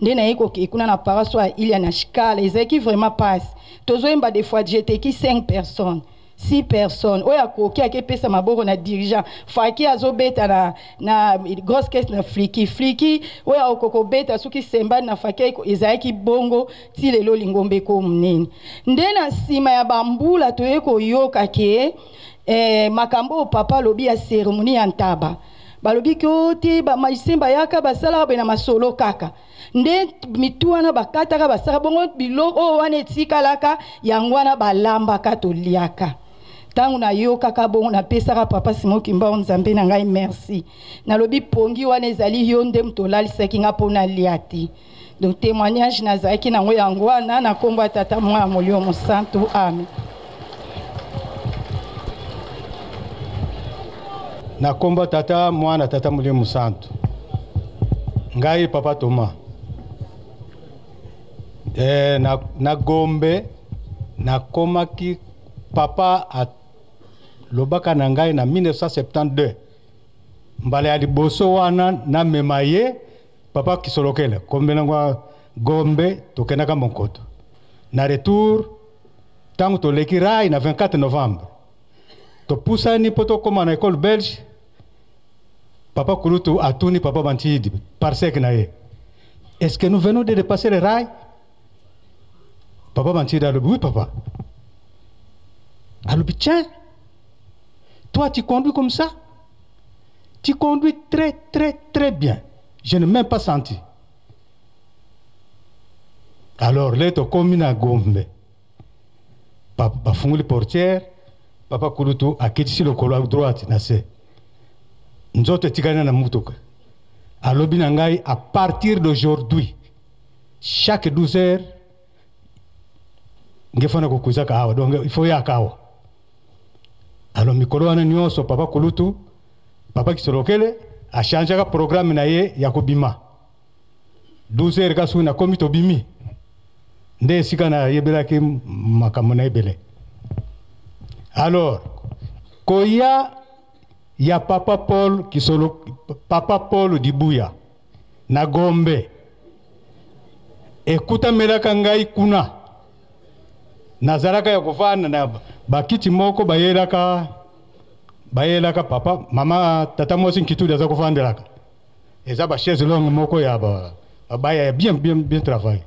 Nde naye kokei kuna na paraso ya Ilia na Shikala ezalaki vraiment pasi. Tozoyemba des fois jeteki 5 personnes. 6 personnes oyo akoki akepesa maboko na dirigeant faki azobeta na, na grosse caisse na fliki fliki oyo akoki kobeta soki sembani na faki ezalaki bongo ti lelo lingomba eko monene nde na nsima ya bambula toye koyoka ke eh, makambo oyo papa alobi ya cérémonie ya ntaba balobi ke o te bamagicien bayaka basalaka boye na masolo kaka nde mitu wana bakataka basaka bongo biloko oyo wana etikalaka yango wana balambaka toliaka ntango nayokaka bongo napesaka papa Simon Kimbangu nzambe na ngai merci nalobi pongi wana ezali yo nde moto olalisaki nga mpo nalia te donc témoignage nazalaki nango yango wana na nkombo ya tata mwana molimo mosantu amen. Na nkombo ya tata mwana tata molimo mosantu ngai papa Thomas eh, na, na Gombe nakomaki papa alobaka na ngai na 1972 mbala ya liboso wana namema ye papa Kisolokele kombenangwa Gombe tokendaka Monkoto na retour ntango toleki rai na 24 novembre topusani mpo tokóma na ekole belge papa kulutu atuni papa Bantidi parsec na ye est-ce que nous venons de dépasser le rail papa Bantidi alobi oui papa alobi tiens toi tu conduis comme ça tu conduis très très très bien je n'ai même pas senti alors le tokomi na Gombe bafungoli portière papa kulutu akitisi lokolo ya droite na se nzoto etikali na mutuka alobi na ngai à partir d'aujourd'hui chaque 12 heures Nge fana kokuzaka awa, donc il faut yaka awa. Alors mikolo wana nyonso papa kulutu, papa Kisolokele achangeaka programme na ye ya kobima 12 heures ka soki nakomi tobimi nde esika nayebelaki makambo na ebele. Alors koya ya papa Paul Kisolo, papa Paul Dibuya na Gombe ekutamelaka ngai kuna. Nazalaka ya kofanda na bakiti moko bayelaka bayelaka papa mama tata mwasi Nkitudi aza kofandelaka, eza ba chaise longue moko ya babaya ya bien bien bien travail,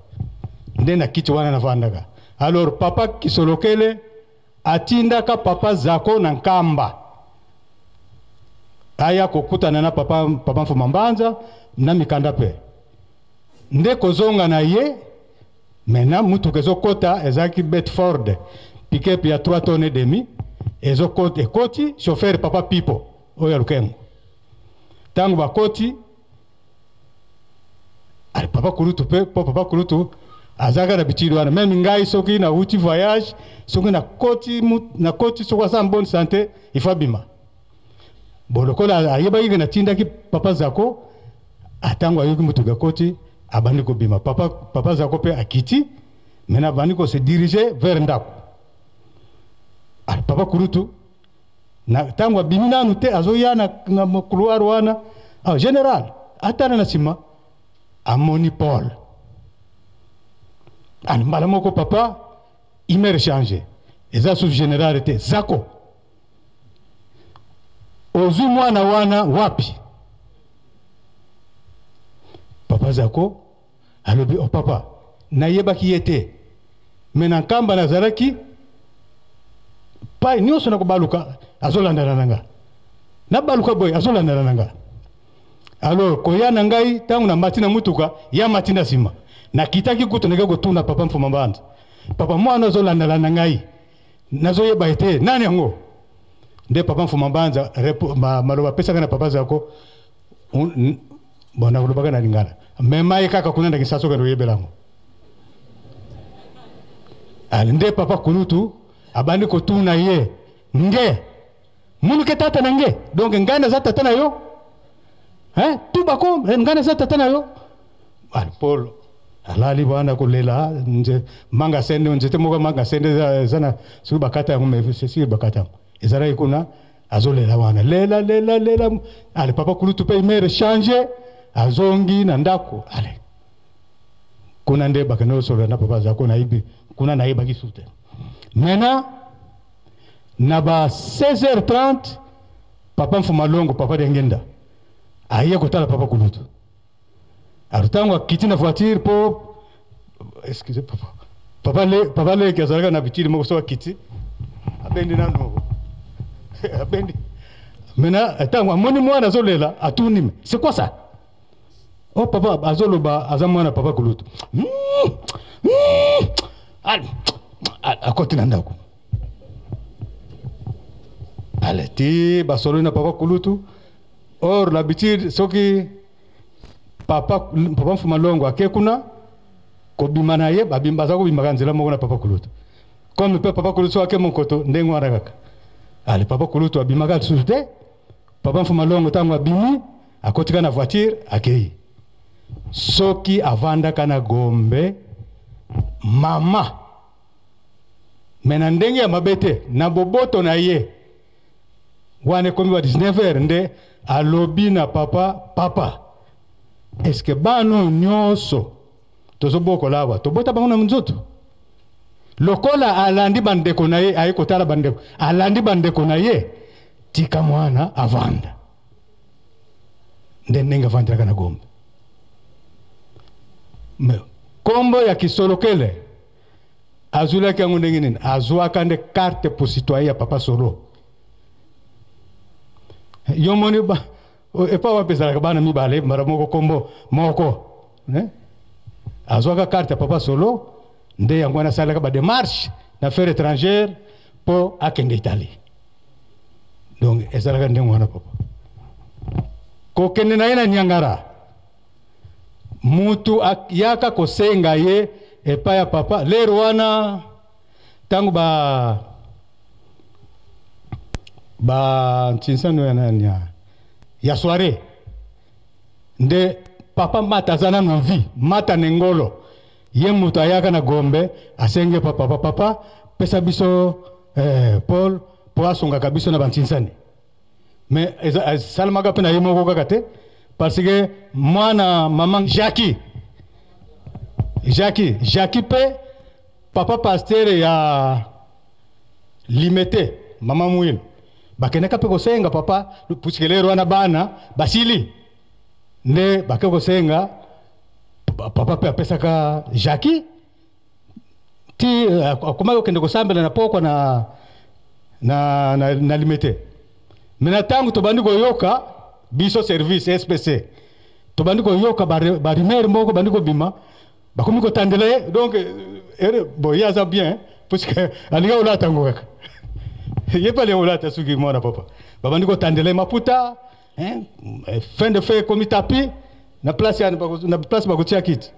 nde na kiti wana nafandaka. Alors papa Kisolokele atindaka papa Zako na Nkamba aya kokutana na papa, papa Mfuma Mbanza na mikanda mpe nde kozonga na ye. Maintenant mutuka ezokota ezalaki Bedford pick-up ya 3 tonnes et demi ezokota, ekoti chauffeur papa Pipo oyo ya Lukengo. Ntango bakoti ali papa kulutu mpe mpo papa kulutu azalaka na bitili wana, meme ngai soki nauti voyage soki nakoti nakoti soki aza en bonne santé il faut abima. Bon, lokola ayebaki ke natindaki papa Zako, atango ayoki motuka ekoti abandi kobima, papa, papa Zako mpe akiti, maintenant abandi ko se diriger vers ndako. Ali papa kulutu na ntango abimi nanu te azoya na, na couloir wana, ah, général atala na nsima amoni Paul. Ali mbala moko papa humeur change, eza sous général te, Zako ozwi mwana wana wapi? Papa Zako alobi, oh papa, nayebaki ye te, me na Nkamba nazalaki pai nyonso nakobaluka azolandana na nga, nabaluka boye azolandana na nga. Alors koya na ngai ntango namati na mutuka ya mati na nsima nakitaki kutu nake kotuna papa Mfuma Mbanza, papa mwana azolandana na ngai nazoyeba ye te nani yango? Nde papa Mfuma Mbanza maloba apesaka na papa Zako, bon nakolobaka na lingala, mema ye kaka kuna na Kinshasa okende koyebela yango. Ale nde papa kulutu abandi kotuna ye, nge munu ke tata na nge, donc ngai naza tata na yo, hein, tubako ngai naza tata na yo. Ale Paul alali wana kolela nze manga sende nzete moko manga sende eza na soki bakata yango mais c'est sûr bakata yango ezalaki kuna, azolela wana lela lela lela. Ale papa kulutu mpe imere change azongi na ndako. Ale kuna nde bakende kosolola na papa Zako, nayebi kuna nayebaki su te. Maintenant na ba 16h30 papa Mfuma Longo, papa Dengenda aye kotala papa kulutu. Alors ntango akiti na voiture po excusez papa, papa le papa leki azalaka na bitili moko, soki akiti abendi nanu moko abendi. Maintenant ntango amoni mwana azolela atuni, me c'est quoi ça? Oh papa azoloba aza mwana papa kulutu. Akoti na ndako ale ti basololi na papa kulutu. Or l'habitude soki papa papa Mfuma Longo ake kuna kobima na ye babimba aza kobimaka nzela moko na papa kulutu, comme mpe papa kulutu soki ake mokoto ndenge wana kaka. Ale papa kulutu abimaka lisusu te. Papa Mfuma Longo ntango abimi akotika na voiture akei, soki avandaka na Gombe mama me na ndenge ya mabe te na boboto na ye wana ekomi ba 19 heures nde alobi na papa, papa eske bana oyo nyonso tozobokola awa tobota bango na nzoto? Lokola alandi bandeko na ye aye kotala bandeko, alandi bandeko na ye, tika mwana avanda nde ndenge avandelaka na Gombe. Me kombo ya Kisolokele azwilaki yango ndenge nini? Azwaka nde carte pour citoyen ya papa Solo. Yo moni ba epa wapi ezalaka bana mibale mbala moko kombo moko, eh? Azwaka carte ya papa Solo nde yango wana asalaka ba démarche na affaire étrangère mpo akende Italie. Donc ezalaka ndenge wana papa kokende na ye na Niangara, mutu ayaka kosenga ye epai ya papa lero wana. Ntango ba ba ntinsano ya nani ya, ya soirée nde papa Mata aza nanu en vie, Mata Nengolo ye moto ayaka na Gombe asenge pa papa, papa pesa biso eh, Paul po asungaka biso na bantinsani. Mais esalamaka mpe na ye moko kaka te, parce que mwana mama Jackie, Jackie, Jackie mpe papa pasteur ya Limete, mama Mwilu, bakendaka mpe kosenga papa, puisque lero wana bana basili nde bake kosenga papa mpe apesaka Jackie ti eh, akomaki kokende kosambela na pokwa na, na, na, na Limete. Me na ntango tobandi koyoka biso service SPC, tobandi koyoka barumeur moko bandi kobima, bakomi kotandela ye. Donc eh, bon, ye aza bien puisque alingi kolata yango kaka ye mpe alingi kolata soki mwana papa, babandi kotandela ye maputa hein, fin de fait ekomi tapi na place ya na place bakotia kiti.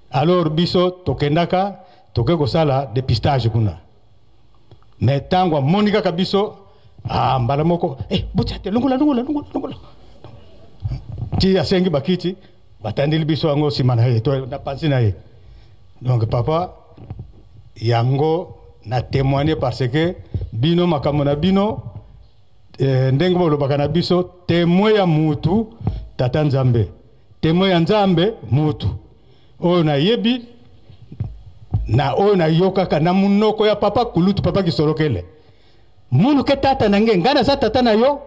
Alors biso tokendaka toke kosala dépistage kuna, mais ntango amoni kaka biso, ah, mbala moko eh, botia te, longola longola longola longola, ti asengi bakiti, batandeli biso yango nsima na ye to na pansi na ye. Donc papa, yango na témoigner parce que bino makambo na bino eh, ndenge bolobaka na biso témoin ya mutu tata Nzambe, témoin ya Nzambe mutu oyo nayebi na oyo nayokaka na munoko ya papa kulutu papa Kisolokele, munu ke tata na nge, ngai naza tata na yo.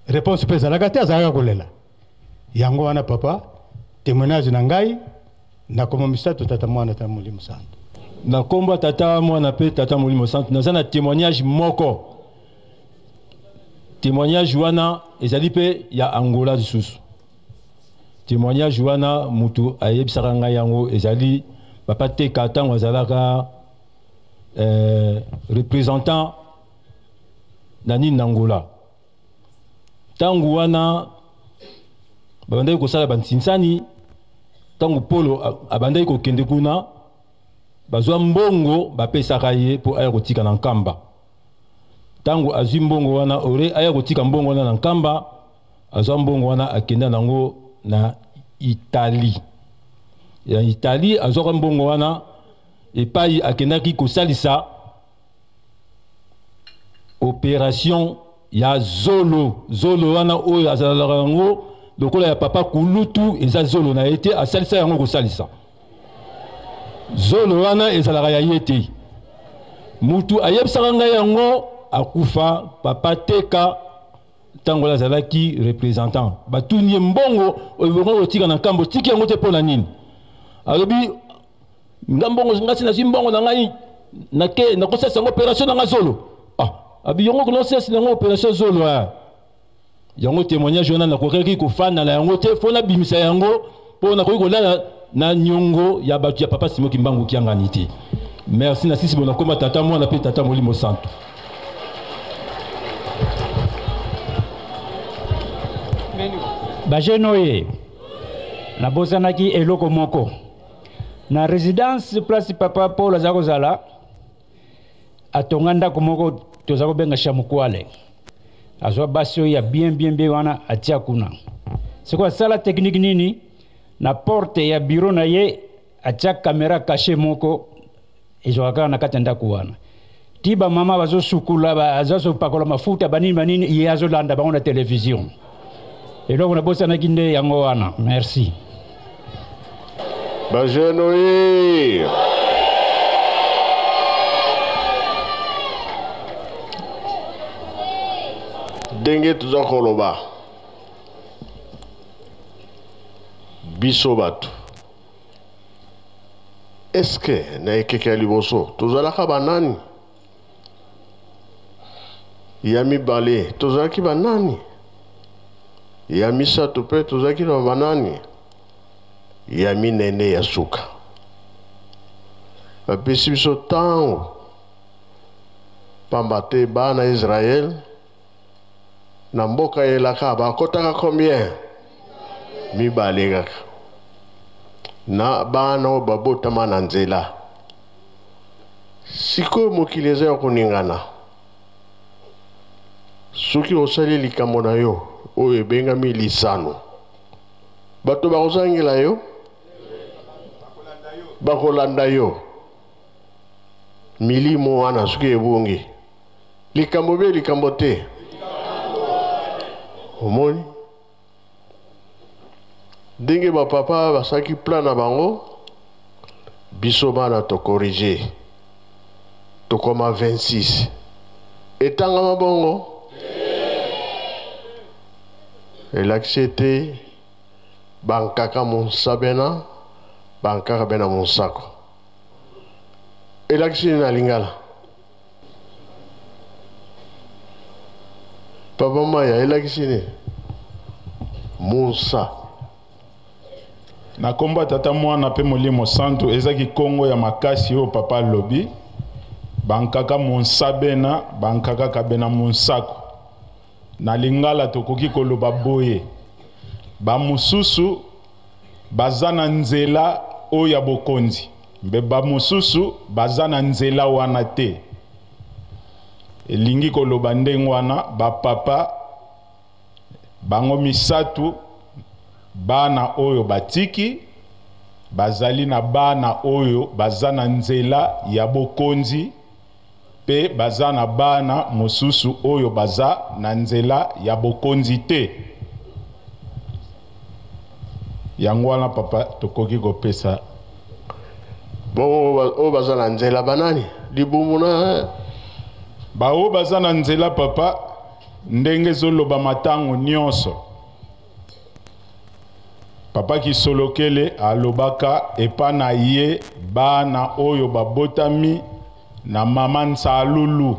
Réponse mpe ezalaka te, azalaka kolela. Yango wana papa, témoignage na ngai nakoma misato, tata mwana tata molimo santo. Na nkombo ya tata mwana mpe tata molimo santo, naza na témoignage moko. Témoignage wana ezali mpe ya Angola lisusu. Témoignage wana mutu ayebisaka ngai yango ezali papa Teka, ntango azalaka eh, représentant na nini na Angola. Ntango wana babandaki kosala bansinsani, ntango Polo abandaki kokende kuna, bazwa mbongo bapesaka ye mpo aya kotika na Nkamba. Ntango azwi mbongo wana, ore aya kotika mbongo wana na Nkamba, azwa mbongo wana akenda nango na Italie. Ya Italie azwaka mbongo wana epai akendaki kosalisa operation ya zolo. Zolo wana oyo azalaka yango lokola ya papa kulutu, eza zolo na ye te, asalisa yango kosalisa zolo wana ezalaka ya ye te. Mutu ayebisaka ngai yango akufa, papa Teka, ntango azalaki représentant. Batuni ye mbongo oyo kotika na nkambo, tiki yango te mpo na nini? Alobi nga mbongo nga si nazwi mbongo na ngai nake nakosalisa yango operation na nga zolo. Ah, abi yango konosalisa yango operation zolo. Ah, yango témoignage wana nakokaki kofanda na yango te, fo nabimisa yango mpo nakoki kolala na nyongo ya bato ya papa Simo Kimbangu Kiangani te. Merci na sisi bona koma tata mwana mpe tata molimo santo. Bajeune oye, nabosanaki eloko moko na résidence place papa Paul aza kozala. Atonga ndako moko toza kobenga Shamukwale, azwa basi oyo ya bien bien bien wana atia kuna. Sikoyo asala technique nini? Na porte ya bureau na ye atia caméra caché moko ezwaka kaka na kati ya ndako wana, ti bamama bazosukula, azopakola mafuta, banini banini, ye azolanda bango na télévision. Eloko nabosanaki nde yango wana. Merci. Bajeune oye, ndenge toza koloba biso bato, eske na ekeke ya liboso tozalaka banani? Ya mibale tozalaki banani? Ya misato mpe tozalaki na banani? Ya minene ya suka bapesi biso ntango, pamba te bana Israele na mboka elaka bakotaka combien? Mibale kaka, na bana oyo babotama na nzela. Sikoyo mokili eza ya koningana. Soki osali likambo na yo oyo ebengami lisano, bato bakozangela yo, bakolanda yo. Milimo wana soki ebungi, likambo be likambo te. Omoni ndenge bapapa basalaki plan na bango, biso bana tokorige, tokoma 26 etangama bongo elakisi ete bankaka monsabena bankaka bena monsako. Elakisi nini na lingala? Papa Maya, elakisi nini? Monsa. Na kombo ya Tata, Mwana pe Molimo Santu, eza kikongo ya makasi oyo papa alobi, bankaka monsa bena, bankaka kabena monsako. Na lingala tokoki koloba boye, ba mosusu baza na nzela oyo ya bokonzi, mpe ba mosusu baza na nzela wana te. Elingi koloba ndenge wana, ba papa bango misatu, bana oyo batiki, bazali na bana oyo baza na nzela ya bokonzi, mpe baza na bana mosusu oyo baza na nzela ya bokonzi te. Yango wana papa tokoki kopesa. Bongo oyo baza na nzela banani? Libumu na baoyo baza na nzela papa, ndenge ezolobama ntango nyonso. Papa Kisolokele alobaka epa na ye bana oyo babotami na mama Nsalulu,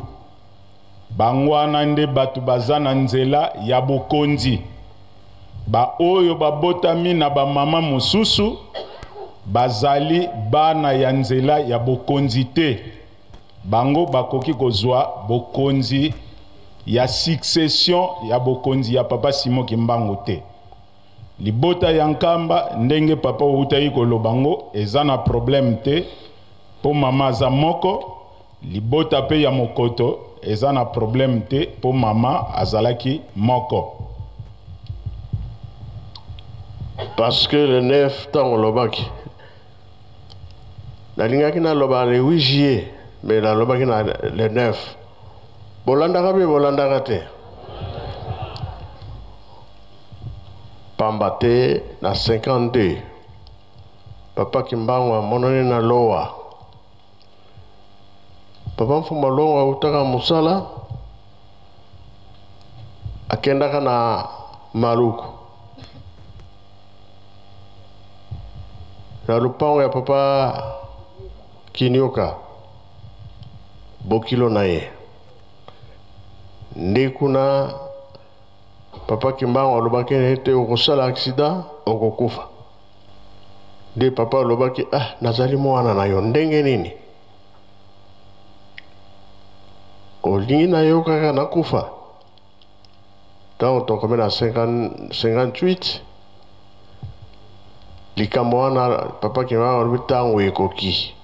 bango wana nde bato baza na nzela ya bokonzi. Ba oyo babotami na ba mama mosusu bazali bana ya nzela ya bokonzi te. Bango bakoki kozwa bokonzi ya succession ya bokonzi ya Papa Simon Kimbangu te. Libota ya Nkamba, ndenge papa owutaki koloba ngo, eza na problème te po mama aza moko. Libota pe ya Mokoto eza na problème te po mama azalaki moko. Parce que le 9 ntango olobaki, nalingaki naloba le 8 juillet, mais nalobaki na le 9. Bolandaka mpe bolandaka te, pamba te na 52 Papa Kimbangu amonani na Lowa. Papa Mfuma Longo autaka mosala, akendaka na Maluku na lopango ya Papa Kinyoka, bokilo na ye. Nde kuna Papa Kimbangu alobaki ete okosala accident, okokufa. Nde papa alobaki, ah, nazali mwana na yo, ndenge nini olingi na yo kaka nakufa? Ntango tokomi na 58, likambo wana Papa Kimbangu alobi ntango ekoki.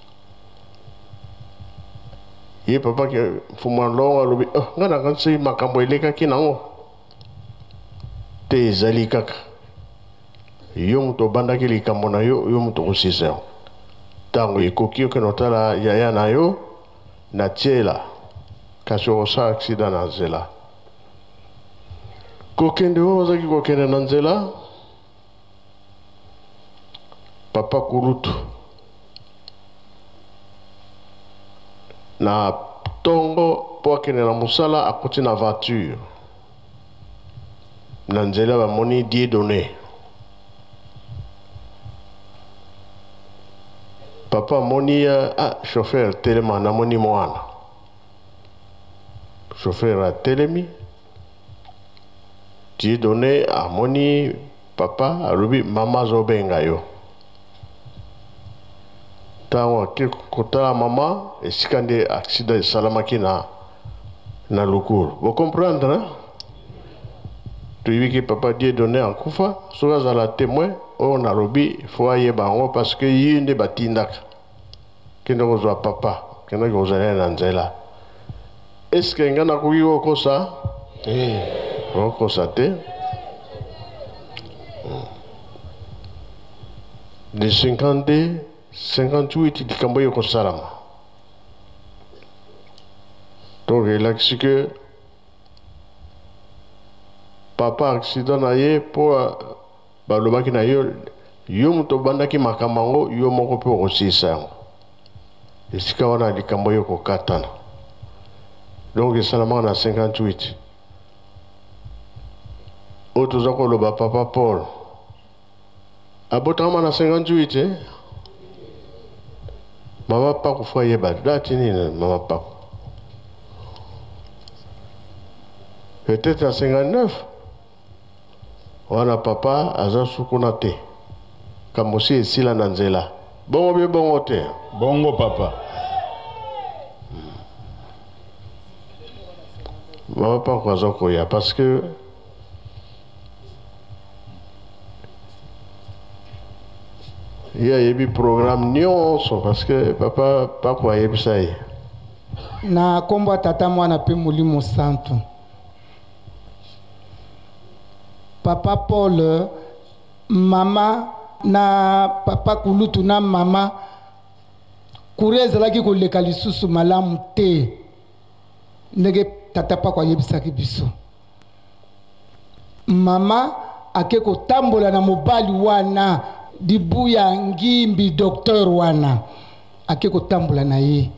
Ye Papa Mfumu Alongo alobi, oh, ngai nakanisi makambo elekaki nango te, ezali kaka yo moto obandaki likambo na yo, yo moto okosisa yango. Ntango ekoki okende otala yaya na yo na tiela, kasi okosala aksida na nzela. Kokende oyo ozalaki kokende na nzela, papa kulutu na ntongo mpo akende na mosala, akoti na voiture na nzela, bamoni Dieudonné. Papa amoni, ah, chauffeur telema, namoni mwana. Chauffeur atelemi. Dieudonné amoni papa, alobi mama azobenga yo. Ntango ake kotala mama, esika nde accident esalamaki na Lukulu. Bocomprendre, hein? Toyebi ke papa Dieudonné akufa, soki azala témoin oyo nalobi, fo ayeba yango, parce que ye nde batindaka kende kozwa papa. Kendaki kozala na nzela. Est-ce que nga nakoki kokosa? Te. Kokosa te. De 52, 58 likambo oyo ekosalama. Donc elakisi que papa accident na ye mpo balobaki na yo yo moto obandaki makambo yango yo moko mpe okosilisa yango esika wana likambo oyo kokatana donc esalamaka na 58 oyo toza koloba papa paul abotama na 58 eh? mama paku fo ayeba dati nini mama paku peut-être na 59 wana papa aza sukuna te kambo si esila na nzela bongo bie bongo te bongo papa mama paku aza koya parce que ye ayebi programme nyonso parce que papa paku ayebisa ye na nkombo ya tata mwana mpe molimo santu papa paul mama na papa kulutu na mama kura ezalaki koleka lisusu malamu te ndenge tata pako ayebisaki biso mama ake kotambola na mobali wana dibuya ngimbi docteur wana ake kotambola na ye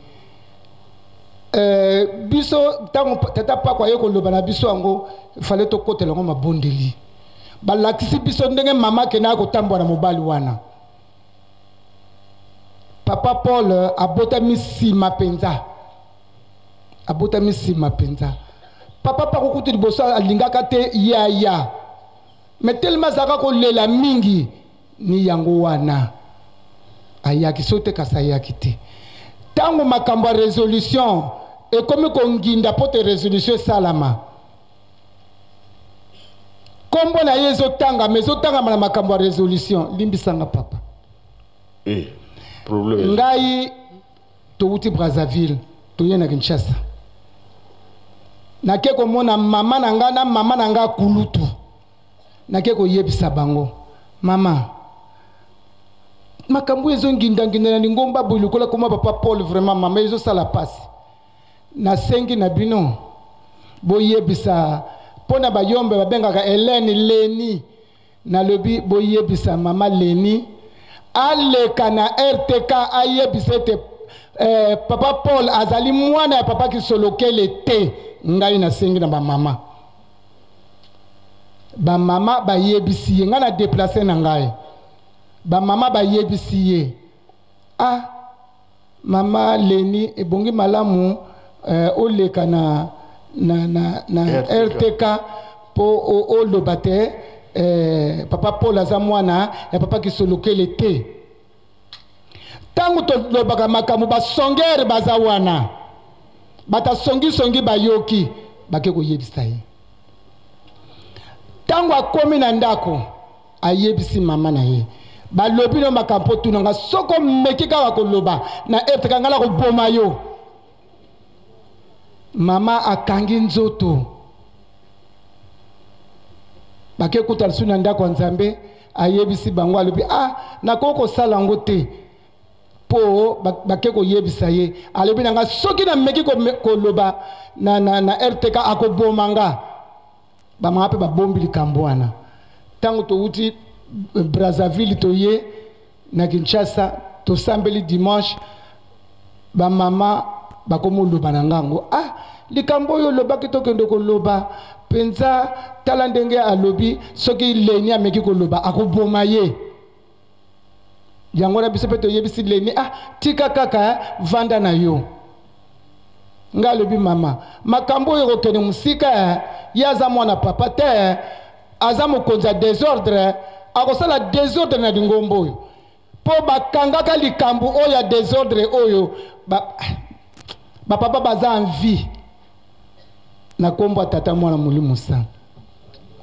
eh, biso ntango tata pako aye koloba na biso yango fale tokotela yango mabondeli balakisi biso ndenge mama akendaka kotambola na mobali wana papa paul abotami nsima mpenza abotami nsima mpenza papa pako kutu liboso alingaka te yaya me telema azalaka kolela mingi ni yango wana ayaki so te kasi ayaki te ntango makambo ya resolution ekomi konginda mpo te resolution esalama nkombo na ye ezotangama ezotangama na makambo ya resolution limbisanga papa eh, problème ngai towuti brazzaville toye na kinshasa nake komona mama na ngai na mama na ngai kulutu nake koyebisa bango mama makambo ezongindanginda na lingomba boye lokola koma papa paul vraiment mama ezosala mpasi nasengi na bino boyebisa mpo na bayombe babengaka helene leni nalobi boyebisa mama leni aleka na rtk ayebisa ete eh, papa paul azali mwana ya papa kisolokele te ngai nasengi na bamama bamama bayebisi ye ngai na deplace na ngai bamama bayebisi ye ah mama leni ebongi malamu eh, oleka na, na, na, na rtk mpo oloba te eh, papa paul aza mwana ya papa kisolokele te ntango tolobaka makambo basongere baza wana bato asongisongi bayoki bake koyebisa ye ntango akomi na ndako ayebisi mama na ye balobi no makambo mpo tuna nga soki omeki kaka koloba na etaka ngai nakoboma yo mama akangi nzoto bake kuta lisusu na ndako ya nzambe ayebisi bango alobi ah nakoki kosala yango te mpo bake koyebisa ye alobi na nga soki nameki koloba na, na, na rtk akoboma nga bamama mpe babombi likambo wana ntango towuti eh, brazzaville toye na kinshasa tosambeli dimanche bamama bakomi oloba na ngango ah likambo oyo olobaki tokende koloba mpenza tala ndenge alobi soki leni ameki koloba akoboma ye yango wana biso mpe toyebisi leni ah tika kaka eh, vanda na yo ngai alobi mama makambo oyo ekokende mosika eh, ye aza mwana papa te eh, aza mokonzi ya desordre akosala desordre na lingomba oyo mpo bakangaka likambo oyo ya desordre oyo bapapa ba baza en vie na nkombo ya tata mwana molimo santu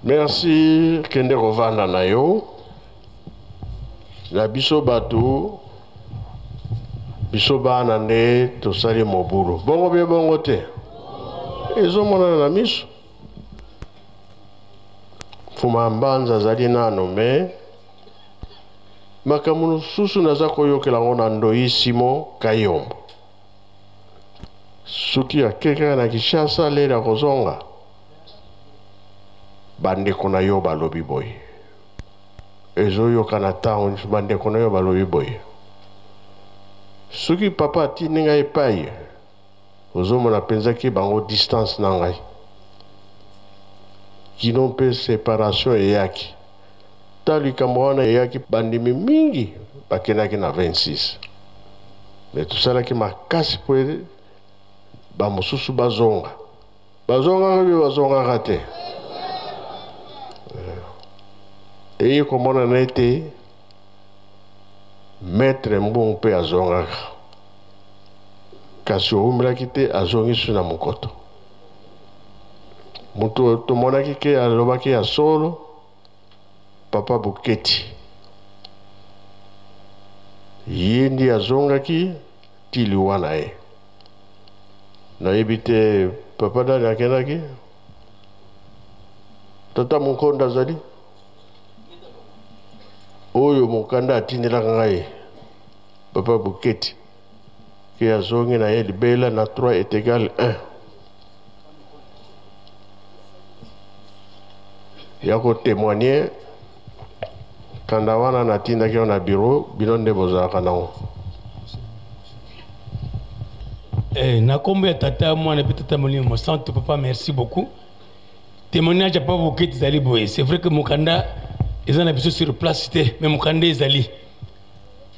merci kende kovanda na yo na biso bato Biso bana nde tosali mobulu. Bongo bie bongo te. Ezomonana na miso. Mfuma Mbanza azali nano me makambo mosusu naza koyokela yango na Ndoyi Simon Kayombo. Soki ake kaka na Kinshasa lere akozonga, bandeko na yo balobi boye. Ezoyokana ntango nyonso bandeko na yo balobi boye. Soki papa atindi ngai epai, ozomona mpenza ke bango distance na ngai. Kino mpe separation eyaki. Ta likambo wana eyaki, bandimi mingi bakendaki na 26. Me tosalaki makasi mpo bamosusu bazonga. Bazongaka mpe bazongaka te. Eye komonana ete Maître Mbungu mpe azongaka, kasi owumelaki te azongi lisusu na mokoto. Moto tomonaki ke alobaki ya solo, Papa Boketi ye nde azongaki ti liwa na ye. Nayebi te papa nani akendaki, tata Monkonda azali oyo mokanda atindelaka ngai papa Boketi ke azongi na ye libela na 3 est égal 1 ya kotemoigne kanda wana natindaki yo na bureau bino nde bozalaka nango. Eh, na kombo ya tata mwana mpe tata molimo mosantu papa merci beaucoup témoignage ya papa boketi ezali boye c'est vrai que mokanda eza na biso sur place te mais mokanda ezali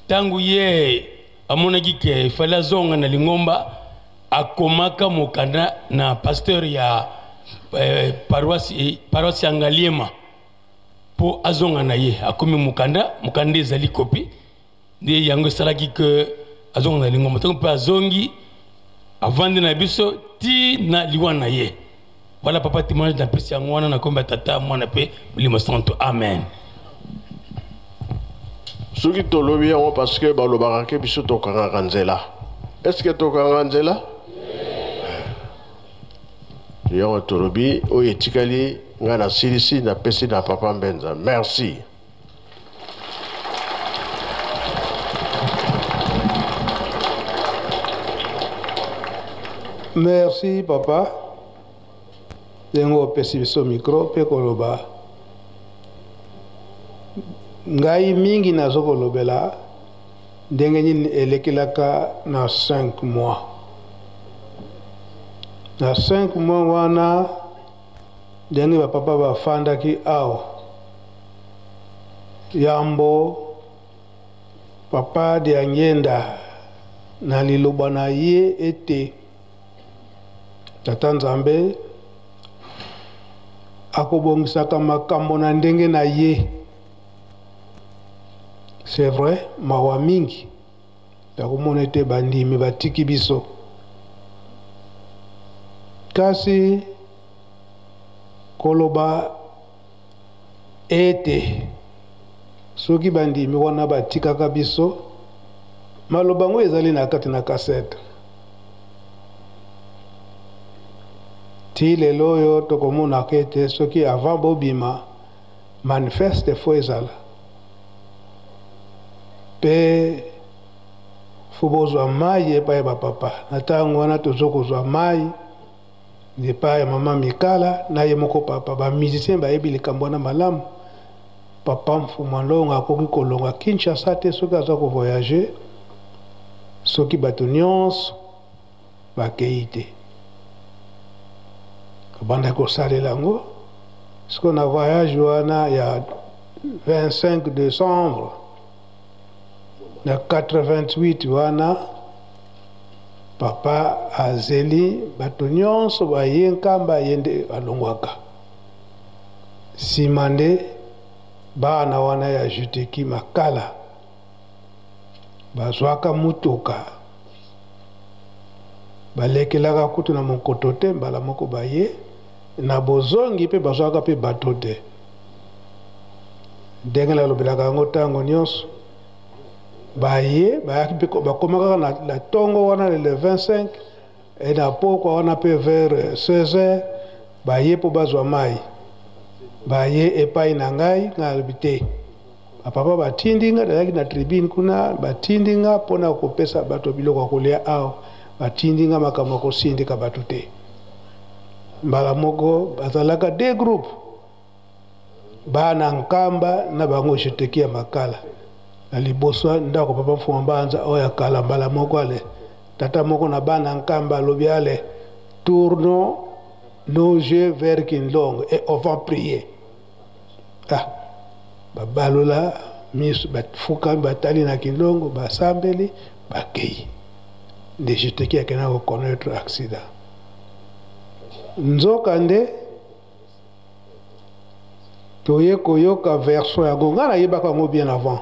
ntango ye amonaki ke efali azonga na lingomba akomaka mokanda na pasteur ya eh, paroisse, eh, paroisse ya ngaliema mpo azonga na ye akomi mokanda mokanda ezali kopi nde yango esalaki ke azonga na lingomba ntango mpe azongi avandi na biso ti na liwa na ye wala papa témoignage napesi yango wana na komba tata mwana mpe molimo santo amen soki tolobi yango parce que balobaka ke biso tokangaka nzela est ce que tokangaka nzela yango tolobi oyo etikali ngai nasilisi napesi na papa mbenza merci Merci papa ndenge opesi biso micro mpe koloba ngai mingi nazo kolobela ndenge nini elekelaka na 5 mois na 5 mois wana ndenge bapapa bafandaki awa yambo papa Diangienda na liloba na ye ete Tata Nzambe akobongisaka makambo na ndenge na ye. C'est vrai, mawa mingi ya komona ete bandimi batiki biso, kasi koloba ete soki bandimi wana batikaka biso, maloba yango ezali na kati na kasete. Ti lelo oyo tokomonaka ete soki avant bobima manifeste fo ezala mpe fo bozwa mai epai ya bapapa. Na ntango wana tozo kozwa mai epai ya mama Mikala na ye moko papa. Ba musiciens bayebi likambo wana malamu. Papa Mfuma Longa akoki kolonga Kinshasa te soki aza ko voyager, soki bato nyonso bakei te. Abandaki kosalela yango sikoyo na voyage wana ya 25 décembre na 88 wana papa azeli bato nyonso baye nkamba ye nde alongwaka nsima nde bana wana ya juteki makala bazwaka motuka balekelaka kutu na monkoto te mbala moko baye na bozongi mpe bazwaka mpe bato te ndenge nalobelaka yango ntango nyonso. Baye bayaki mpe bakoma kaka na, na ntongo wana le 25 e na pokwa wana mpe vers 16 heures baye mpo bazwa mai. Baye epai na ngai, ngai nalobi te. Bapapa batindi nga, nazalaki na tribune kuna, batindi nga mpo na kopesa bato biloko ya kolia awa, batindi nga makambo ya kosindika bato te. Mbala moko bazalaka deux groupes, bana Nkamba na bango jeteki ya Makala na liboso ya ndako papa Mfuma Mbanza oyo ya kala. Mbala moko ale tata moko na bana Nkamba alobi ale tournons nos yeux vers Kinlongo et on va prier. Ah, babalola miso, bafukami, batali na Kinlongo, basambeli, bakei. Nde jeteki akenda koconnaître accident. Nzoka nde toye koyoka version yango, ngai nayebaka yango bien avant,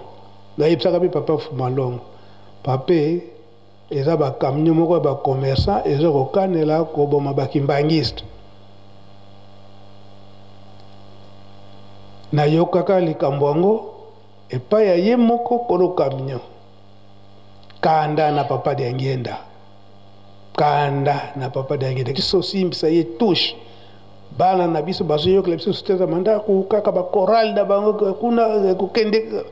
nayebisaka mpe papa Fumalongo, pape eza ba camion moko ya ba commerçant eza kokanela koboma ba kimbangiste. Nayokaka likambo yango epai ya ye moko kolo camion, kanda na papa Diangienda, kanda na papa Diangienda kisosimbisa ye touche. Bana na biso bazoyokela biso suteza mandako kaka ba chorale na bango kuna kokende.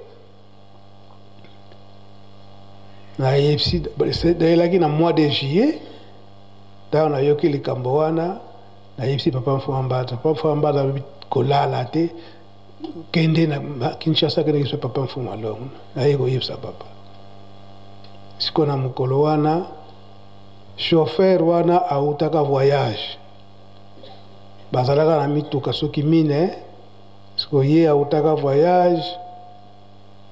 Nayebisi nayelaki na mois de juillet, ntango nayoki likambo wana, nayebisi papa Mfuma Mbanza. Papa Mfuma Mbanza alobi kolala te, kende na Kinshasa, kende koyebisa papa Mfuma Longo. Naye koyebisa papa sikoyo na mokolo wana, chauffeur wana awutaka voyage, bazalaka na mituka soki mine. Sikoyo ye awutaka voyage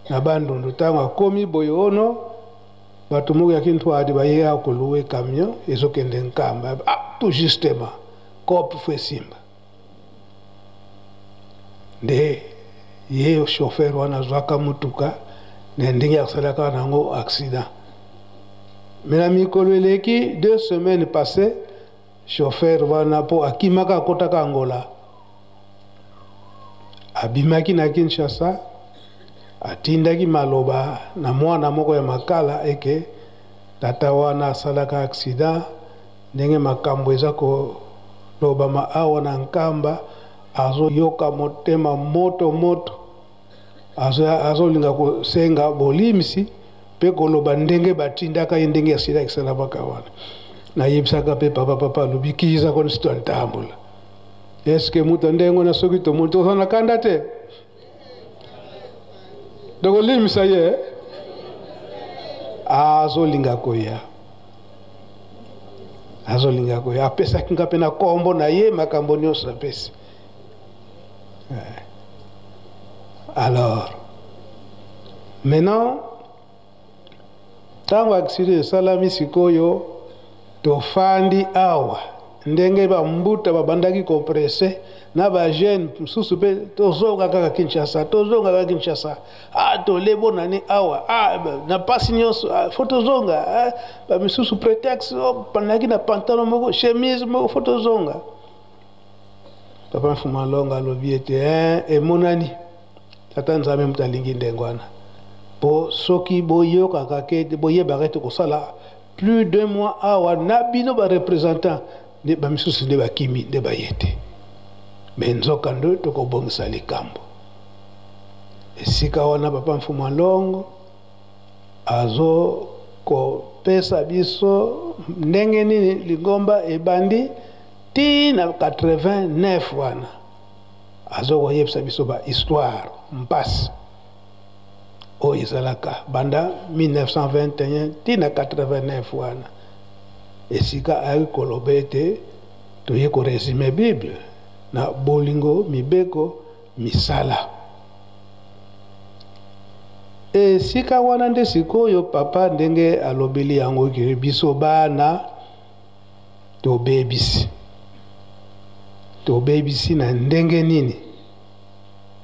na Bandundu, ntango akomi boye ono bato moko ya Kintwadi baye awa koluwe camion ezokende Nkamba. Ah, tout justement coop fo esimba nde ye chauffeur wana azwaka motuka na ndenge ya kosalaka nango accident. Me na mikolo eleki, 2 semaines passées, chauffeur wana mpo akimaka akotaka Angola, abimaki na Kinshasa, atindaki maloba na mwana moko ya Makala eke tata wana asalaka accident, ndenge makambo eza kolobama awa na Nkamba, azoyoka motema moto moto, azolinga kosenga bolimisi mpe koloba ndenge batindaka ye, ndenge accident esalamaka wana. Nayebisaka mpe papa, papa alobi kiza koni sito ntambola. Eske moto ndenge wana soki tomoni tokozala na kanda te, tokolimisa ye? Azolinga koya, azolinga koya. Apesaki nga mpe na kombo na ye makambo nyonso apesi. Alors maintenant ntango accident esalami sikoyo, tofandi awa ndenge bambuta babandaki kopresse na bajeune mosusu mpe tozonga kaka Kinshasa, tozonga kaka Kinshasa. Ah, tolebo nani awa, ah, na mpasi nyonso, ah, fo tozonga. Ah, bamisusu prétexte, oh, bandaki na pantalon moko, chemise moko, fo tozonga. Papa Mfuma Longa alobi ete eh, emonani tata Nzambe moto alingi ndenge wana, mpo soki boyokaka ke boyebaka ete kosala plus d'un mois awa na bino ba représentant nde bamisusu nde bakimi nde baye te, me nzoka nde tokobongisa likambo esika wana. Papa Mfuma Longo azo kopesa biso ndenge nini lingomba ebandi ti na 89 wana, azo koyebisa biso ba histoire mpasi oyo ezalaka banda 1921 ti na 89 wana, esika ayaki koloba ete toye koresume Bible na bolingo, mibeko, misala. Esika wana nde sikoyo papa ndenge alobeli yango ke biso bana tobebisi, tobebisi na ndenge nini?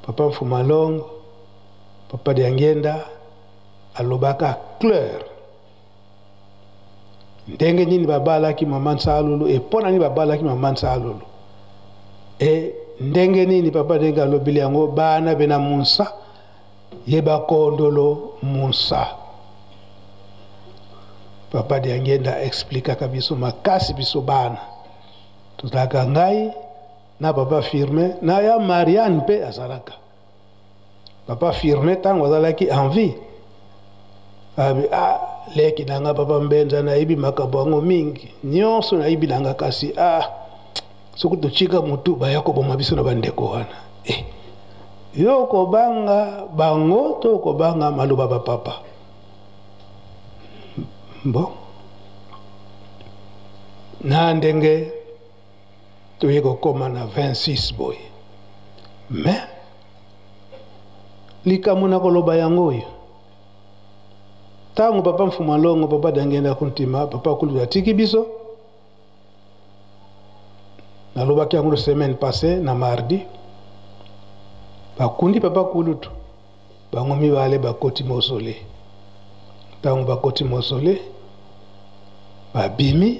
Papa Mfuma Longo, papa Diangienda alobaka clair ndenge nini babalaki mama Nsalulu, e mpo na nini babalaki mama Nsalulu, e ndenge nini papa ndenge alobeli yango bana bena Munsa ye bakondolo Munsa. Papa Diangienda explikaka biso makasi biso bana. Tozalaka ngai na papa Firmin na ya Marianne mpe azalaka. Papa Firmin ntango azalaki en vie abi ah leki na nga papa Mbenza nayebi makambo yango mingi nyonso nayebi na nga kasi ah soki totika motu baya koboma biso na bandeko wana eh, yo okobanga bango to okobanga maloba bapapa bon na ndenge toye kokoma na 26 boye mais likambo na koloba yango oyo ntango papa mfuma longo papa dangenda kuntima papa kulutu atiki biso nalobaki yango semaine passée na mardi bakundi papa kulutu bango mibale bakoti mausolée ntango bakoti mausolée babimi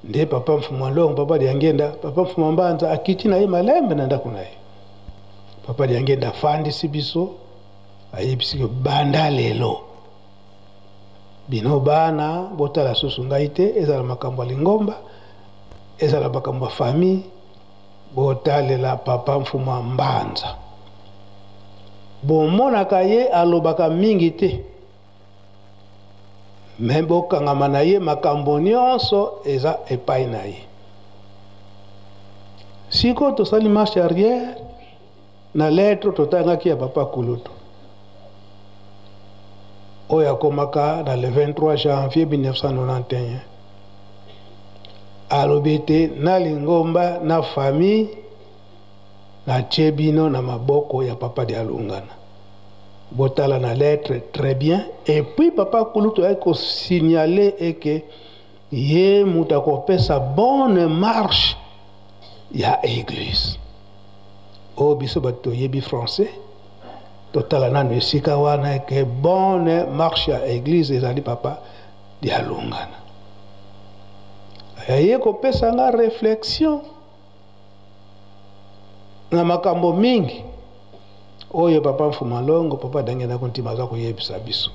nde papa mfuma longo papa diangenda papa mfuma mbanza akiti na ye malembe na ndako na ye papa diangenda afandisi biso ayebisi ke banda lelo bino bana botala susu ngai te ezala makambo ya lingomba ezala makambo ya famille botalela papa mfuma mbanza bomonaka ye alobaka mingi te me bokangama na ye makambo nyonso eza epai na ye sikoyo tosali marche arrière na lettre totangaki ya papa kulutu oyo akomaka na le 23 janvier 1991 alobi ete na lingomba na famille natie bino na maboko ya papa dialungana botala na lettre très bien et puis papa kulutu ayaki kosignale eke ye moto akopesa bonne marche ya église oyo biso bato toyebi français totala nano esika wana eke bonne marche ya église ezali papa dialungana aye kopesa nga réflexion na makambo mingi oyo papa mfuma longo papa dangenda kontima aza koyebisa biso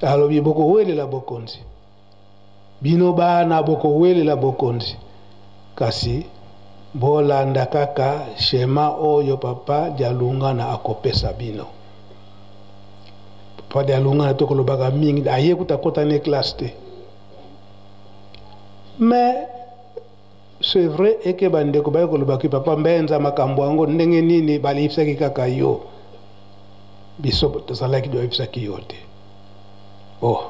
alobi bokowelela bokonzi bino bana bokowelela bokonzi kasi bolanda kaka shema oyo papa dialungana akopesa bino papa dialungana tokolobaka mingi aye kuta akota ne classe te mais c'est vrai eke bandeko baye koloba ki papa mbenza makambo yango ndenge nini baleyisaki kaka yo biso tozalaki bayebisaki yo te oh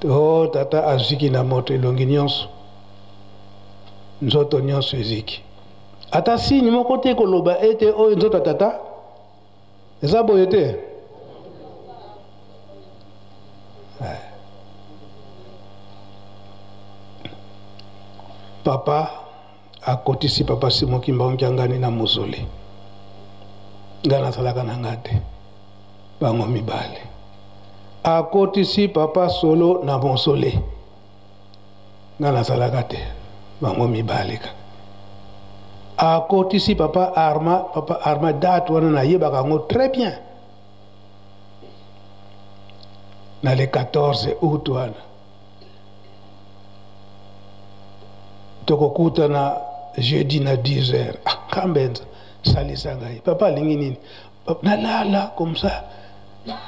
oh tata aziki na moto elongi nyonso nzoto nyonso eziki ata signe moko te koloba ete oyo nzoto ya tata eza boye te eh. Papa akotisi papa Simon Kimbangu Kiangani na mausolée. Nga nazalaka na nga te. Bango mibale. Akotisi papa Solo na mausolée. Nga nazalaka te. Bango mibale kaka. Akotisi papa Arma, papa Arma date wana nayebaka yango très bien. Na le 14 août wana. Tokokutana jeudi na 10 heures. Ah, kambenza salisa ngai. Papa alingi nini? Nalala comme ça.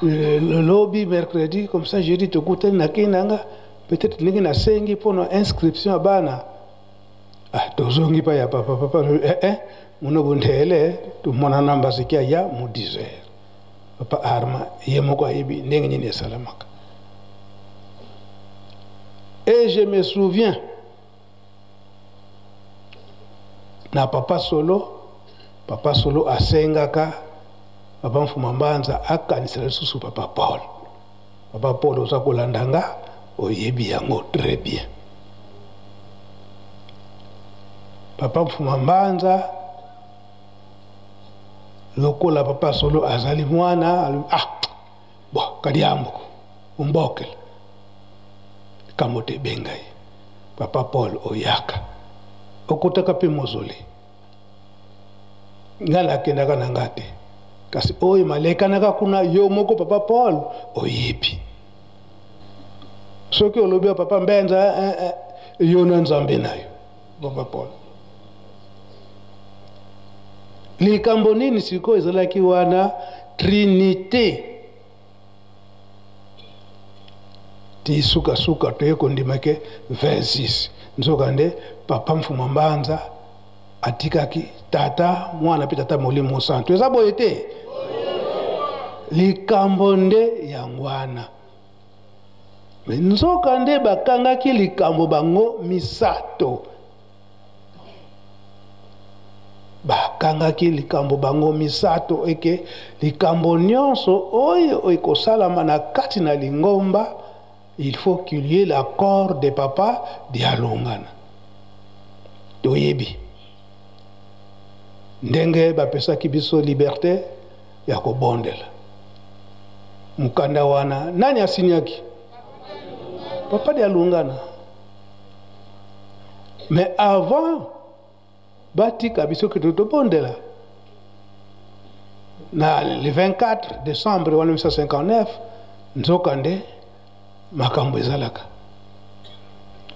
Lobi mercredi comme ça jeudi tokutani nakei na nga peut-être ndenge nasengi mpo na inscription ya bana. Ah, tozongi pa ya papa papa eh, eh, muno bundele tomonana mbasiki ya mu 10 heures. Papa Arma ye moko ayebi ndenge nini esalamaka. Et je me souviens na papa Solo, papa Solo asengaka papa Mfuma Mbanza akanisela lisusu papa Paul. Papa Paul oza kolanda nga, oyebi yango très bien. Papa Mfuma Mbanza lokola papa Solo azali mwana, alobi, ah bon kadiambo umbokela likambo te benga ye papa Paul oyaka okotaka mpe mozole nga nakendaka na nga te Kasi oyo malekanaka kuna yo moko papa Paul oyebi. Soki olobi ya papa Mbenza eh, eh, yo na Nzambe na yo papa Paul. Likambo nini sikoyo ezalaki wana Trinite ti sukasuka toye kondima ke 26 nzokande papa Mfuma Mbanza atikaki tata mwana mpe tata molimo mosantu eza boye te likambo nde yango wana me nzoka nde bakangaki likambo bango misato bakangaki likambo bango misato eke likambo nyonso oyo ekosalama na kati na lingomba il faut qu'il y ait l'accord de papa dialungana toyebi ndenge bapesaki biso liberté ya kobondela mokanda wana nani asinyaki papa dialungana mais avant batika biso ke tobondela na le 24 décembre 1959 nzokande makambo ezalaka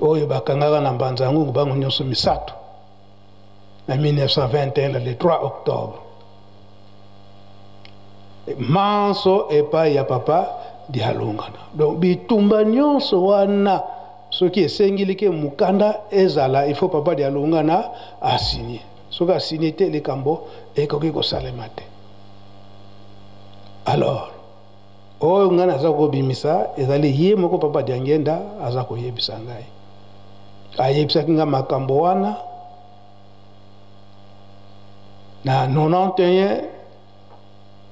oyo bakangaka na mbanza yango bango nyonso misato na 1921 le 3 octobre manso epai ya papa dialungana donc bitumba nyonso wana soki esengeli ke mokanda ezala il faut papa dialungana asigne soki asigne te likambo ekoki kosalema te alors oyo ngai naza kobimisa ezali ye moko papa diangenda aza koyebisa ngai ayebisaki ngai makambo wana na 91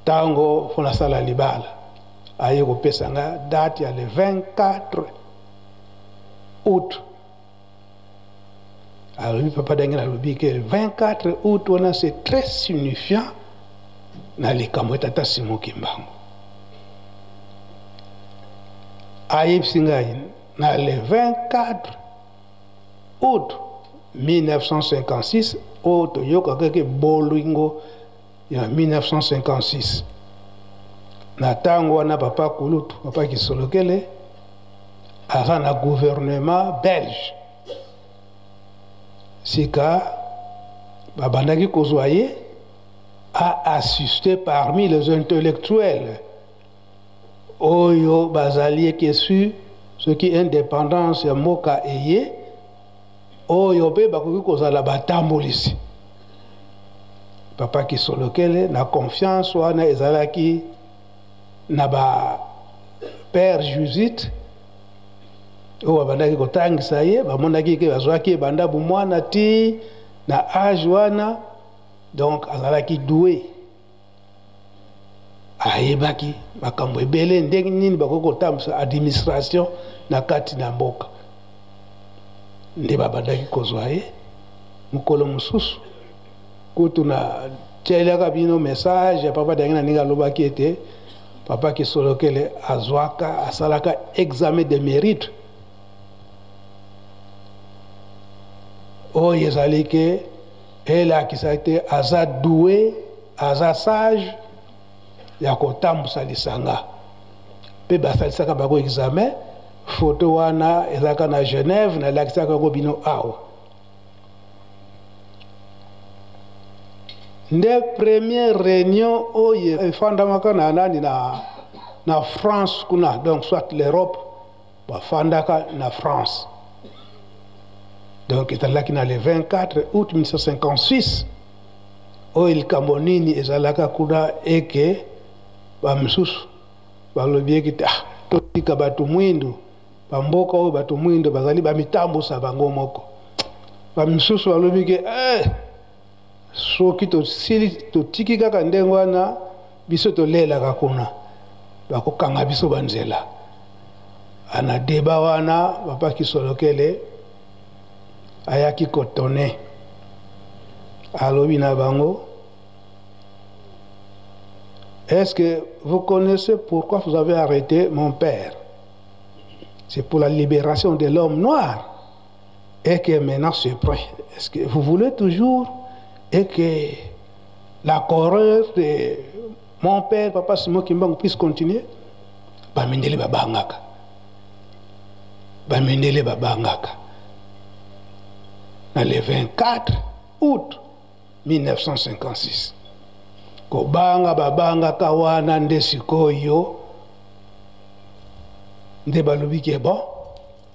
ntango mpo nasala libala aye kopesa nga date ya le 24 août alobi papa ndenge nalobi ke le 24 août wana c'est très signifiant na likambo ya tata Simon Kimbangu ayebisi ngai na le 24 août 1956 oyo toyokaka ke bolingo ya 1956 na ntango wana papa kulutu papa kisolokele aza na gouvernement belge sika babandaki kozwa ye a assiste parmi les intellectuels oyo bazali ekesu soki independance ya mboka eye oyo mpe bakoki kozala batambolisi papa kisolokele na confiance wana ezalaki na ba père jésuite oyo babandaki kotangisa ye bamonaki ke bazwaki ye banda bomwana ti na age wana donc azalaki doue ayebaki makambo ebele ndenge nini bakoki kotambwisa administration na kati na mboka nde babandaki kozwa ye mokolo mosusu kutu na tielaka bino message ya papa dangi na ndenge alobaki ete papa kisolokele azwaka asalaka examen de mérite oyo ezali ke elakisa te aza doue aza sage ya kotambusa lisanga mpe basalisaka bango examen foto wana ezalaka na genève nalakisaka yango bino awa nde première réunion oyo efandamaka na nani na, na france kuna donc soit l'europe bafandaka na france donc ezalaki na le 24 août 1956 oyo likambo nini ezalaka kuna eke bamisusu balobi eke te ah, totika bato mwindu bamboka oyo bato mwindo bazali bamitambusa bango moko bamisusu balobi ke eh, soki tosili totiki kaka ndenge wana biso tolelaka kuna bakokanga biso banzela ana deba wana papa kisolokele ayaki kotone alobi na bango est-ce que vous connaissez pourquoi vous avez arrêté mon père c'est pour la libération de l'homme noir et que maintenant c'est prêt. Est-ce que vous voulez toujours et que la horreur de mon père papa Simon Kimbangu puisse continuer. Bamindele babangaka, bamindele babangaka. Na le 24 août 1956, kobanga babangaka wana nde sikoyo nde balobi ke bon,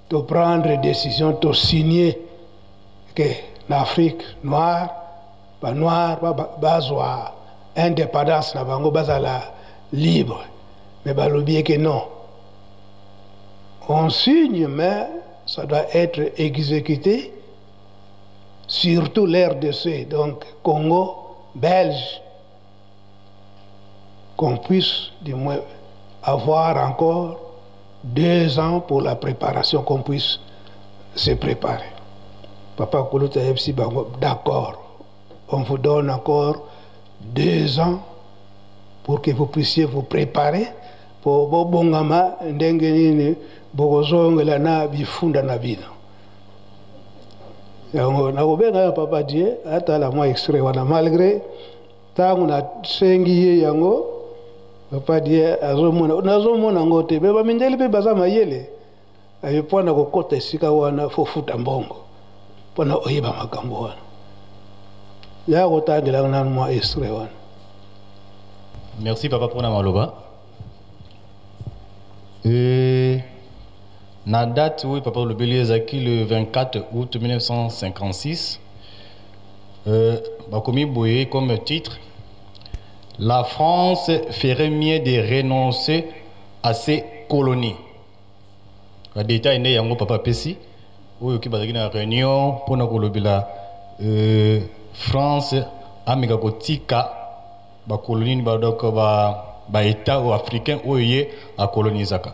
to prendre décision, to signer ke na Afrique noire, ba noir bazwa indépendance na bango, bazala libre. Mais balobi ke non, on signe, mais ça doit être exécuté surtout l'RDC, donc Congo belge, qu'on puisse du moins avoir encore 2 ans pour la préparation, qu'on puisse se préparer. Papa Kulutu ayebisi bango, d'accord, on vous donne encore 2 ans pour que vous puissiez vous préparer pour bobongama ndenge nini bokozongela na bifunda na bino. Yango nakobenga ya papa Dieu atala mwa extrait wana, malgré ntango nasengi ye yango papa Dieu azomona, nazomona yango te. Me bamindeli mpe baza mayele, aye mpona kokota esika wana fo futa mbongo mpona oyeba makambo wana. Ya kotangela nanu mwa extrait wana. Merci papa mpona maloba. Na date oyo papa olobeli ezalaki le 24 août 1956. Bakomi boye comme titre: la France ferait mieux de renoncer à ses colonies. Ba détail nde yango papa apesi oyo ki bazalaki na réunion mpona kolobela France ameka kotika bakolonie ba, donc ba état oyo africain oyo ye akolonisaka.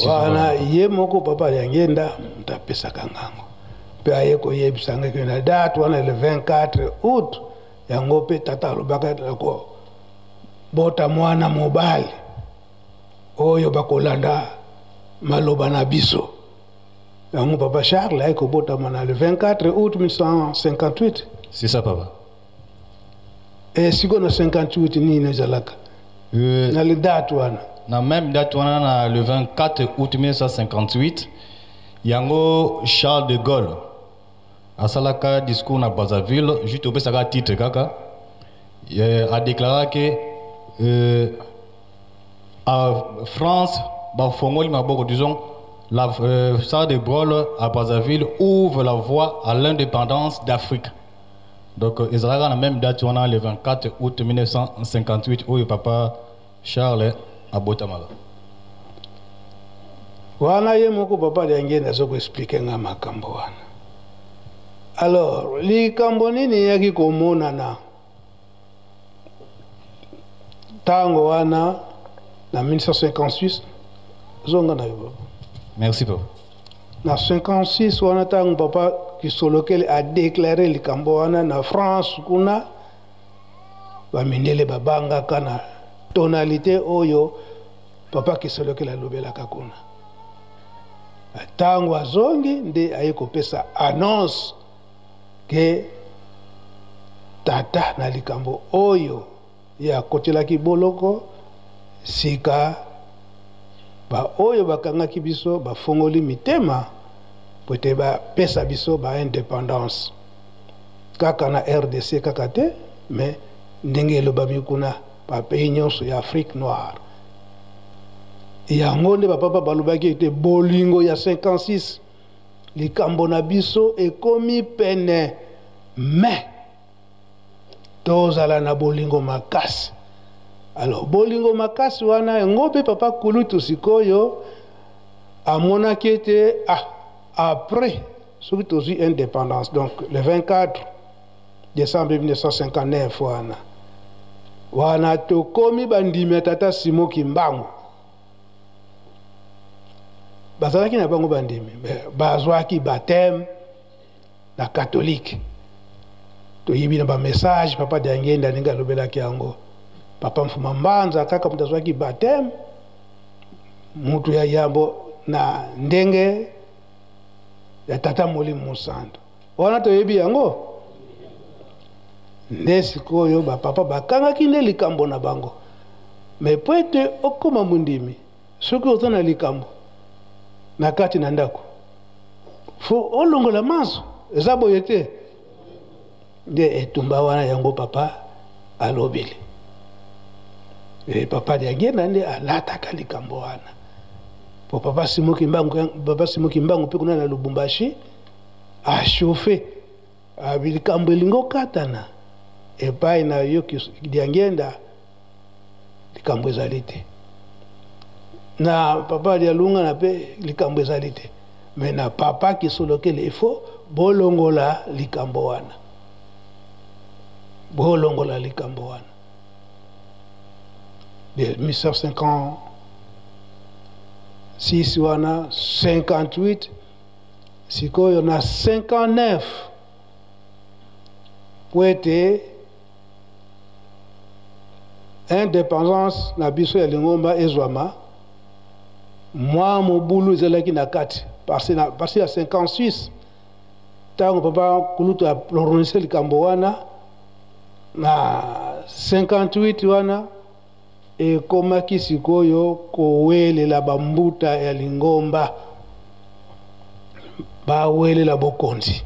Wana ye moko papa Diangienda moto apesaka ngango mpe aye koyebisa ngai ke na date wana le 24 août yango mpe tata alobaka ko bota mwana mobali oyo bakolanda maloba na biso. Yango papa Charles aye kobotama na le 24 août 1958. C'est ça papa. Et sikoyo na 58 nini ezalaka? Na le date wana. Na même date wana na le 24 août 1958 yango Charles de Gaulle asalaka discours na Brazzaville, juste opesaka titre kaka, a déclaré que à France bafongoli maboko, disons la Charles de Gaulle à Brazzaville ouvre la voie à l'indépendance d'Afrique. Donc ezalaka na même date wana le 24 août 1958 oyo papa Charles abotamaka. Wana ye moko papa Diangienda azo koexplike nga makambo wana. Alors likambo nini eyaki komonana ntango wana na 1956? Zonga na yo papa. Merci papa. Na 56 wana ntango papa Kisolokele a déclaré likambo wana na France kuna, bamindele babangaka na tonalité oyo papa Kisolokele alobelaka kuna. Ntango azongi nde aye kopesa annonce ke tata na likambo oyo ye akotelaki boloko, sika ba oyo bakangaki biso bafongoli mitema po ete bapesa biso ba indépendance kaka na RDC kaka te, mais ndenge elobami kuna ba pays nyonso ya Afrique noire. Yango nde bapapa balobaki ete bolingo ya 56 likambo na biso ekomi pene, mais tozala na bolingo makasi. Alors bolingo makasi wana yango mpe papa Kulutu sikoyo amonaki ete après soki tozwi indépendance, donc le 24 décembre 1959 wana, wana tokomi bandimi ya tata Simon Kimbangu. Bazalaki na bango bandimi, mais bazwaki baptême na catholique. Toyebi na ba message papa Diangienda ndenge alobelaki yango. Papa Mfuma Mbanza kaka moto azwaki baptême, moto ya yambo na ndenge ya tata Molimo Mosantu. Wana toyebi yango. Nde sikoyo ba papa bakangaki nde likambo na bango. Mais mpo ete okóma mondimi, soki oza na likambo na kati na ndako, fo olongola manso. Eza boye te? Nde etumba wana yango papa alobeli. E, papa Diangienda nde alataka likambo wana po papa Simon Kimbangu, papa Simon Kimbangu mpe kuna na Lubumbashi achauffe likambo elingi okatana epai na yo Diangienda, likambo ezali te na papa Dialungana mpe likambo ezali te, mais na papa Kisolokele il faut bolongola likambo wana, bolongola likambo wana. De 1956 wana, 58, sikoyo na 59, po ete indépendance na biso ya lingomba ezwama, mwa mobulu ezalaki na kati parce na partir ya 56, ntango papa kulutu aprononce likambo wana na 58 wana, ekomaki sikoyo kowelela bambuta ya lingomba bawelela bokonzi,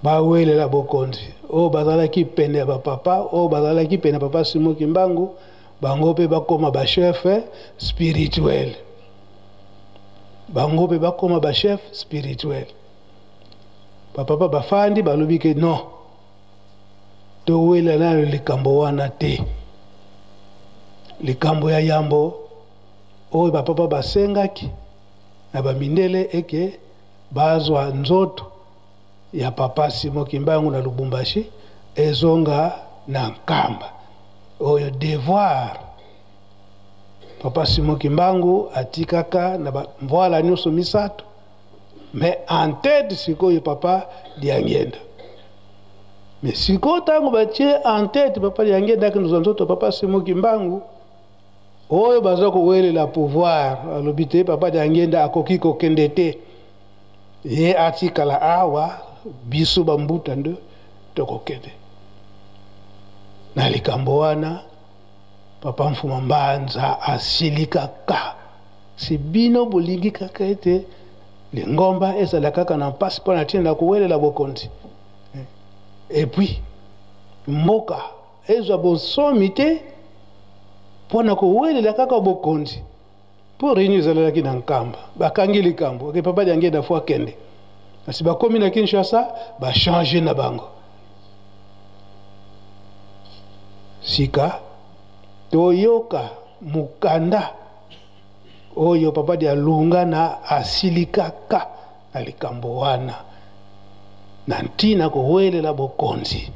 bawelela bokonzi oyo bazalaki pene ya bapapa, oyo bazalaki pene ya papa Simon Kimbangu, bango mpe bakóma bachef spirituel, bango mpe bakóma bachef spirituel. Bapapa bafandi, balobi ke non, towela nano likambo wana te. Likambo ya yambo oyo bapapa basengaki na bamindele eke bazwa nzoto ya papa Simon Kimbangu na Lubumbashi, ezonga na Nkamba, oyo devoir papa Simon Kimbangu atikaka na bamvwala nyonso misato, mais en tête sikoyo papa Diangienda. Mais sikoyo ntango batie en tête papa Diangienda akende kozwa nzoto papa Simon Kimbangu, oyo baza kowelela pouvoir alobi te, papa Diangienda akoki kokende te, ye atikala awa, biso bambuta nde tokokende na likambo wana. Papa Mfuma Mbanza asilikaka: si bino bolingi kaka ete lingomba ezala kaka na mpasi mpo na ntina kowelela bokonzi, et puis mboka ezwa bonsomi te mpo na kowelela kaka bokonzi. Mpo réunion ezalalaki na Nkamba, bakangi likambo oke papa Diangienda fo akende, kasi bakomi na Kinshasa, bachange na bango. Sika toyoka mokanda oyo papa Dialungana asilikaka na likambo wana na ntina kowelela bokonzi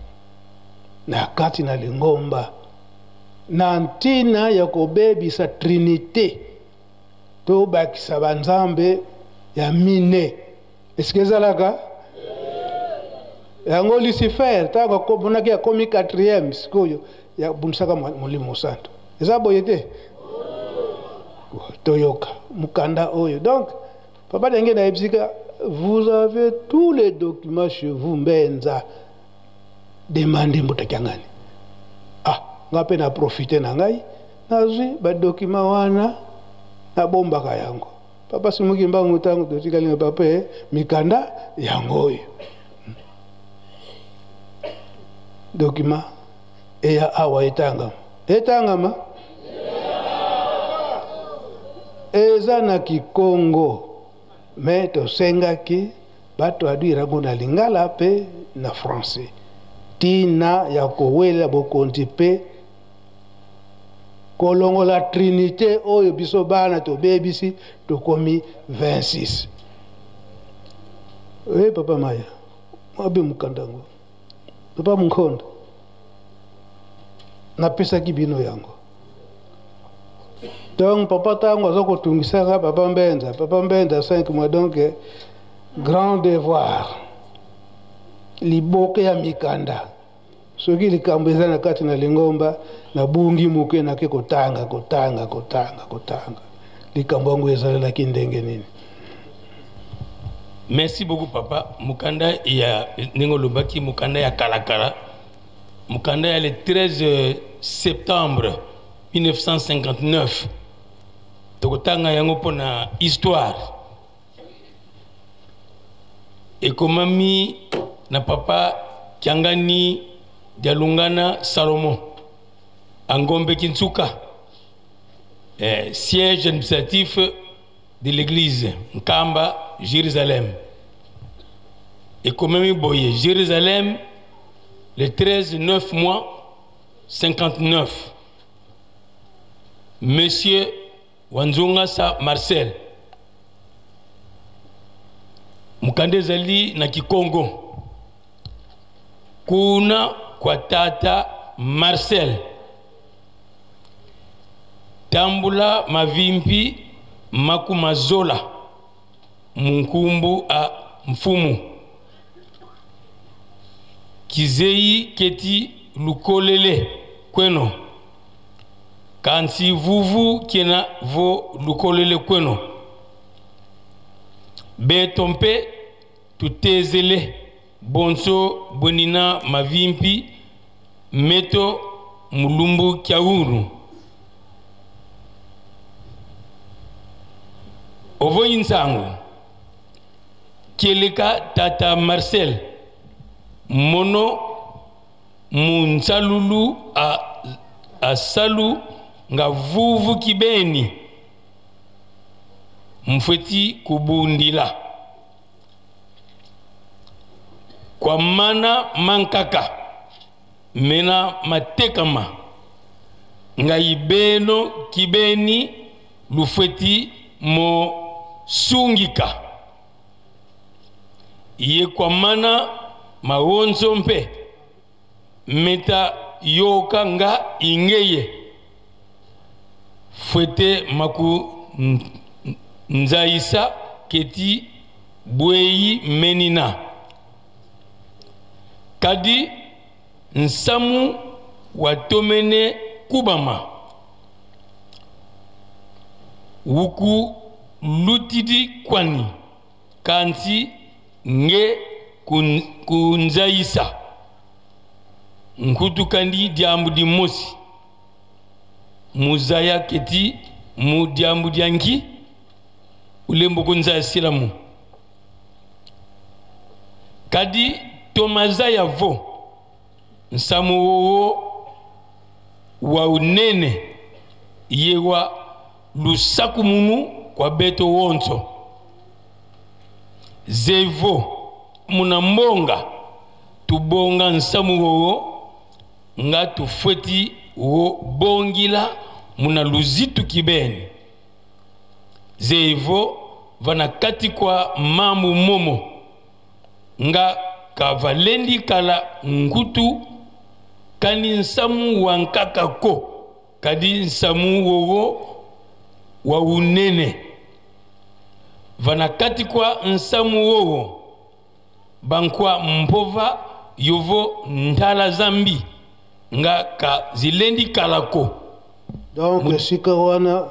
na kati na lingomba, na ntina ya kobebisa trinité, tobakisa banzambe ya mine. Esika ezalaka yango, Lucifer ntango amonaki akomi quatrième, sikoyo yabunisaka Molimo Mosantu. Eza boye te? Toyoka mokanda oyo. Donc papa Ndenge nayebisika, vous avez tous les documents chez vous, Mbenza, demande mbuta Kiangani. Ah, nga mpe na profite na ngai, nazwi badocument wana, nabombaka yango. Papa Simon Kimbangu, ntango totikali na papa, mikanda yango oyo, document eya awa, etangama, etangama, eza na Kikongo, mais tosengaki batraduire yango na lingala mpe na français. Ntina ya kowelela bokonzi mpe kolongola trinité oyo biso bana tobebisi, tokomi 26. Oye papa Maya, wabe mokanda yango, papa Munkondo, napesaki bino yango. Donc papa ntango aza kotungisaka papa Mbenza, papa Mbenza 5 mois, donc grand devoir, liboke ya mikanda. Soki likambo eza na kati na lingomba, nabungi moke, nake kotanga, kotanga, kotanga, kotanga likambo yango ezalelaki ndenge nini. Merci beaucoup, papa. Mokanda ya ndenge olobaki, mokanda ya kalakala, mokanda ya le 13 septembre. 1959. Tokotanga yango mpo na histoire. Ekomami na papa Kiangani Dialungana Salomon Angombe Kinsuka, siège administratif de l'église Nkamba, Jérusalem. Ekomami boye, Jérusalem, le 13 9 mois 59. Monsieur Wanzongasa Marcel. Mokanda ezali na Kikongo. Kuna kwa tata Marcel. Tambula mavimpi makumazola munkumbu a mfumu. Kizei keti lukolele kweno. Kansi vuvu kena vo lukolele kweno. Beto mpe tutezele bonso bonina mavimpi meto mulumbu kyauru. Ovoyi nsango keleka tata Marcel mono munsalulu a asalu nga vuvu kibeni mfweti kubundila kwa mana mankaka mena matekama ngai beno kibeni lufweti mo sungika ye kwa mana mawonzo mpe meta yoka nga ingeye fwete maku nzaisa keti bweyi menina kadi nsamu watomene kubama wuku lutidi kwani kanti nge kunzaisa nkutukandi diambu di mosi muzaya keti mu diambu dianki ulembo kunzaya silamu kadi tomazaya vo nsamu wowo wa unene yewa lusaku munu kwa beto wonso zevo muna mbonga tubonga nsamu wowo nga tufweti wo bongila muna luzitu kibeni zevo vana kati kwa mambu momo nga kavalendi kala nkutu kani nsamu wa nkaka ko kadi nsamu wowo wa unene vana kati kwa nsamu wowo bankwa mpova yovo ntala zambi nga ka zilendi kalako. Donc esika wana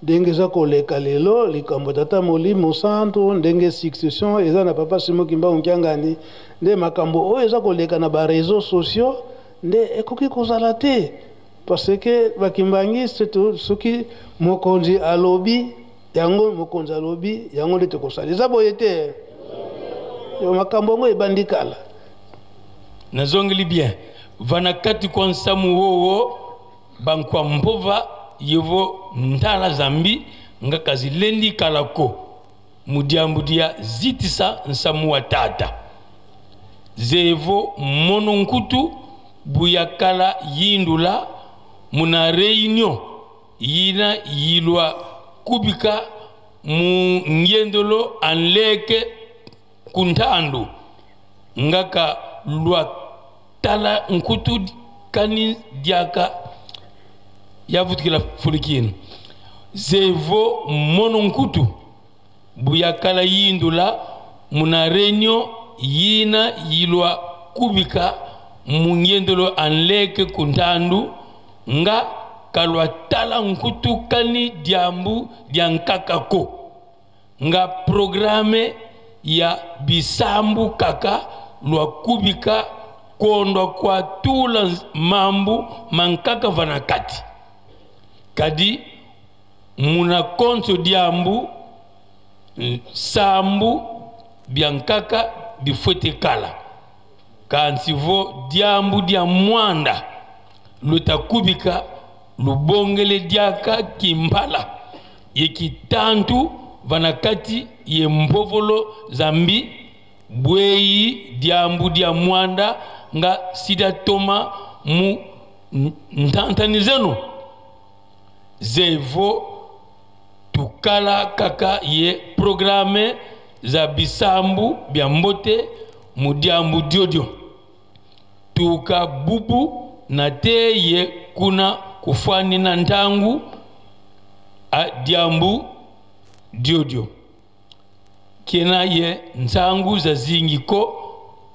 ndenge eza koleka lelo likambo tata molimo santo ndenge succession eza na papa Simon Kimbangu Kiangani nde makambo oyo eza koleka na ba réseaux sociaux nde ekoki kozala te parce que bakimbangiste soki mokonzi alobi yango mokonzi alobi yango nde tokosala eza boye te makambo yango ebandi kala. Nazongeli bien vana kati kwa nsamu wowo bankwa mpova yevo ntala zambi nga kazi lendi kalako mudiambu dia zitisa nsamu wa tata zevo mono nkutu buyakala yindula muna réunion yina yilwa kubika mu ngendolo anleke kuntandu ngaka lwa tala nkutu kani diaka yavutukila fulikini zevo mono nkutu buyakala yindula muna réunion yina yilwa kubika mu ngendolo anleke kuntandu nga kalwa tala nkutu kani diambu diankakako nga programme ya bisambu kaka lwa kubika kondwa kwa tula mambu mankaka vanakati. Kadi muna konso diambu nsambu bia nkaka bifuete kala kansi vo diambu dia mwanda lutakubika lubongele diaka kimbala ye kitantu vana kati ye mbovolo zambi bweyi diambu dia mwanda nga sida toma mu ntantani zenu zevo tukala kaka ye programe za bisambu bia mbote mu diambu diodio tuka bubu na te ye kuna kufwani na ntangu a diambu diodio kena ye nsangu za zingi ko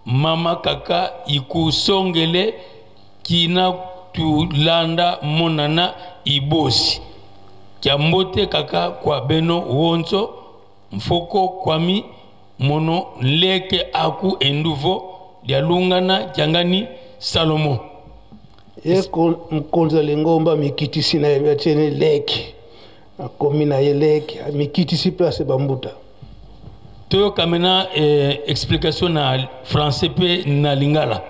mama kaka ikusongele kina tulanda monana ibosi kya mbote kaka kwa beno wonso mfoko kwami mono nleke aku enduvo dialungana kyangani salomo ye mokonzi ya lingomba amikitisi na ye atieni leki akomi na ye leki amikitisi place bambuta toyoka maintenant eh, explication na français mpe na lingala.